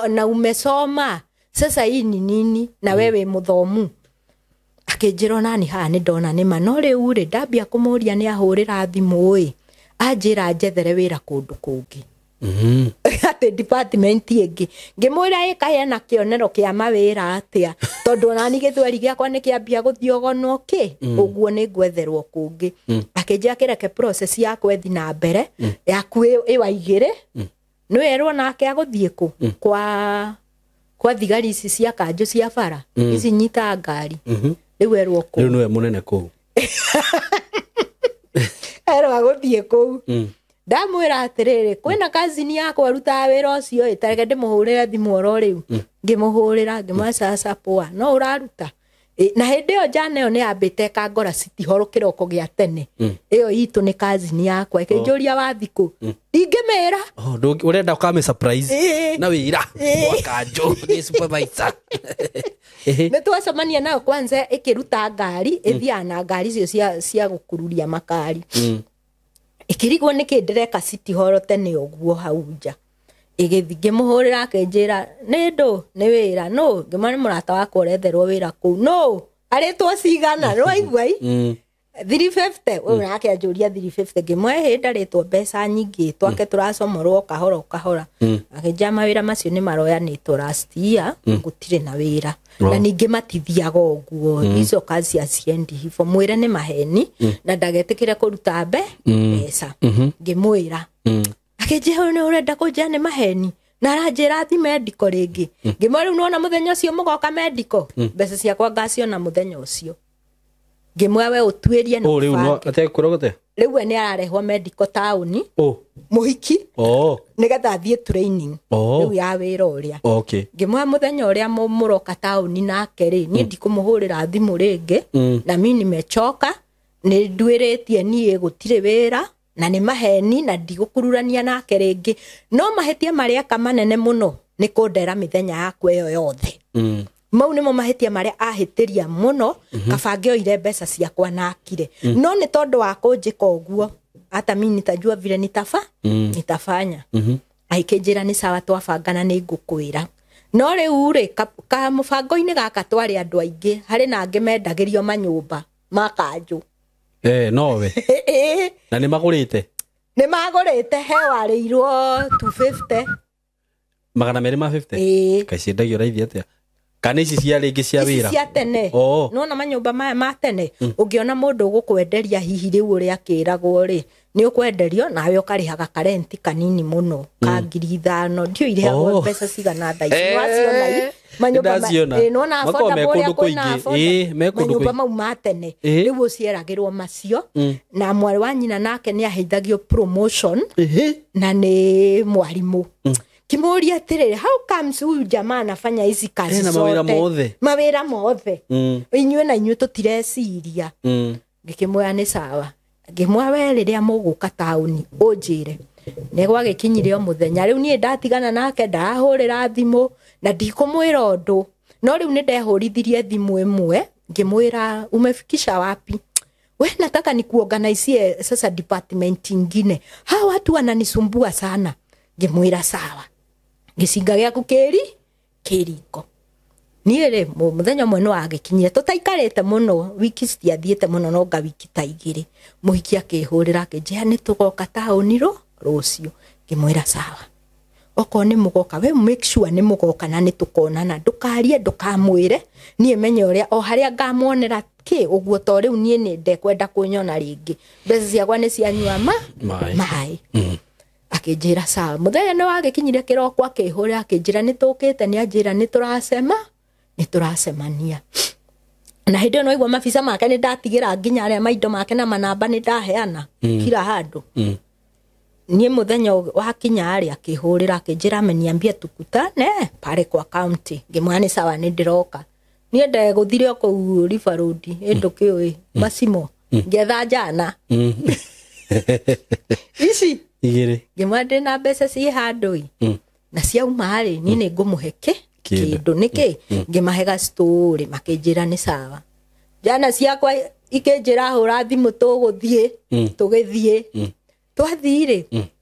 na umesoma sasa hii ni nini na we wĩ mũthomu akĩnjĩra onani haha nĩ ndona nĩma no rĩu rĩ ndambia kũmũria nĩ ahũrĩra thimũ ĩ anjĩra njethere wĩra kũndũ kũngĩ atĩ department ĩngĩ ngĩmwĩra ĩ kaĩ ena kĩonero kĩa mawĩra atĩa tondũ onani gĩthweri gĩakwa nĩ kĩambia gũthiogonwo kĩ ũguo nĩ ngwetherwo kũngĩ akĩnjĩra kĩreke process yakwa ĩthi na mbere yaku ĩwa igĩrĩ nĩwerwo nake agũthiĩ kũ kwa thigari ici cia kanjũ cia bara ici nyitaga ngari rĩu erwo kũu rĩu nĩwe mũnene kũu erwo agũthiĩ kũu ndamwĩra atĩrĩrĩ kwĩna kazini yakwa rutaga wĩra ũcio ĩ tareke ndĩmũhũrĩre thimũ oro rĩu ngĩmũhũrĩra ngĩmwĩra sasa poa no ũraruta na hĩndĩ ĩyo njana ĩyo nĩ yambĩte ĩkangora City Hall kĩroko gĩa tene ĩyo itũ nĩ kazini yakwa ĩkĩnjũria wathi kũ ndingĩmĩra ũrenda ũkamĩ surprise na wĩra wa kanjũ nĩ supervisor nĩ twacemania nayo kwanza ĩkĩruta ngari ĩthiaga na ngari icio cia gũkururia makari ĩkĩrigwo nĩkĩ ndĩreka City Hall tene ũguo hau nja ĩgĩthiĩ ngĩmũhũrĩra akĩnjĩra nĩ ndũ nĩ wĩra no ngĩmwĩra nĩ mũrata wakwa ũretherwo wĩra kũu no arĩtwo cigana nĩwaigua i 350 ũyũ nake anjũria 350 ngĩmwĩra hĩ ndarĩtwo mbeca nyingĩ twake tũracomorwo kahora kahora akĩnjĩra mawĩra macio nĩ maroyanĩtwo last year gũtirĩ na wĩra na ningĩ matithiaga ũguo icio kazi aciendi hivo mwĩre nĩ maheni na ndagetĩkĩre kũruta mbeca ngĩmwĩra akĩnjĩra nĩ ũrenda kũnjĩra nĩ maheni Na aranjĩra thi medical rĩngĩ. Ngĩmwĩra rĩu nĩwona mũthenya ũcio mũgoka medical, mbeca ciakwa ngaciona mũthenya ũcio. Ngĩmwĩra we ũtuĩrie na Oh, rĩu no ũbange. atekwĩra gũte. Rĩu we nĩ ararehwo medical taũni Oh. mũhiki Oh. nĩgetha athiĩ training Oh. rĩu ya wĩra ũrĩa. Okay. Ngĩmwĩra mũthenya ũrĩa mũroka taũni nake rĩ, niĩ ndikũmũhũrĩra thimũ rĩngĩ na mi nimechoka, nĩ nduĩrĩtie niĩ gũtirĩ wĩra na nĩ maheni na ndigũkururania nake rĩngĩ. No mahĩtia marĩa eka manene mũno nĩ kũndera mĩthenya yakwa ĩyo yothe. Mau nĩmo mahĩtia marĩa ahĩtĩria mũno. Kaba ngĩoire mbeca ciakwa na akire. No nĩ tondũ wa kũnjĩka ũguo, hata mi nitajua vile nitafanya. Agĩkĩnjĩra nĩ sawa, twabangana nĩ ngũkwĩra. No rĩu rĩ, ka mũbango-inĩ gaka twarĩ andũ aingĩ, harĩ na angĩ mendagĩrio manyũmba ma kanjũ. Eh, nowe. Na nĩ magũrĩte. Nĩ magũrĩte, he warĩirwo 250. 250. Ĩĩ. Kaĩ ciendagio raithi atĩa? Kana ici cia rĩngĩ cia Ici wĩra? cia tene. Oh. Nĩwona manyũmba maya ma tene, ũngĩona mũndũ ũgũkwenderia hihi rĩu ũrĩa akĩragwo rĩ, nĩ ũkwenderio nawe ũkarĩhaga karenti kanini mũno ka 5,000. Ndiũĩ irĩhagwo Oh. mbeca cigana thaa ici. Nĩwaciona i? Manyũmba Nĩndaciona. ĩĩ, nĩwona Makoragwo me affordable ũrĩa kũndũ kwĩna kũingĩ. affordable. Ĩĩ, me kũndũ Manyũmba kũingĩ. mau ma tene Ĩĩ. rĩu ũcieragĩrwo macio. Na mwarĩ wa nyina nake nĩ aheithagio promotion Ehe. na nĩ mwarimũ. Kimũria atĩrĩrĩ, how comes huyu jamaa anafanya hizi kazi Ena mawĩra zote? mothe. Mawĩra mothe. Inyuĩ na inyuĩ tũtireciria. Ngĩkĩmwĩra nĩ sawa. Ngĩmwĩra we rĩrĩa mũgũka taũni ũnjĩre. Nĩ gwagĩkinyire o mũthenya rĩu niĩ ndatigana nake, ndahũrĩra thimũ na ndikũmwĩra ũndũ. No rĩu nĩ ndehũrithirie thimũ ĩmwe ngĩmwĩra umefikisha wapi? We nataka nikuorganizie sasa department ingine, hawa watu wananisumbua sana. Ngĩmwĩra sawa. Gĩcinga gĩaku kĩri kĩriko. Niĩ rĩ, mũthenya ũmwe nĩ wagĩkinyire tũtaikarĩte mũno, wiki citiathiĩte mũno, no nga wiki ta igĩrĩ, mũhiki akĩhũrĩra akĩnjĩra nĩ tũgoka taũni rũciũ. Ngĩmwĩra sawa, okorwo nĩ mũgoka we make sure nĩ mũgoka na nĩ tũkonana, ndũkarie ndũkamwĩre, niĩ menye ũrĩa o harĩa ngamuonera kĩ ũguo, to rĩu niĩ nĩ ndekwenda kũnyona rĩngĩ, mbeca ciakwa nĩ cianyua ma Maĩ. maĩ. Akĩnjĩra sawa. Mũthenya nĩ wagĩkinyire kĩroko akĩhũrĩra akĩnjĩra nĩ tũkĩte, nĩ anjĩra nĩ tũracema, nĩ tũracemania. Na hĩndĩ ĩyo nĩwaigua mabica make nĩ ndatigĩra nginya arĩa maindo make na manamba nĩ ndaheana kila handũ. Niĩ mũthenya wakinya rĩ, akĩhũrĩra akĩnjĩra ameniambia tukutane pale kwa county. Ngĩmwĩra nĩ sawa, nĩ ndĩroka. Niĩ ndegũthire o kũu River Road, ĩ ndũkĩũĩ macimo, ngĩetha njana ici. Igĩrĩ. Ngĩmwĩra ndĩna mbeca ciĩ handũ ĩ, na ciauma rĩ, niĩ nĩ ngũmũhe kĩ Kĩndũ. kĩndũ nĩkĩ. Ngĩmahe gacitũrĩ, makĩnjĩra nĩ sawa. Njana ciakwa ikĩnjĩra hũra thimũ tũgũthiĩ. Tũgĩthiĩ, twathiĩ rĩ,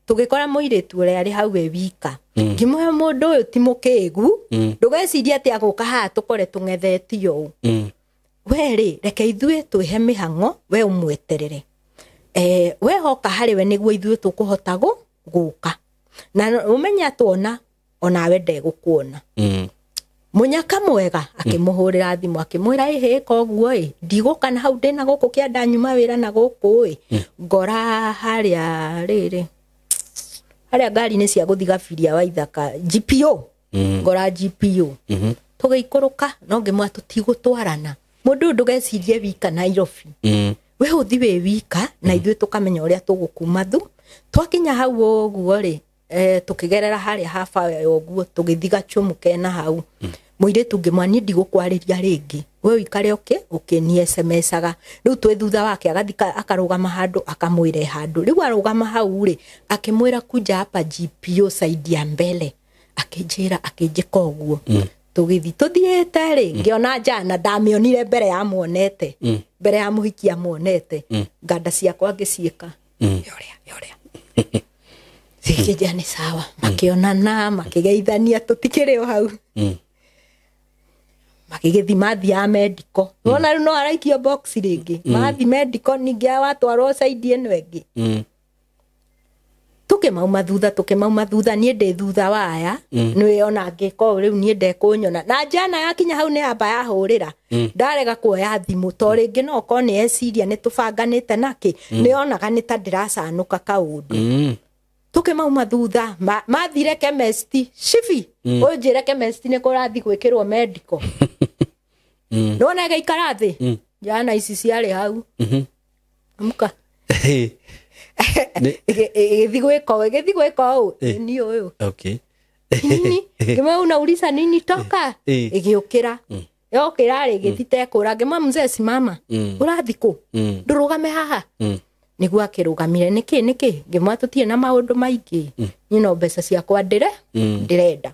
tũgĩkora mũirĩtu ũrĩa arĩ hau e wika. Ngĩmwĩra mũndũ ũyũ ti mũkĩgu, ndũgecirie atĩ agũka haha tũkore tũng'ethetio ũũ. We rĩ, reke ithuĩ twĩhe mĩhang'o, we ũmweterere. We hoka harĩ we nĩguo ithuĩ tũkũhota gũka. Na ũmenye atwona onawe ndegũkuona. Mũnyaka mwega akĩmũhũrĩra thimũ akĩmwĩra ĩhĩ ĩka ũguo ĩ, ndigũka na hau ndĩna gũkũ kĩanda nyuma wĩra na gũkũ ĩ, ngora harĩa rĩrĩ harĩa ngari-inĩ cia gũthiĩ Gabiria wa Ithaka GPO. Ngora GPO. Tũgĩikũrũka no ngĩmwĩra tũtigũtwarana, mũndũ ũyũ ndũgecirie wika Nairobi, we ũthi wĩ wika na ithuĩ tũkamenya ũrĩa tũgũkuma thu. Twakinya hau ũguo rĩ, tũkĩgerera harĩa haba ũguo tũgĩthiĩ gachumu kena hau. Mũirĩtu ngĩmwĩra niĩ ndigũkwarĩria rĩngĩ, we ũikare ũkĩni SMS-aga. Rĩu twĩ thutha wake agathiĩ akarũgama handũ akamwĩra handũ. Rĩu arũgama hau rĩ, akĩmwĩra kuja hapa GPO side ya mbele, akĩnjĩra akĩnjĩka ũguo. Tũgĩthiĩ tũthiĩte rĩ, ngĩona njana ndamĩonire mbere ya muonete, mbere ya mũhiki amuonete. Nganda ciakwa ngĩciĩka yoria yoria, cikĩnjĩra nĩ sawa. Makĩonana makĩgeithania, tũtikĩrĩ o hau. Magĩgĩthiĩ mathiaga medical. Wona rĩu no araikio box rĩngĩ, mathiĩ medical ningĩ watwarwo side ĩno ĩngĩ. Tũkĩmauma thutha, tũkĩmauma thutha, niĩ ndĩ thutha waya nĩwe ona angĩka ũũ rĩu niĩ ndekũnyona. Na njana yakinya hau nĩ yamba yahũrĩra, ndarega kuoya thimũ to rĩngĩ no okorwo nĩ eciria nĩ tũbanganĩte nakĩ, nĩ onaga nĩ ta ndĩracanũka kaũndũ. Tukimauma thutha mathire chemist cibi unjire chemist ni kurathi gwikirwo medical. Nona gaikara thi jana ici ciarĩ hau. Amka. Gĩthi gwĩka ũũ ni ũyũ. Okay. Nini ngĩmwĩra unauliza nini toka. Ĩgĩũkĩra. Yokĩra rĩ gĩthite kũra ngĩmwĩra mzee simama. Ũrathi kũ? Ndũrũgame haha. Nĩguo akĩrũgamire nĩkĩ ngĩmwĩra tũtirĩ na maũndũ maingĩ. Niĩ no mbeca ciakwa ndĩrenda.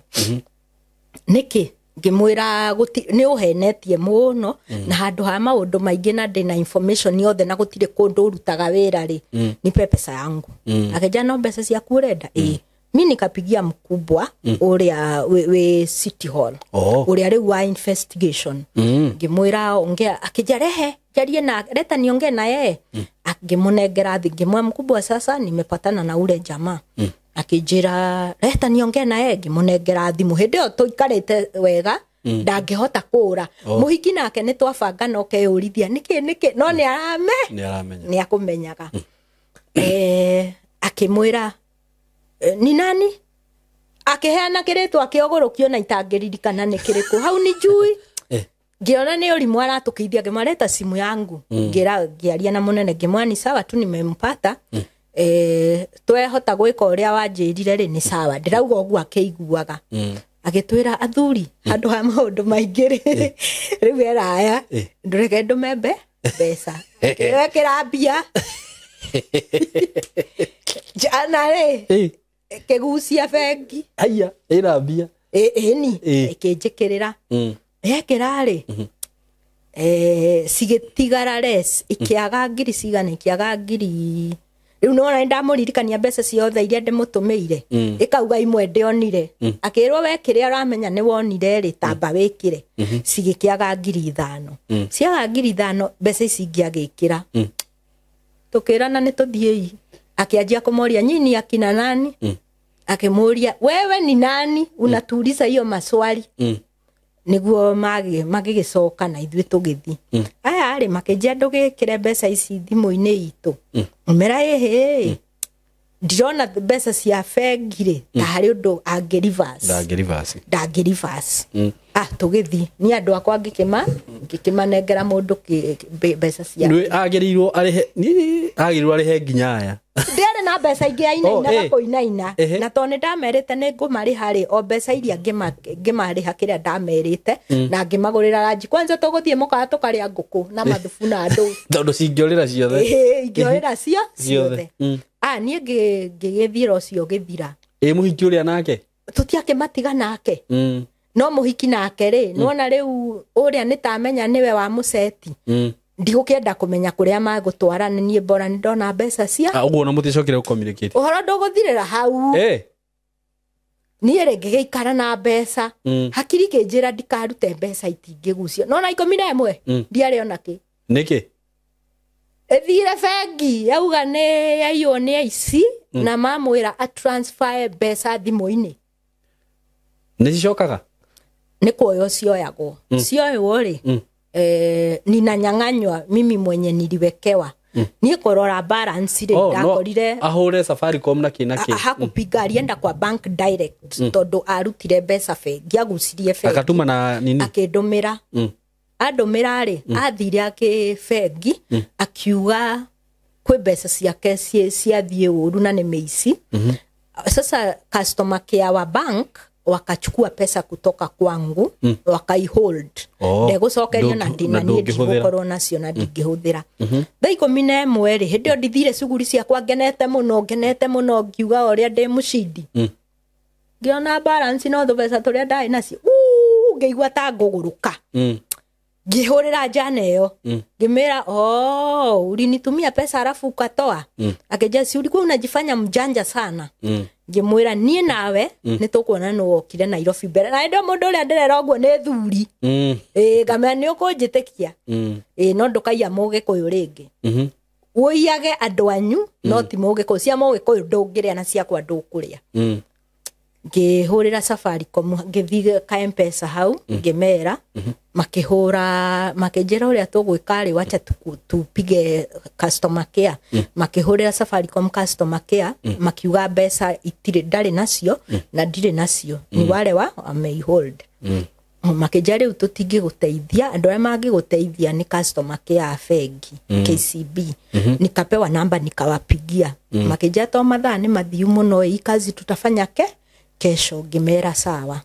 Nĩkĩ ngĩmwĩra nĩ ũhenetie mũno na handũ ha maũndũ maingĩ na ndĩna information yothe na gũtirĩ kũndũ ũrutaga wĩra rĩ nipe pesa yangu. Akĩnjĩra no mbeca ciaku ũrenda. Ĩĩ. Mi nikapigia mkubwa ũrĩa wĩ City Hall. Ũrĩa rĩu wa investigation. Ngĩmwĩra ongea akĩnjĩra rehe njarie na leta niongee na yeye. Akĩmũnengera thĩ ngĩmwĩra mkubwa sasa nimepatana na ule jamaa. Akĩnjĩra leta niongee na yeye ngĩmũnengera thimũ hĩndĩ ĩyo tũikarĩte wega ndangĩhota kũra. Mũhiki nake nĩ twabanga no keyũrithia nĩkĩ no nĩ aramenya nĩ akũmenyaga. Akĩmwĩra ni nani akĩheana kĩrĩtwa kĩogũrũkio na itangĩririkana nĩ kĩrĩkũ hau ni njui. Ngĩona nĩ ũrimũ aratũkĩithia ngĩmwĩra simu yangu. Ngĩaria na mũnene ngĩmwĩra ni sawa tu nimempata. Twehota gwĩka ũrĩa wanjĩrire rĩ nĩ sawa ndĩrauga ũguo akĩiguaga. Agĩtwĩra athuri handũ ha maũndũ maingĩ rĩ rĩu eraya ndũreke ndũme mbeca wekĩra mbia jana rĩ kĩgucia bengi. Haiya ĩna mbia. Ĩni ĩkĩnjĩkĩrĩra. Yekĩra rĩ cigĩtigara less ikĩaga ngiri cigana ikĩaga ngiri rĩu nĩwona nĩndamũririkania mbeca ciothe iria ndĩmũtũmĩire ĩkauga imwe ndĩonire. Akĩrwo we kĩrĩa ũramenya nĩ wonire rĩ tamba wĩkĩre. Cigĩkĩaga ngiri 5. Ciaga ngiri 5 mbeca ici ingĩagĩkĩra. Tũkĩrana nĩ tũthiĩi. Akĩanjia kũmoria nyinyi akina nani. Akĩmũria wewe ni nani unatuuliza hiyo maswali. Nĩguo magĩgĩcoka na ithuĩ tũgĩthiĩ. Aya rĩ makĩnjia ndũgĩkĩre mbeca ici thimũ-inĩ itũ. Ngĩmera ĩhĩ ndirona mbeca cia bengi rĩ ta harĩ ũndũ angĩ reverse. Tũgĩthiĩ ni andũ akwa ngĩkĩmanengera mũndũ mbeca cia. Nĩ agĩrĩirwo arĩhe agĩrĩirwo arĩhe nginya aya. Ndiarĩ na mbeca ingĩ ainainaga kũinaina na tondũ nĩ ndamerĩte nĩ ngũmarĩha rĩ o mbeca iria ngĩmarĩha kĩrĩa ndamerĩte na ngĩmagũrĩra ranji. Kwanza tũgũthiĩ mũkawa tũkarĩa ngũkũ na mathubu na andũ tondũ cingĩorĩra ciothe. Ingĩorĩra ciothe. Niĩ ngĩgĩthira ũcio gĩthira. Mũhiki ũrĩa nake tũtiakĩmatiga nake. No mũhiki nake rĩ nĩwona rĩu ũrĩa nĩtamenya nĩwe wa mũceti. Ndigũkĩenda kũmenya kũrĩa magũtwara nĩ niĩ bora nĩ ndona mbeca cia. Ũguo ona mũticokire gũ-communicate. Ũhoro ndũgũthirĩra hau. Niĩ rĩ ngĩgĩikara na mbeca. Hakiri kĩnjĩra ndikarute mbeca itingĩgucio. Nona 11 ndiarĩ ona kĩ. Nĩkĩ? Ĩthire bengi yauga nĩ yaiywo nĩ aici na mamwĩra a transfer mbeca thimũ-inĩ. Nĩ cicokaga? Nĩ kuoywo cioyagwo. Cioywo rĩ ninanyang'anywa mimi mwenye niliwekewa. Niĩ kũrora balance rĩ ndakorire ahũre Safaricom na kĩ na kĩ. Hakupiga alienda kwa bank direct tondũ arutire mbeca bengi agucirie bengi akatuma na nini akĩndũmĩra. Andũmĩra rĩ athire akĩ bengi akiuga kwĩ mbeca ciake ciathiĩ ũru na nĩ mĩici. Sasa customer care wa bank wakachukua pesa kutoka kwangu wakaihold. Ndegũcokerio na ndina niĩ ndigũkorwo nacio na ndingĩhũthĩra. Thaa 11 rĩ hĩndĩ ĩyo ndithire cuguri ciakwa ngenete mũno ngiuga ũrĩa ndĩ mũcindi. Ngĩona balance no tũbeca tũrĩa ndarĩ nacio ngĩigua ta ngũgũrũka. Ngĩhũrĩra njana ĩyo ngĩmĩra ulinitumia pesa alafu ukatoa. Akĩnjĩra si ulikuwa unajifanya mjanja sana. Ngĩmwĩra niĩ nawe nĩ tũkuona nũ wokire Nairobi mbere na hĩndĩ ĩyo mũndũ ũrĩa ndĩrera ũguo nĩ thuri. Ngamĩra nĩ ũkũnjĩtĩkia. No ndũkaiya mũgĩkũyũ rĩngĩ. Ũiyage andũ anyu no ti mũgĩkũyũ cia mũgĩkũyũ ndũngĩrĩa na ciakwa ndũkũrĩa. Ngĩhũrĩra Safaricom, ngĩthiĩ ka M-Pesa hau, ngĩmera, makĩhũra, makĩnjĩra ũrĩa tũgwĩka rĩ, wacha tupige customer care. Makĩhũrĩra Safaricom customer care, makiuga mbeca itirĩ, ndarĩ nacio na ndirĩ nacio, ni wale wa wameihold. Makĩnjĩra rĩu tũtingĩgũteithia, andũ arĩa mangĩgũteithia nĩ customer care a bengi, KCB. Nikapewa namba, nikawapigia, makĩnjĩra to mathaa nĩ mathiu mũno, hii kazi tutafanya ke kesho. Ngĩmera sawa.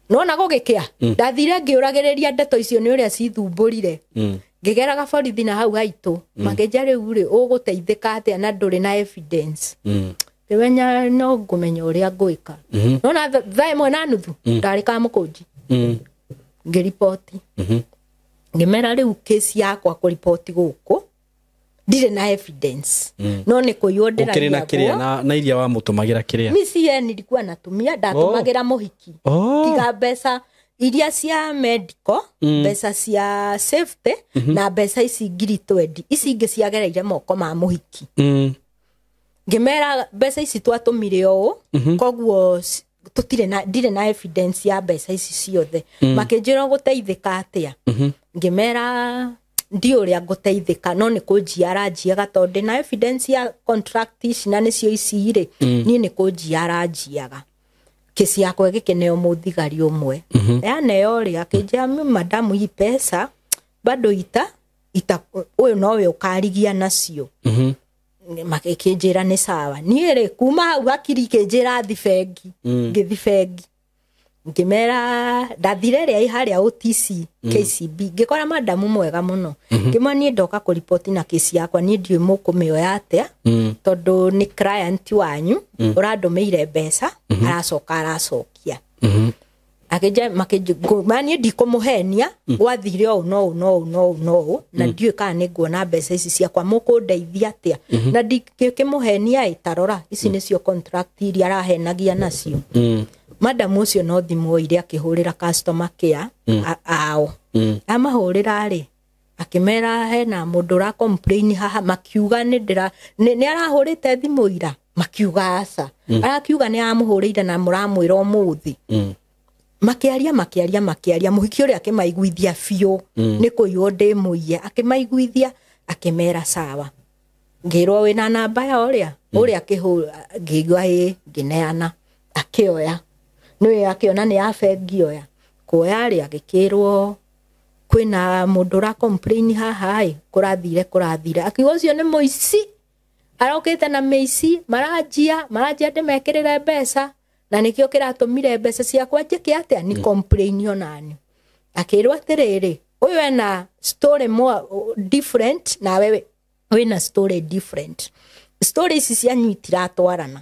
Nona gũgĩkĩa, ndathire ngĩũragĩrĩria ndeto icio nĩ ũrĩa cithumbũrire. Ngĩgeraga borithi na hau haitũ, makĩnjĩra rĩu rĩ, ũgũteithĩka atĩa na ndũrĩ na evidence? Ngĩmenya no ngũmenya ũrĩa ngwĩka. Nona thaa 1:30 ndarĩ Kamũkũnji, ngĩriboti, ngĩmera rĩu kesi yakwa kũriboti gũkũ ndirĩ na evidence, no nĩ kũiywo Ũkĩrĩ na kĩrĩa ndĩraiyagwo. na iria wamũtũmagĩra kĩrĩa? Mi sie nilikuwa natumia, ndatũmagĩra mũhiki. Tiga mbeca iria cia medical, mbeca cia safety na mbeca ici 20,000, ici ingĩ ciagereire moko ma mũhiki. Ngĩmera mbeca ici twatũmire ũũ, koguo tũtirĩ na, ndirĩ na evidence ya mbeca ici ciothe. Makĩnjĩra ũgũteithĩka atĩa? Ngĩmera ndi ũrĩa ngũteithĩka, no nĩ kũnjia aranjiaga, tondũ ndĩna evidence ya contract ici na nĩcio ici rĩ, niĩ nĩ kũnjia aranjiaga. Kesi yakwa ĩgĩkĩneo mũthigari ũmwe, yaneo rĩ, akĩnjĩra, "Mi madamu, hii pesa bado ita ita ũyũ nowe ũkarigia nacio." Makĩnjĩra nĩ sawa. Niĩ rĩ, kuma hau hakiri ikĩnjĩra thi bengi. Ngĩthi bengi, ngĩmera ndathire ĩrĩa ĩ harĩa OTC, KCB, ngĩkora madamu mwega mũno. Ngĩmwa niĩ ndoka kũriboti na kesi yakwa, niĩ ndiũĩ mũkũmĩoya atĩa, tondũ nĩ client wanyu ũrandũmĩire mbeca, aracoka aracokia. Akĩnja niĩ ndikũmũhenia, gwathire ũũ no ũũ no ũũ no ũũ no ũũ, na ndiũĩ kana nĩ nguona mbeca ici ciakwa, mũkũndeithia atĩa? Na ndingĩkĩmũhenia ĩ, tarora ici nĩcio contract iria arahenagia nacio. Madamu ũcio no thimũ oire, akĩhũrĩra customer care ao. Amahũrĩra rĩ, akĩmera hena mũndũ ũra complain haha, makiuga nĩ ndĩra nĩ arahũrĩte thimũ ira, makiuga aca, arakiuga nĩ amũhũrĩire na mũramwĩra ũmũthĩ. Makĩaria, makĩaria, makĩaria, mũhiki ũrĩa akĩmaiguithia biũ nĩ kũiywo ndĩ mũiye, akĩmaiguithia, akĩmera sawa. Ngĩrwo wĩna namba ya ũrĩa ũrĩa akĩhũra, ngĩigua ĩ, ngĩneana, akĩoya, nĩwe akĩona nĩ ya bengi oya kuoya rĩ, agĩkĩrwo kwĩna mũndũ ũra complain haha ĩ, kũrathire kũrathire, akiuga ũcio nĩ mũici, arokĩte na mĩici, maranjia maranjia ndĩmekĩrĩre mbeca, na nĩkĩo kĩratũmire mbeca ciakwa njĩke atĩa, ni complain onani. Akĩrwo atĩrĩrĩ, ũyũ ena story more different na wewe wĩna story different, story ici cianyu itiratwarana,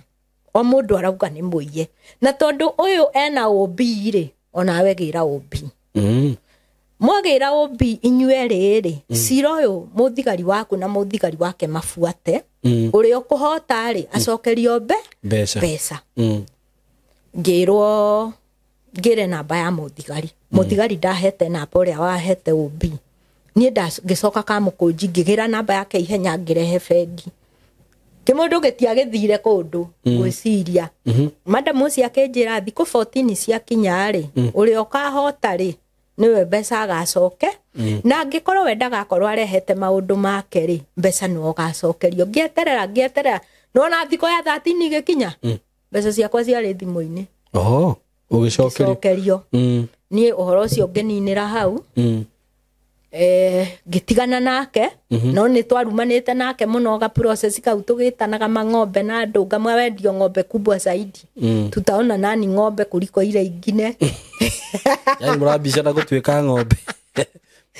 o mũndũ arauga nĩ mũiye, na tondũ ũyũ ena OB rĩ, onawe gĩra OB. Mwagĩra OB inyuerĩ rĩ, cira ũyũ mũthigari waku na mũthigari wake mabuate, ũrĩa ũkũhota rĩ, acokerio Mbeca. mbeca. Ngĩrwo ngĩre namba ya mũthigari, mũthigari ndahete namba ũrĩa wahete OB. Niĩ ngĩcoka Kamũkũnji, ngĩgĩra namba yake ihenya, ngĩrehe bengi, kĩmũndũ gĩtiagĩthire kũndũ ngwĩciria. Madamu ũcio akĩnjĩra thikũ 14 ciakinya rĩ, ũrĩa ũkahota rĩ, nĩwe mbeca agacoke, na angĩkorwo we ndagakorwo arehete maũndũ make rĩ, mbeca nĩwe ũgacokerio. Ngĩeterera, ngĩeterera, nona thikũ ya 13 igĩkinya, mbeca ciakwa ciarĩ thimũ-inĩ. Oho, ũgĩcokerio. Cokerio. Niĩ ũhoro ũcio ngĩninĩra hau. Ngĩtigana nake, no nĩ twarumanĩte nake mũno ga process kau, tũgĩtanaga mang'ombe na andũ, ngamwe wendio ng'ombe kubwa zaidi, tutaona nani ng'ombe kuliko ile ingine. Yani mũrambicana gũtuĩka ng'ombe.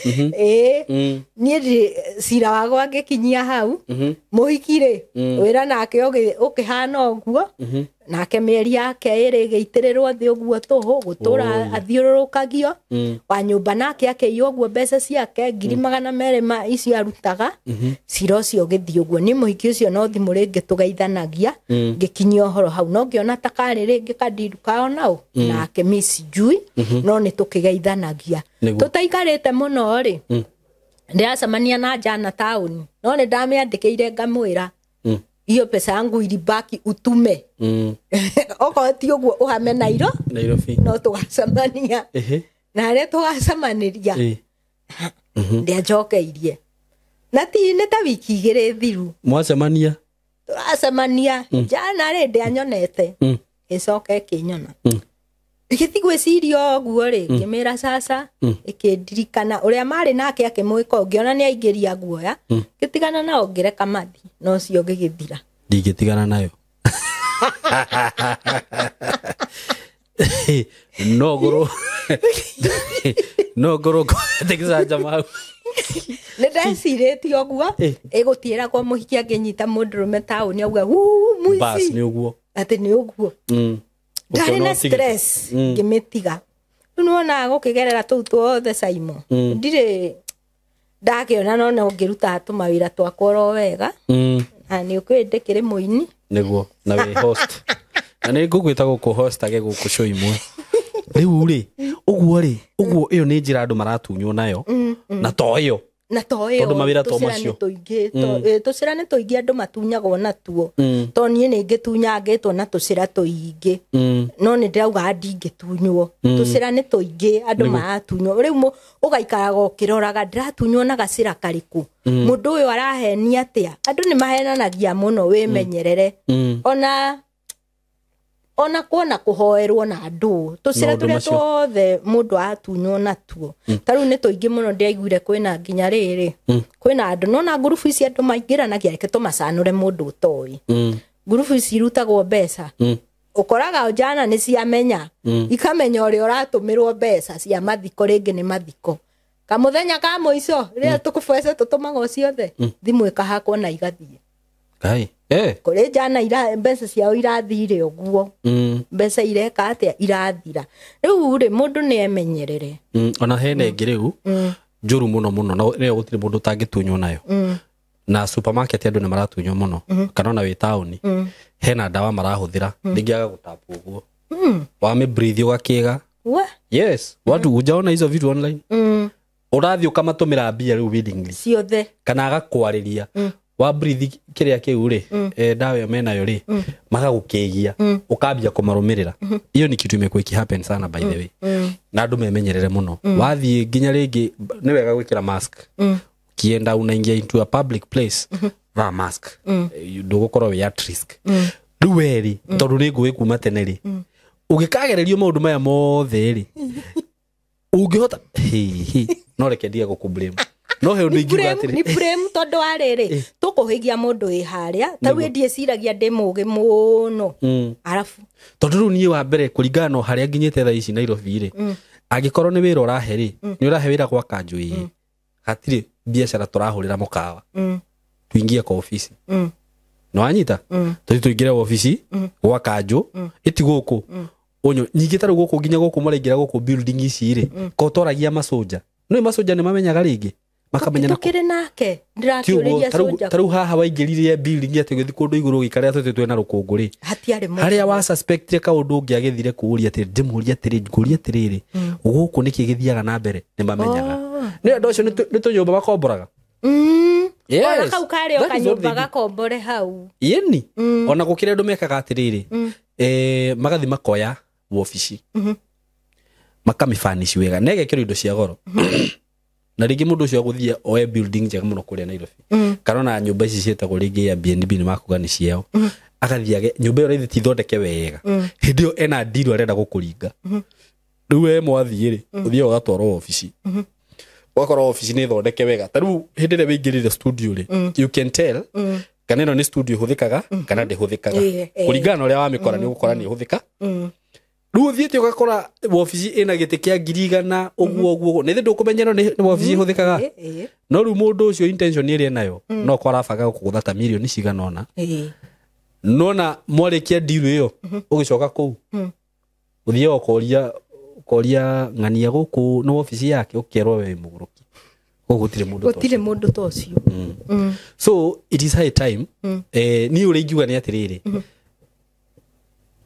Ĩĩ, niĩ cira wakwa ngĩkinyia hau. Mũhiki rĩ, wĩra nake ũkĩhana ũguo, nake mĩeri yake ĩrĩ ĩgĩitĩrĩrwo thĩ ũguo tũhũ, gũtũra athiũrũrũkagio wa nyũmba, nake akĩiywo ũguo mbeca ciake 200,000 ma icio arutaga. Cira ũcio ũgĩthiĩ ũguo. Niĩ mũhiki ũcio no thimũ rĩngĩ tũgeithanagia, ngĩkinyia ũhoro hau, no ngĩona ta karĩ rĩngĩ kandiru kao nao nake mi sijui, no nĩ tũkĩgeithanagia. Nĩguo. Tũtaikarĩte mũno rĩ, ndĩracemania na jana taũni, no nĩ ndamĩandĩkĩire ngamwĩra. Hiyo pesa yangu ilibaki utume. Okorwo ti ũguo ũhame Nairobi. No tũgacemania. Na harĩa tũgacemanĩria ndĩanjokeirie. Na ti nĩ ta wiki 2 thiru. Mwacemania? Tũracemania jana rĩ ndĩanyonete. Ĩcoka ĩkĩnyona. Ĩgĩthiĩ gwĩciria ũguo rĩ, ngĩmĩra sasa, ĩkĩndirikana ũrĩa marĩ nake akĩmwĩka ũngĩona nĩ aingĩria guoya, ngĩtigana nao ngĩreka mathi, na ũcio ngĩgĩthira. Ndingĩtigana nayo. No ngorwo ngorete gĩcanjama hau. Nĩ ndecirĩtie ũguo, ĩgũtiĩragwo mũhiki angĩnyita mũndũrũme taũni auga huu mũici. Bas nĩ ũguo. Atĩ nĩ ũguo. Ndarĩ na stress ngĩmĩtiga. Rĩu nĩwonaga gũkĩgerera tũu tuothe Saimo. Ndirĩ ndakĩona no no ngĩrutaga tũmawĩra twakwa oro wega. Na nĩ ũkĩũĩ ndĩkĩrĩ mũini. Nĩguo, na wĩ host. Na nĩ ngũgwĩta gũkũ hostage gũkũ show imwe. Rĩu rĩ, ũguo rĩ, ũguo ĩyo nĩ njĩra andũ maratunywo nayo. Na to ĩyo. Na to ĩyo. Tondũ mawĩra to macio. Tũcĩra nĩ tũingĩ andũ matunyagwo natuo. To niĩ nĩ ngĩtunyangĩtwo na tũcĩra tũingĩ. No nĩ ndĩrauga ndingĩtunywo. Tũcĩra nĩ tũingĩ andũ maratunywo. Rĩu ũgaikaraga ũkĩroraga ndĩratunywo na gacĩra karĩkũ. Mũndũ ũyũ arahenia atĩa? Andũ nĩ mahenanagia mũno, wĩmenyerere. Ona kuona kũhoerwo na andũ tũcĩra tũrĩa tuothe mũndũ atunywo natuo. Ta rĩu nĩ tũingĩ mũno ndĩraiguire kwĩna nginya rĩrĩ kwĩna andũ nona ngurubu ici andũ maingĩranagia, reke tũmacanũre mũndũ ũtoĩ. Ngurubu ici irutagwo mbeca. Ũkoraga njana nĩ ciamenya, ikamenya ũrĩa ũratũmĩrwo mbeca cia mathiko, rĩngĩ nĩ mathiko kamũthenya ka mũico rĩrĩa tũkũbeca tũtũmagwo ciothe, thimũ ĩkahakwo na igathiĩ. Ngai. Kũrĩ njana mbeca ciao irathire ũguo. Mbeca ireka atĩa? Irathira. Rĩu rĩ mũndũ nĩ emenyerere. Ona hena ĩngĩ rĩu njũru mũno mũno, na rĩo gũtirĩ mũndũ ũtangĩtunywo nayo. Na supermarket andũ nĩ maratunywo mũno, kana ona wĩ taũni hena ndawa marahũthĩra rĩngĩ agagũtapwo ũguo. Wamĩbreathe ũgakĩga. Yes, watu hujaona hizo vitu online. Ũrathiĩ ũkamatũmĩra mbia rĩu willingly. Ciothe. Kana agakwarĩria. Wa breathe kĩrĩa kĩu rĩ, ndawa ĩyo menayo rĩ, magagũkĩgia, ũkambia kũmarũmĩrĩra. Iyo ni kitu imekuwa ikihappen sana by the way. Na andũ memenyerere mũno. Wathiĩ nginya rĩngĩ nĩ wega gwĩkĩra mask. Ukienda unaingia into a public place, vaa mask. Ndũgũkorwo wĩ at risk. Rĩu we rĩ, tondũ nĩ ngũĩ kuma tene rĩ, ũgĩkagererio maũndũ maya mothe rĩ, ũngĩhota no reke ndige gũkũ-blame. No he ũndũ ingiuga atĩrĩ. Ni blame tondũ wa rĩrĩ, tũkũhĩgia mũndũ wĩ harĩa, ta rĩu ndiĩciragia ndĩ mũũgĩ mũno. Arabu. Tondũ rĩu niĩ wa mbere kũringana na harĩa nginyĩte thaa ici Nairobi rĩ, angĩkorwo nĩ wĩra ũrahe rĩ, nĩ ũrahe wĩra gwa kanjũ ĩĩ, hatirĩ biacara tũrahũrĩra mũkawa. Tuingie kwa ofici. Nĩ wanyita? Tũthiĩ tũingĩre ofici gwa kanjũ, ĩti gũkũ. Ũnyũ, nyingĩ ta rĩu gũkũ nginya gũkũ maraingĩra gũkũ building ici rĩ, ko twaragia macoja. Nĩ macoja nĩ mamenyaga rĩngĩ. Makamenya na tũkĩrĩ nake ndĩrakĩũrĩria soja. Ta rĩu haha waingĩrire building atĩ ũgĩthiĩ kũndũ igũrũ ũgĩikara atĩ twĩna rũkũngũ rĩ. Hatiarĩ mũndũ. Harĩa wa suspectire kaũndũ ũngĩ agĩthire kũũria atĩrĩ, ndĩmũrie atĩrĩ, ngũrie atĩrĩrĩ, gũkũ nĩkĩ gĩthiaga na mbere? Nĩ mamenyaga. Nĩ andũ acio nĩ tũnyũmba makomboraga. Yes. Ona kau karĩ o kanyũmba gakombore hau. Yeni. Ona gũkĩrĩ andũ mekaga atĩrĩrĩ, magathiĩ makoya wabici. Makamĩbanici wega. Na ĩgekĩrwo indo cia goro. Na rĩngĩ mũndũ ũcio agũthiĩ oe building njega mũno kũrĩa Nairobi. Kana ona nyũmba ici ciĩtagwo rĩngĩ Airbnb nĩ makuga nĩ ciao. Agathiĩ age nyũmba ĩyo rĩngĩ ti thondeke wega. Hĩndĩ ĩyo ena deal arenda gũkũringa. Rĩu we mwathiĩ rĩ, ũthiĩ ũgatwarwo wabici. Ũgakora wabici nĩ thondeke wega. Ta rĩu hĩndĩ ĩrĩa wĩingĩrire studio rĩ, you can tell kana ĩno nĩ studio ĩhũthĩkaga kana ndĩhũthĩkaga. Kũringana na ũrĩa wamĩkora nĩ ũgũkora nĩ ĩhũthĩka. Rĩu ũthiĩte ũgakora wabici ĩna gĩtĩ kĩa 100,000 ũguo ũguo. Nĩ thĩ ndũkũmenya ĩno nĩ wabici ĩhũthĩkaga. No rĩu mũndũ ũcio intention ĩrĩa enayo no ko arabanga gũkũgũtha ta mirioni cigana ũna. Nona mwarĩkia deal ĩyo ũgĩcoka kũu ũthiaga ũkoria ng'ania gũkũ nĩ wabici yake, ũkerwo we wĩ mũgũrũki. Gũkũ gũtirĩ mũndũ ta Gũtirĩ ũcio. mũndũ ta ũcio. So it is high time. Niĩ ũrĩa ingiuga nĩ atĩrĩrĩ,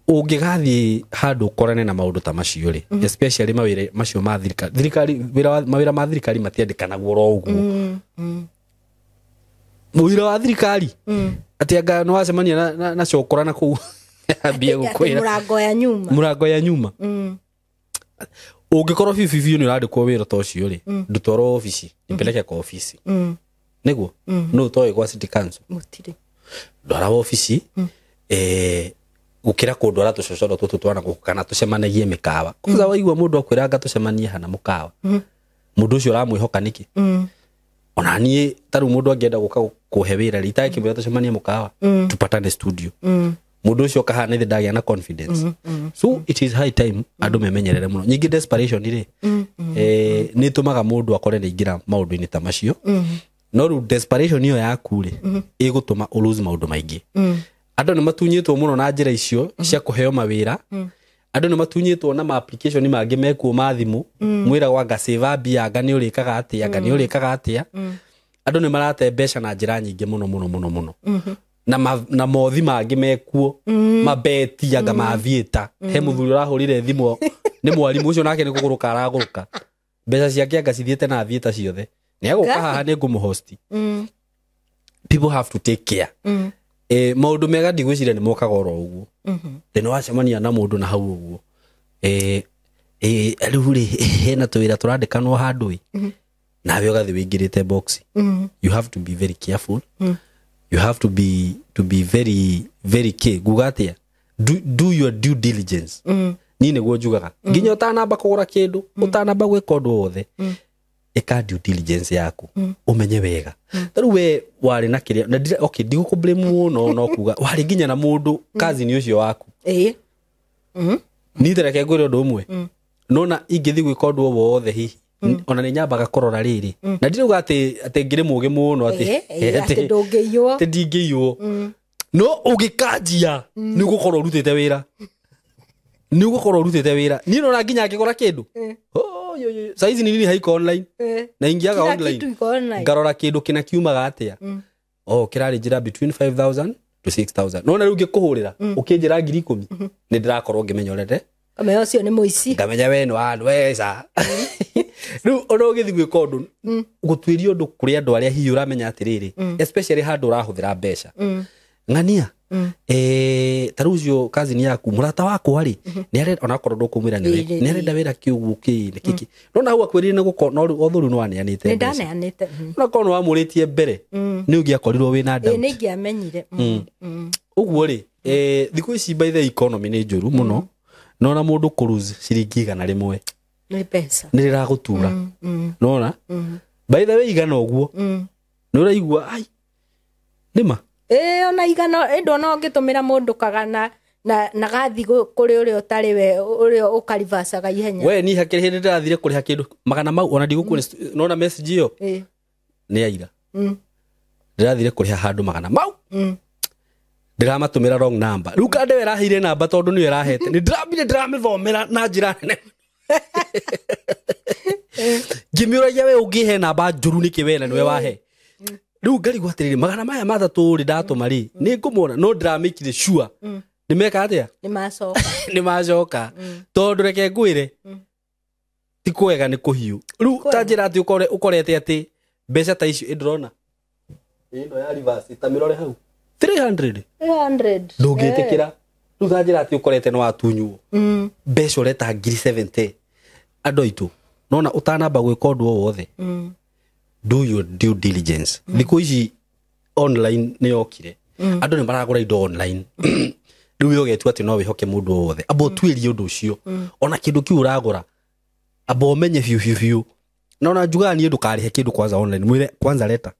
ũngĩgathiĩ handũ ũkorane na maũndũ ta macio rĩ, especially mawĩra macio ma thirikari, mawĩra ma thirikari matiandĩkanagwo oro ũguo. Wĩra wa thirikari Atĩ anga nĩ wacemania na cokora na kũu ambie gũkwĩra mũrango ya nyuma. Mũrango ya nyuma. Ũngĩkorwo biũ biũ biũ nĩ ũrandĩkwo wĩra ta ũcio rĩ, ndũtwarwo obici, nipeleke kwa obici. Nĩguo? No ũtoĩ gwa city council. Gũtirĩ. Ndwara obici, gũkĩra kũndwara tũcocoro tũtũ twana gũkũ kana tũcemanagie mĩkawa. Kwanza waigua mũndũ akwĩra anga tũcemanie hana mũkawa. Mũndũ ũcio ũramwĩhoka nĩkĩ? Ona niĩ ta rĩu mũndũ angĩenda gũka kũhe wĩra rĩ, itangĩkĩmwĩra tũcemanie mũkawa, tupatane studio. Mũndũ ũcio kahana ithe ndagĩa na confidence. So it is high time andũ memenyerere mũno. Nyingĩ desperation rĩ, nĩ ĩtũmaga mũndũ akore nĩ aingĩra maũndũ-inĩ ta macio. No rĩu desperation ĩyo yaku rĩ, ĩgũtũma ũ lose maũndũ maingĩ. Andũ nĩ matunyĩtwo mũno na njĩra icio cia kũheo mawĩra. Andũ nĩ matunyĩtwo na ma application mangĩ mekuo ma thimũ. Mwĩragwo anga save mbia, anga nĩ ũrĩkaga atĩa, anga nĩ ũrĩkaga atĩa. Andũ nĩ marate mbeca na njĩra nyingĩ mũno mũno mũno mũno. Na mothi mangĩ mekuo, mabeti anga ma theatre. He mũthuri ũrahũrire thimũ nĩ mwarimũ ũcio nake nĩ kũgũrũka aragũrũka. Mbeca ciake anga cithiĩte na theatre ciothe. Nĩ egũka haha nĩ ngũmũhosti. People have to take care. Maũndũ mega ndigwĩciria nĩ mokaga oro ũguo. Thĩna wacemania na mũndũ na hau ũguo. Rĩu rĩ, hena tũwĩra tũrandĩkanwo handũ ĩ. Nawe ũgathiĩ wĩingĩrĩte box. You have to be very careful. You have to be very very key. Nguga atĩa? Do your due diligence. Niĩ nĩguo njugaga. Nginya ũtanamba kũgũra kĩndũ, ũtanamba gwĩka ũndũ wothe. Ĩka due diligence yaku. Ũmenye wega. Ta rĩu we warĩ na kĩrĩa, na ndira, okay, ndigũkũ blame mũno no kuga, warĩ nginya na mũndũ cousin ũcio waku. Niĩ ta reke ngwĩre ũndũ ũmwe. Nona ingĩthiĩ gwĩka ũndũ o wothe hihi, ona nĩ nyambaga kũrora rĩrĩ. Na ndirauga atĩ ngĩrĩ mũũgĩ mũno atĩ atĩ ndũngĩiywo. Atĩ ndingĩiywo. No ũngĩkanjia, nĩ ũgũkorwo ũrutĩte wĩra. Nĩ ũgũkorwo ũrutĩte wĩra. Niĩ nona nginya ngĩgũra kĩndũ. Saizi ni nini haiko online. Na ingiaga online. Ngarora kĩndũ kĩna kiumaga atĩa. Oh, kĩrarĩ njĩra between 5,000 to 6,000. Nona rĩu ngĩkũhũrĩra, ũkĩnjĩra 10,000, nĩ ndĩrakorwo ngĩmenya ũrĩa Kamenya ũcio nĩ mũici. Ngamenya we nĩ wa mbeca. Rĩu ona ũgĩthiĩ gwĩka ũndũ, gũtuĩria ũndũ kũrĩ andũ arĩa hihi ũramenya atĩrĩrĩ, especially handũ ũrahũthĩra mbeca. Ng'ania, ta rĩu ũcio cousin yaku, mũrata wakwa rĩ, nĩ arenda, onakorwo ndũkũmwĩra nĩ arenda wĩra kĩũguo kĩ, nĩ kĩkĩ. Nona hau akwĩrire nĩ gũkorwo, no rĩu although rĩu nĩ waneanĩte Nĩ mbeca. ndaneanĩte. Onakorwo nĩ wamũrĩtie mbere, nĩ ũngĩakorirwo wĩna doubt. Nĩ ingĩamenyire. Ũguo rĩ, thikũ ici by the economy nĩ njũru mũno. Nona mũndũ kũ-lose ciringi 100 Nĩ mbeca. Nĩ rĩragũtura. Nona? By the way igana ũguo. Nĩ ũraigua, ai, nĩma? Ona igana, ndona ũngĩtũmĩra mũndũ kagana na gathi kũrĩ ũrĩa ũtarĩ we, ũrĩa ũkarivacaga ihenya. We niĩ hakĩrĩ hĩndĩ ndĩrathire kũrĩha kĩndũ magana mau, ona ndigũkuona, nona message ĩyo? Nĩ aira. Ndĩrathire kũrĩha handũ magana mau. Ndĩramatũmĩra wrong number. Rĩu kande we ĩraheire namba tondũ nĩyo ĩrahete. Nĩ ndĩrambire ndĩramĩthomera na njĩra nene. Ngĩmĩũragia we ũngĩhe namba njũru nĩkĩ we na nĩwe wahe. Rĩu ngarigwo atĩrĩrĩ, magana maya matatũ rĩ ndatũma rĩ, nĩ ngũmona, no ndĩramĩkire sure. Nĩ meka atĩa? Nĩ macoka. Nĩ macoka. Tondũ reke ngwĩre, ti kwega nĩ kũhiũ. Rĩu ta njĩra atĩ ũkorete atĩ mbeca ta icio ĩndĩrona. Ĩno ya reverse, ta mĩrore hau. 300. 300. Ndũngĩtĩkĩra. Rĩu ta njĩra atĩ ũkorete nĩ watunywo. Mbeca ũreta 70,000. Andũ aitũ, nona ũtanamba gwĩka ũndũ o wothe. Do your due diligence. Thikũ ici online nĩ yokire. Andũ nĩ maragũra indo online. Rĩu we ũgetua atĩ no wĩhoke mũndũ o wothe. Amba ũtuĩrie ũndũ ũcio. Ona kĩndũ kĩu ũragũra, amba ũmenye biũ biũ biũ. Na ona njugaga niĩ ndũkarĩhe kĩndũ kwanza online. Mwĩre kwanza leta.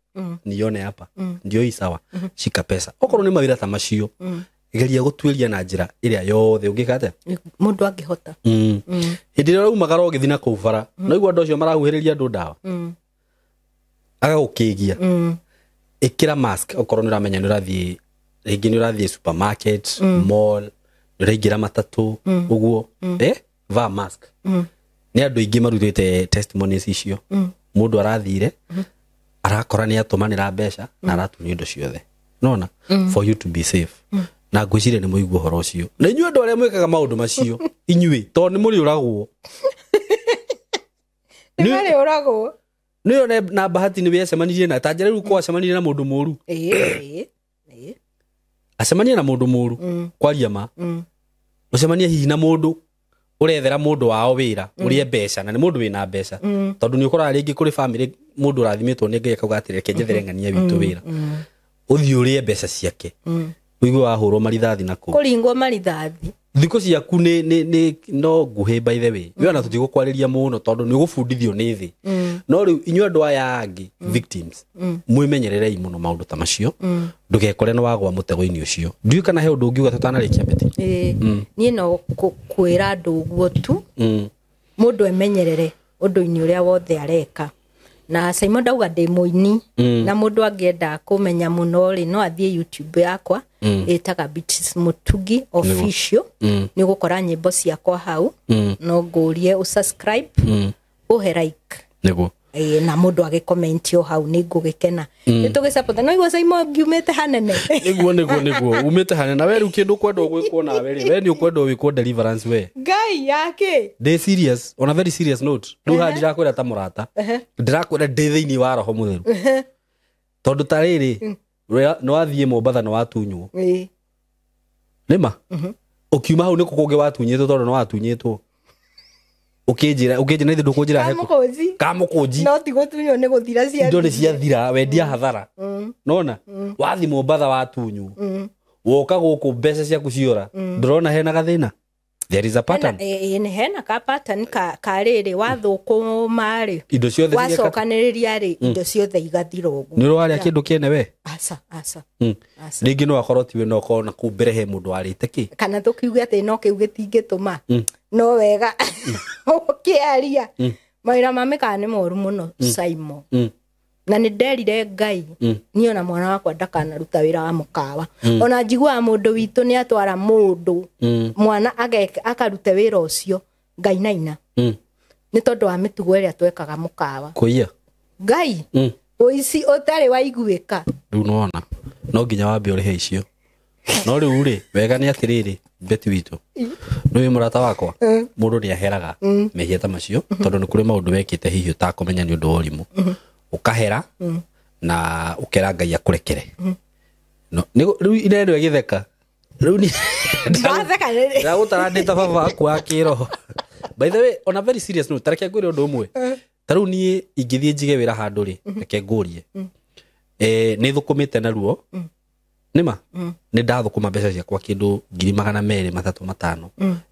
Nione hapa. Ndio hii sawa. Shika pesa. Okorwo nĩ mawĩra ta macio, geria gũtuĩria na njĩra ĩrĩa yothe ũngĩka atĩa? Mũndũ angĩhota. Hĩndĩ ĩrĩa ũraumagara ũgĩthiĩ na kũu bara, no igua andũ acio marahuhĩrĩria andũ ndawa. Agagũkĩgia. Ĩkĩra mask okorwo nĩ ũramenya nĩ ũrathiĩ, rĩngĩ nĩ ũrathiĩ supermarket, mall, nĩ ũraingĩra matatũ, ũguo. Vaa mask. Nĩ andũ aingĩ marutĩte testimonies icio. Mũndũ arathire, arakora nĩ atũmanĩra mbeca na aratunywo indo ciothe. Nona? For you to be safe. Na ngwĩciria nĩ mũigua ũhoro ũcio. Na inyuĩ andũ arĩa mwĩkaga maũndũ macio, inyuĩ, tondũ nĩ mũrĩũragwo. Nĩ marĩũragwo. Nĩ na bahati nĩ wecemanirie na ta njĩra rĩu kwacemanirie na mũndũ mũru. Acemanie na mũndũ mũru kwaria ma. Ũcemanie hihi na mũndũ ũrethera mũndũ wao wĩra ũrĩe mbeca na nĩ mũndũ wĩna mbeca tondũ nĩ ũkoraga rĩngĩ kũrĩ family mũndũ ũrathimĩtwo nĩ Ngai akauga atĩrĩ reke njethere ng'ania witũ wĩra ũthiĩ ũrĩe mbeca ciake ũigue wahũrwo marithathi na kũu kũringwo marithathi thikũ ciaku nĩ no nguhĩ by the way we ona tũtigũkwarĩria mũno tondũ nĩ ũgũbundithio nĩ thĩ no rĩu inyuĩ andũ aya angĩ victims mwĩmenyererei mũno maũndũ ta macio ndũgekore nĩ wagwa mũtego-inĩ ũcio ndiũĩ kana he ũndũ ũngiuga tũtanarĩkia Betty. Niĩ no kwĩra andũ ũguo tu mũndũ emenyerere ũndũ-inĩ ũrĩa wothe areka na Simon ndauga ndĩ mũini na mũndũ angĩenda kũmenya mũno rĩ no athiĩ YouTube yakwa ĩtaga Beatrice Mutugi official nĩ ũgũkora nyĩmbo ciakwa hau no ngũrie ũsubscribe ũhe like nĩguo na mũndũ agĩkomenti o hau nĩ ngũgĩkena nĩ tũgĩcapota no igua Simon ngiumĩte hanene nĩguo umĩte hanene na we rĩu kĩndũ ũkwenda gwĩkwo nawe rĩ we nĩ ũkwenda wĩkwo deliverance we Ngai yake ndĩ serious on a very serious note rĩu haha ndirakwĩra ta mũrata ndĩrakwĩra ndĩ thĩinĩ wa roho mũtheru tondũ ta rĩrĩ nĩ wathiĩ Mombatha nĩ watunywo nĩma ũkiuma hau nĩkũ kũngĩ watunyĩtwo tondũ nĩ watunyĩtwo ũkĩnjĩra ithe ndũkũnjĩra kamũkũnji no ti gũtunywo nĩ gũthira indo nĩ ciathira wendia hathara nona wathi Mombatha watunywo woka gũkũ mbeca ciaku ciora ndũrona hena gathĩna there is a pattern hena ka pattern ka rĩrĩ wathũkũma rĩ indo ciothe wacokanĩrĩria rĩ indo ciothe igathira ũguo nĩ ũrarĩa kĩndũ kĩene we aca aca rĩngĩ no akorwo tiwe no akorwo na kũu mbere he mũndũ warĩte kĩ kana tũkiuge atĩ no kĩu gĩtingĩtũma no wega ũkĩaria mawĩra ma mĩkawa nĩ moru mũno Simon na nĩ nderire Ngai niĩ ona mwana wakwa ndakanaruta wĩra wa mũkawa ona njiguaga mũndũ witũ nĩ atwara mũndũ mwana akarute wĩra ũcio Ngai naina nĩ tondũ wa mĩtugo ĩrĩa twekaga mũkawa kũiya Ngai ũici ũtarĩ waiguĩka rĩu nĩwona no nginya wambe ũrĩhe icio no rĩu rĩ wega nĩ atĩrĩrĩ Betty witũ nĩ wĩ mũrata wakwa mũndũ nĩ aheraga mehia ta macio tondũ nĩ kũrĩ maũndũ wekĩte hihi ũtakũmenya nĩ ũndũ wa ũrimũ ũkahera na ũkera Ngai akũrekere rĩu inene ĩgĩtheka rĩu ndĩragũtara ndĩ ta baba waku wa kĩroho by the way on a very serious note tareke ngwĩre ũndũ ũmwe ta rĩu niĩ ingĩthiĩ njige wĩra handũ rĩ reke ngũrie nĩ thũkũmĩte naruo nĩma nĩ ndathũkũma mbeca ciakwa kĩndũ 200,000 300 500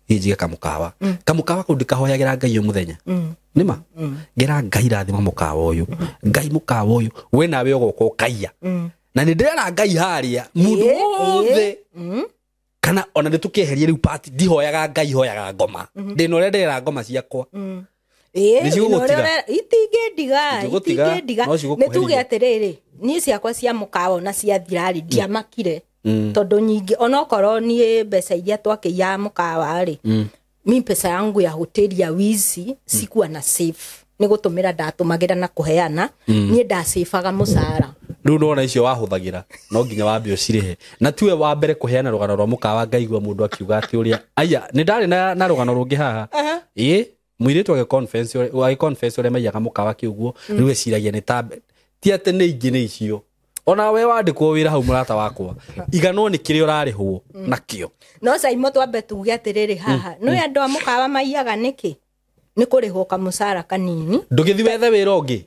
thiĩ njige kamũkawa kamũkawa kau ndĩkahoyagĩra Ngai o mũthenya nĩma ngera Ngai rathima mũkawa ũyũ Ngai mũkawa ũyũ we nawe ũgoka ũkaiya na nĩ ndĩrera Ngai harĩa mũndũ wothe kana ona nĩ tũkĩeherie rĩu part ndihoyaga Ngai hoyaga ngoma ndĩna ũrĩa ndĩrera ngoma ciakwa itingĩndiga nĩ tuge atĩrĩrĩ niĩ ciakwa cia mũkawa ona ciathira rĩ ndiamakire tondũ nyingĩ onokorwo niĩ mbeca iria twakĩiyaga mũkawa rĩ mi pesa yangu ya hoteli ya wizi sikuwa na safe nĩ gũtũmĩra ndatũmagĩra na kũheana niĩ ndacabaga mũcara rĩu nĩwona icio wahũthagĩra no nginya wambe ũcirĩhe na tiwe wa mbere kũheana rũgano rwa mũkawa ngaigua mũndũ akiuga atĩ ũrĩa aya nĩ ndarĩ na rũgano rũngĩ haha ĩ mũirĩtu agĩconfess ũrĩa maiyaga mũkawa kĩu rĩu eciragia nĩ ta ti atĩ nĩ ingĩ nĩ icio ona we wandĩkwo wĩra hau mũrata wakwa iganwo nĩ kĩrĩa ũrarĩhwo nakĩo no Simon twambe tuge atĩrĩrĩ haha nĩ andũ a mũkawa maiyaga nĩkĩ nĩ kũrĩhwo kamũcara kanini ndũgĩthiĩ wethe wĩra ũngĩ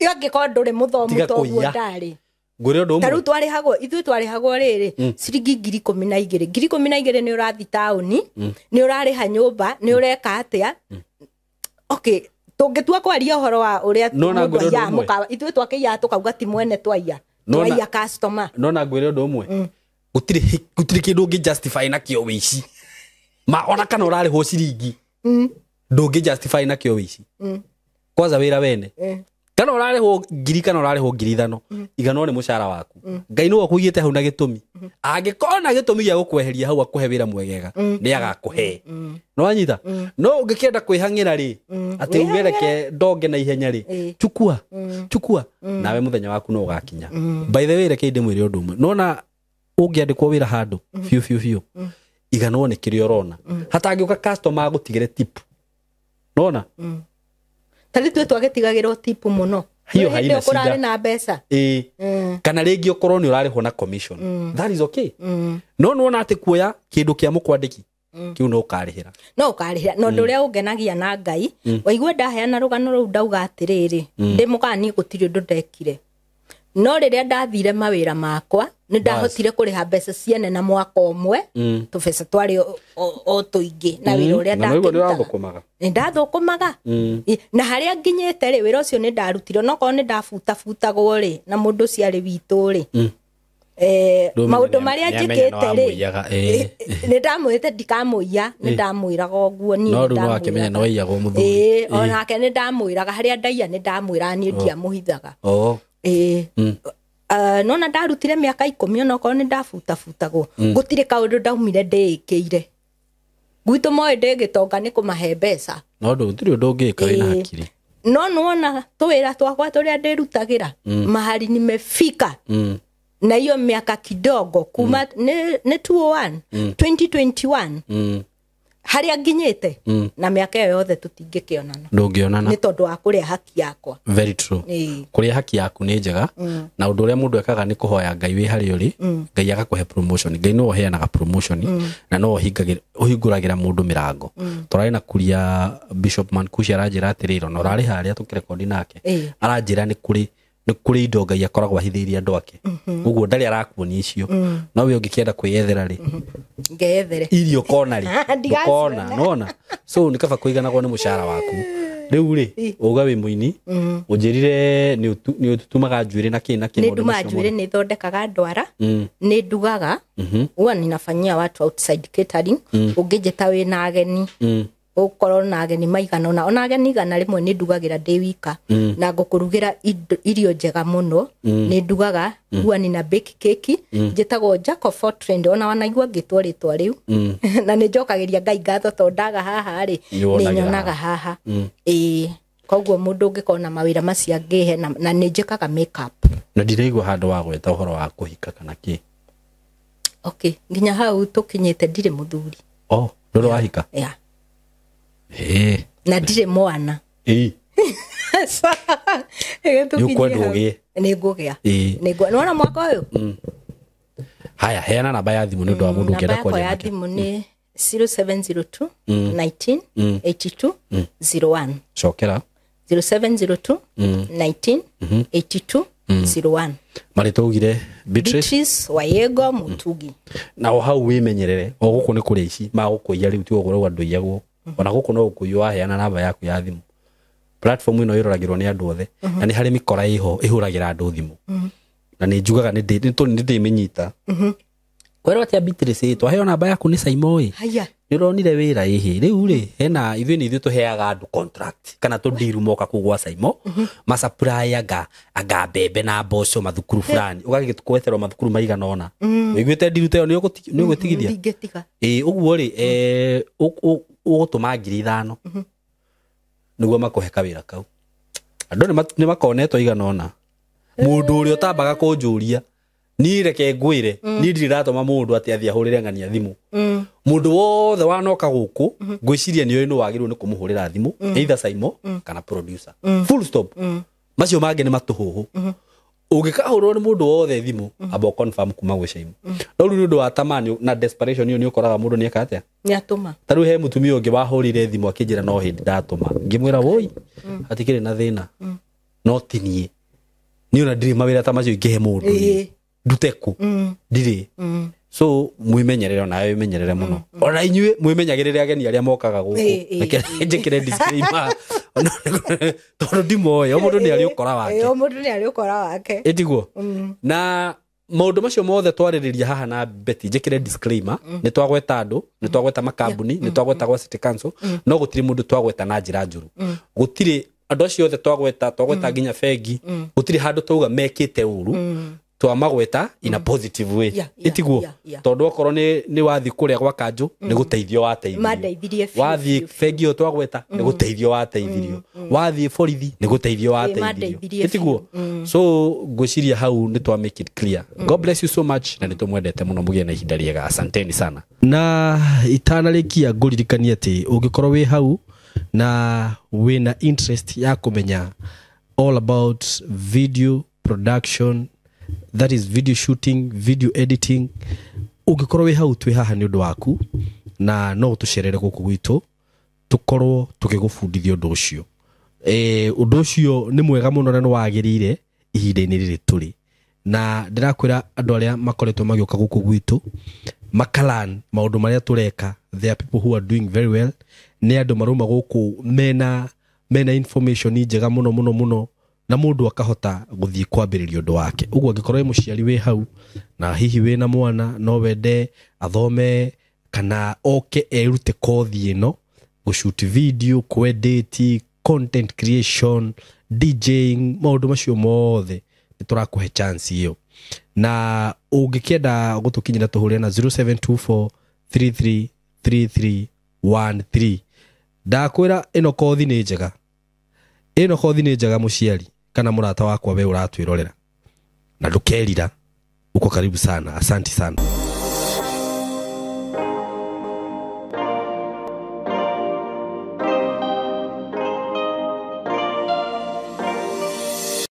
angĩkorwo ndũrĩ mũthomu toguo ndarĩ ngwĩre ũndũ ũmwe ta rĩu twarĩhagwo ithuĩ twarĩhagwo rĩrĩ ciringi 12,000 12,000 nĩ ũrathi taũni nĩ ũrarĩha nyũmba nĩ ũreka atĩa okay tũngĩtua kwaria ũhoro wa ũrĩa mũndũ aiyaga mũkawa ithuĩ twakĩiyaga tũkauga ti mwene twaiya twaiya customer no na ngwĩre ũndũ ũmwe gũtirĩ kĩndũ ũngĩ justify nakĩo wĩici ma ona kana ũrarĩhwo ciringi ndũngĩ justify nakĩo wĩici kwanza wĩra wene kana ũrarĩhwo 1,000 kana ũrarĩhwo 5,000 iganwo nĩ mũcara waku Ngai nĩwe ũkũigĩte hau na gĩtũmi angĩkorwo na gĩtũmi gĩa gũkweheria hau akũhe wĩra mwegega nĩ agakũhe nĩ wanyita no ũngĩkĩenda kwĩhang'ĩra rĩ atĩ uge reke ndonge na ihenya rĩ chukua chukua nawe mũthenya waku no ũgakinya by the way reke ndĩmwĩre ũndũ ũmwe nona ũngĩandĩkwo wĩra handũ biũ biũ biũ iganwo nĩ kĩrĩa ũrona hatangĩũka customer agũtigĩre tip nona ta rĩu twagĩtigagĩrwo tipu mũno hiyo haina shida kũrarĩ na mbeca ĩĩ Kana rĩngĩ ũkorwo nĩ ũrarĩhwo na commission, that is okay. No nĩwona atĩ kuoya kĩndũ kĩa mũkwandĩki kĩu no ũkarĩhĩra. No ũkarĩhĩra. Na ũndũ ũrĩa ũngenagia na Ngai, waigua ndaheana rũgano rũu ndauga atĩrĩrĩ, ndĩ mũgani gũtirĩ ũndũ ndekire, no rĩrĩa ndathire mawĩra makwa nĩ ndahotire kũrĩha mbeca ciene na mwaka ũmwe, tũbeca twarĩ o tũingĩ na wĩra ũrĩa Na naigua nĩ ndakĩrutaga. wathũkũmaga. Nĩ ndathũkũmaga. Na harĩa nginyĩte rĩ, wĩra ũcio nĩ ndarutire, onokorwo nĩ ndabutabutagwo rĩ na mũndũ ũcio arĩ witũ rĩ, maũndũ marĩa Nĩamenya njĩkĩte nĩ rĩ, wamũiyaga, ĩ. Nĩ ndamwĩrĩte ndikamũiya, nĩ ndamwĩraga ũguo niĩ. No Nĩ rĩu no akĩmenya ndamwĩraga. nĩ waiyagwo mũthuri. Ĩĩ, onake nĩ ndamwĩraga harĩa ndaiya, nĩ ndamwĩraga, niĩ ndiamũhithaga. Ĩĩ. Nona ndarutire mĩaka 10, onokorwo nĩ ndabutabutagwo, gũtirĩ kaũndũ ndaumire ndĩĩkĩire. Gwitũ moĩ ndĩ gĩtonga nĩ kũmahe mbeca. No ndũ gũtirĩ ũndũ ũngĩka wĩna Ĩĩ. hakiri. No nĩwona tũwĩra twakwa tũrĩa ndĩrutagĩra, mahali nimefika na hiyo miaka kidogo kuma nĩ 201 2021, harĩa nginyĩte na mĩaka ĩyo yothe tũtingĩkĩonana. Ndũngĩonana. Nĩ tondũ wa kũrĩa haki yakwa. Very true. Ĩĩ. Kũrĩa haki yaku nĩ njega, na ũndũ ũrĩa mũndũ ekaga nĩ kũhoya Ngai wĩ harĩa ũrĩ, Ngai agakũhe promotion. Ngai nĩwe ũheanaga promotion na nowe ũhingũragĩra mũndũ mĩrango. Tũrarĩ na kuria Bishop Mankushi, aranjĩra atĩrĩrĩ, ona ũrarĩ harĩa tũkĩrekondi nake, Ĩĩ. aranjĩra nĩ kũrĩ indo Ngai akoragwo ahithĩirie andũ ake, ũguo ndarĩ arakuonia icio, no we ũngĩkĩenda kwĩyethera rĩ, Ngeyethere. Irio kona rĩ, Ndigaciona. ndũkona nona. So nĩ kaba kũiganagwo nĩ mũcara waku. Rĩu rĩ, uga wĩ mũini, ũnjĩrire nĩ ũtumaga njuĩrĩ na kĩ na kĩ, Nĩ maũndũ ndumaga macio njuĩrĩ, mothe. nĩ thondekaga ndwara, nĩ ndugaga, huwa ninafanyia watu outside catering. Ũngĩnjĩta wĩna ageni, ũkorwo na ageni maigana ũna, ona ageni 100 nĩ ndugagĩra ndĩ wika, na ngũkũrugĩra irio njega mũno. Nĩ ndugaga, huwa nina bake keki njĩtagwo Jacob for Trend, ona wanaigua ngĩtwo rĩtwa rĩu, na nĩ njokagĩria Ngai ngatho tondũ ndaga haha rĩ, Nĩ wonagĩra nĩ nyonaga haha. Ĩĩ, koguo mũndũ ũngĩkorwo na mawĩra macio angĩhe, na nĩ njĩkaga makeup. Na ndiraigua handũ wa gweta ũhoro wa kũhika kana kĩ. Okay, nginya hau tũkinyĩte ndirĩ mũthuri. Oh, ndũrĩ wahika? Yeah. Ĩĩ. Na ndirĩ mwana. Ĩĩ. Nĩ ũkwenda ũgĩe. Nĩ ngũgĩa. Ĩĩ. Nĩwona mwaka ũyũ. Haya, heana namba ya thimũ nĩ ũndũ wa mũndũ Namba ũngĩenda yakwa kwaria ya nake. thimũ nĩ 0702 19 82 01. Cokera. 0702 19 82 01. Marĩtwa ugire Beatrice? Beatrice Wayego Mutugi. Na o hau wĩmenyerere, o gũkũ nĩ kũrĩ ici magũkũiya rĩu, tiga ũguo ndũiyagwo, ona gũkũ no gũkũiywo waheana namba yaku ya thimũ. Platform ĩno ĩroragĩrwo nĩ andũ othe, na nĩ harĩ mĩkora ĩho ĩhũragĩra andũ thimũ, na nĩ njugaga nĩ ndĩmĩnyita kwerwo atĩa, Beatrice, ĩ twaheo namba yaku nĩ Saimo ĩ. Haya. Nĩ ũronire wĩra ĩhĩ rĩu rĩ, hena ithuĩ nĩ ithuĩ tũheaga andũ contract kana tũndiru moka kũu gwa Saimo, masupply anga mbembe na mboco mathukuru fulani, ũgagĩkweterwo mathukuru maigana ũna. Ũiguĩte ndiru ta ĩyo nĩ ũgũtigithia? Ndingĩtiga. Ĩĩ, ũguo rĩ, ũgũtũma 5,000 nĩguo makũhe kawĩra kau. Andũ nĩ makonetwo igana ũna. Mũndũ ũrĩa ũtambaga kũnjũria niĩ, reke ngwĩre, niĩ ndirĩ ndatũma mũndũ atĩ athiĩ ahũrĩre ng'ania thimũ. Mũndũ wothe wanoka gũkũ, ngwĩciria nĩ ũĩ nĩ wagĩrĩirwo nĩ kũmũhũrĩra thimũ, either Saimo kana producer, full stop. Macio mangĩ nĩ matũhũhũ. Ũngĩkahũrwo nĩ mũndũ wothe thimũ, amba confirm kuma gwĩ Saimo. No rĩu nĩ ũndũ wa tamaa na desperation ĩyo, nĩ ũkoraga mũndũ nĩ eka atĩa. Nĩ atũma. Ta rĩu he mũtumia ũngĩ wahũrire thimũ akĩnjĩra no hĩndĩ ndatũma, ngĩmwĩra woi hatikĩrĩ na thĩna, no ti niĩ, niĩ ona ndirĩ mawĩra ta macio ingĩhe mũndũ niĩ. Ĩĩ. Ndute kũ? Ndirĩ. So mwĩmenyerere, onawe wĩmenyerere mũno, ona inyuĩ mwĩmenyagĩrĩre ageni arĩa mokaga gũkũ. Ĩĩ, ĩĩ. Reke njĩkĩre disclaimer, tondũ ndimoĩ, o mũndũ nĩ arĩ ũkora wake. Ĩĩ, o mũndũ nĩ arĩ ũkora wake. Ĩtiguo na maũndũ macio mothe twarĩrĩria haha na Betty, njĩkĩre disclaimer, nĩ twagweta andũ, nĩ twagweta makambuni, nĩ twagweta gwa city council, no gũtirĩ mũndũ twagweta na njĩra njũru. Gũtirĩ andũ acio othe twagweta nginya bengi, gũtirĩ handũ twauga mekĩte ũru. Twamagweta in a positive way. Ĩtiguo? Yeah. Tondũ okorwo nĩ wathiĩ kũrĩa gwa kanjũ, nĩ gũteithio wateithirio. Mandeithirie biũ, Wathiĩ biũ, bengi ĩyo twagweta, nĩ gũteithio wateithirio. Wathiĩ borithi, nĩ gũteithio wateithirio. Mandeithirie. Ĩtiguo? So ngwĩciria hau nĩ twa make it clear. God bless you so much, na nĩ tũmwendete mũno. Mũgĩe na ihinda rĩega, asanteni sana. Na itanarĩkia, ngũririkanie atĩ ũngĩkorwo wĩ hau na wĩna interest ya kũmenya all about video production. That is video shooting, video editing. Ũngĩkorwo wĩ hau, twĩ haha nĩ ũndũ waku, na no ũtũcerere gũkũ gwitũ tũkorwo tũgĩgũbundithia ũndũ ũcio. Ũndũ ũcio nĩ mwega mũno na nĩ wagĩrĩire ihinda-inĩ rĩrĩ tũrĩ. Na ndĩrakwĩra andũ arĩa makoretwo magĩũka gũkũ gwitũ makalan maũndũ marĩa tũreka, there are people who are doing very well. Nĩ andũ marauma gũkũ mena information njega mũno mũno mũno, na mũndũ akahota gũthiĩ kwambĩrĩria ũndũ wake. Ũguo angĩkorwo wĩ mũciari wĩ hau na hihi wĩna mwana no wende athome kana oke erute kothi ĩno, gũshoot video, kwedit, content creation, DJing, maũndũ macio mothe, nĩ tũrakũhe chance ĩyo. Na ũngĩkĩenda gũtũkinyĩra, tũhũrĩre na 0724 333313. Ndakwĩra ĩno kothi nĩ njega, ĩno kothi nĩ njega, mũciari kana mũrata wakwa we ũratwĩrorera, na ndũkerira. Uko karibu sana, asanti sana.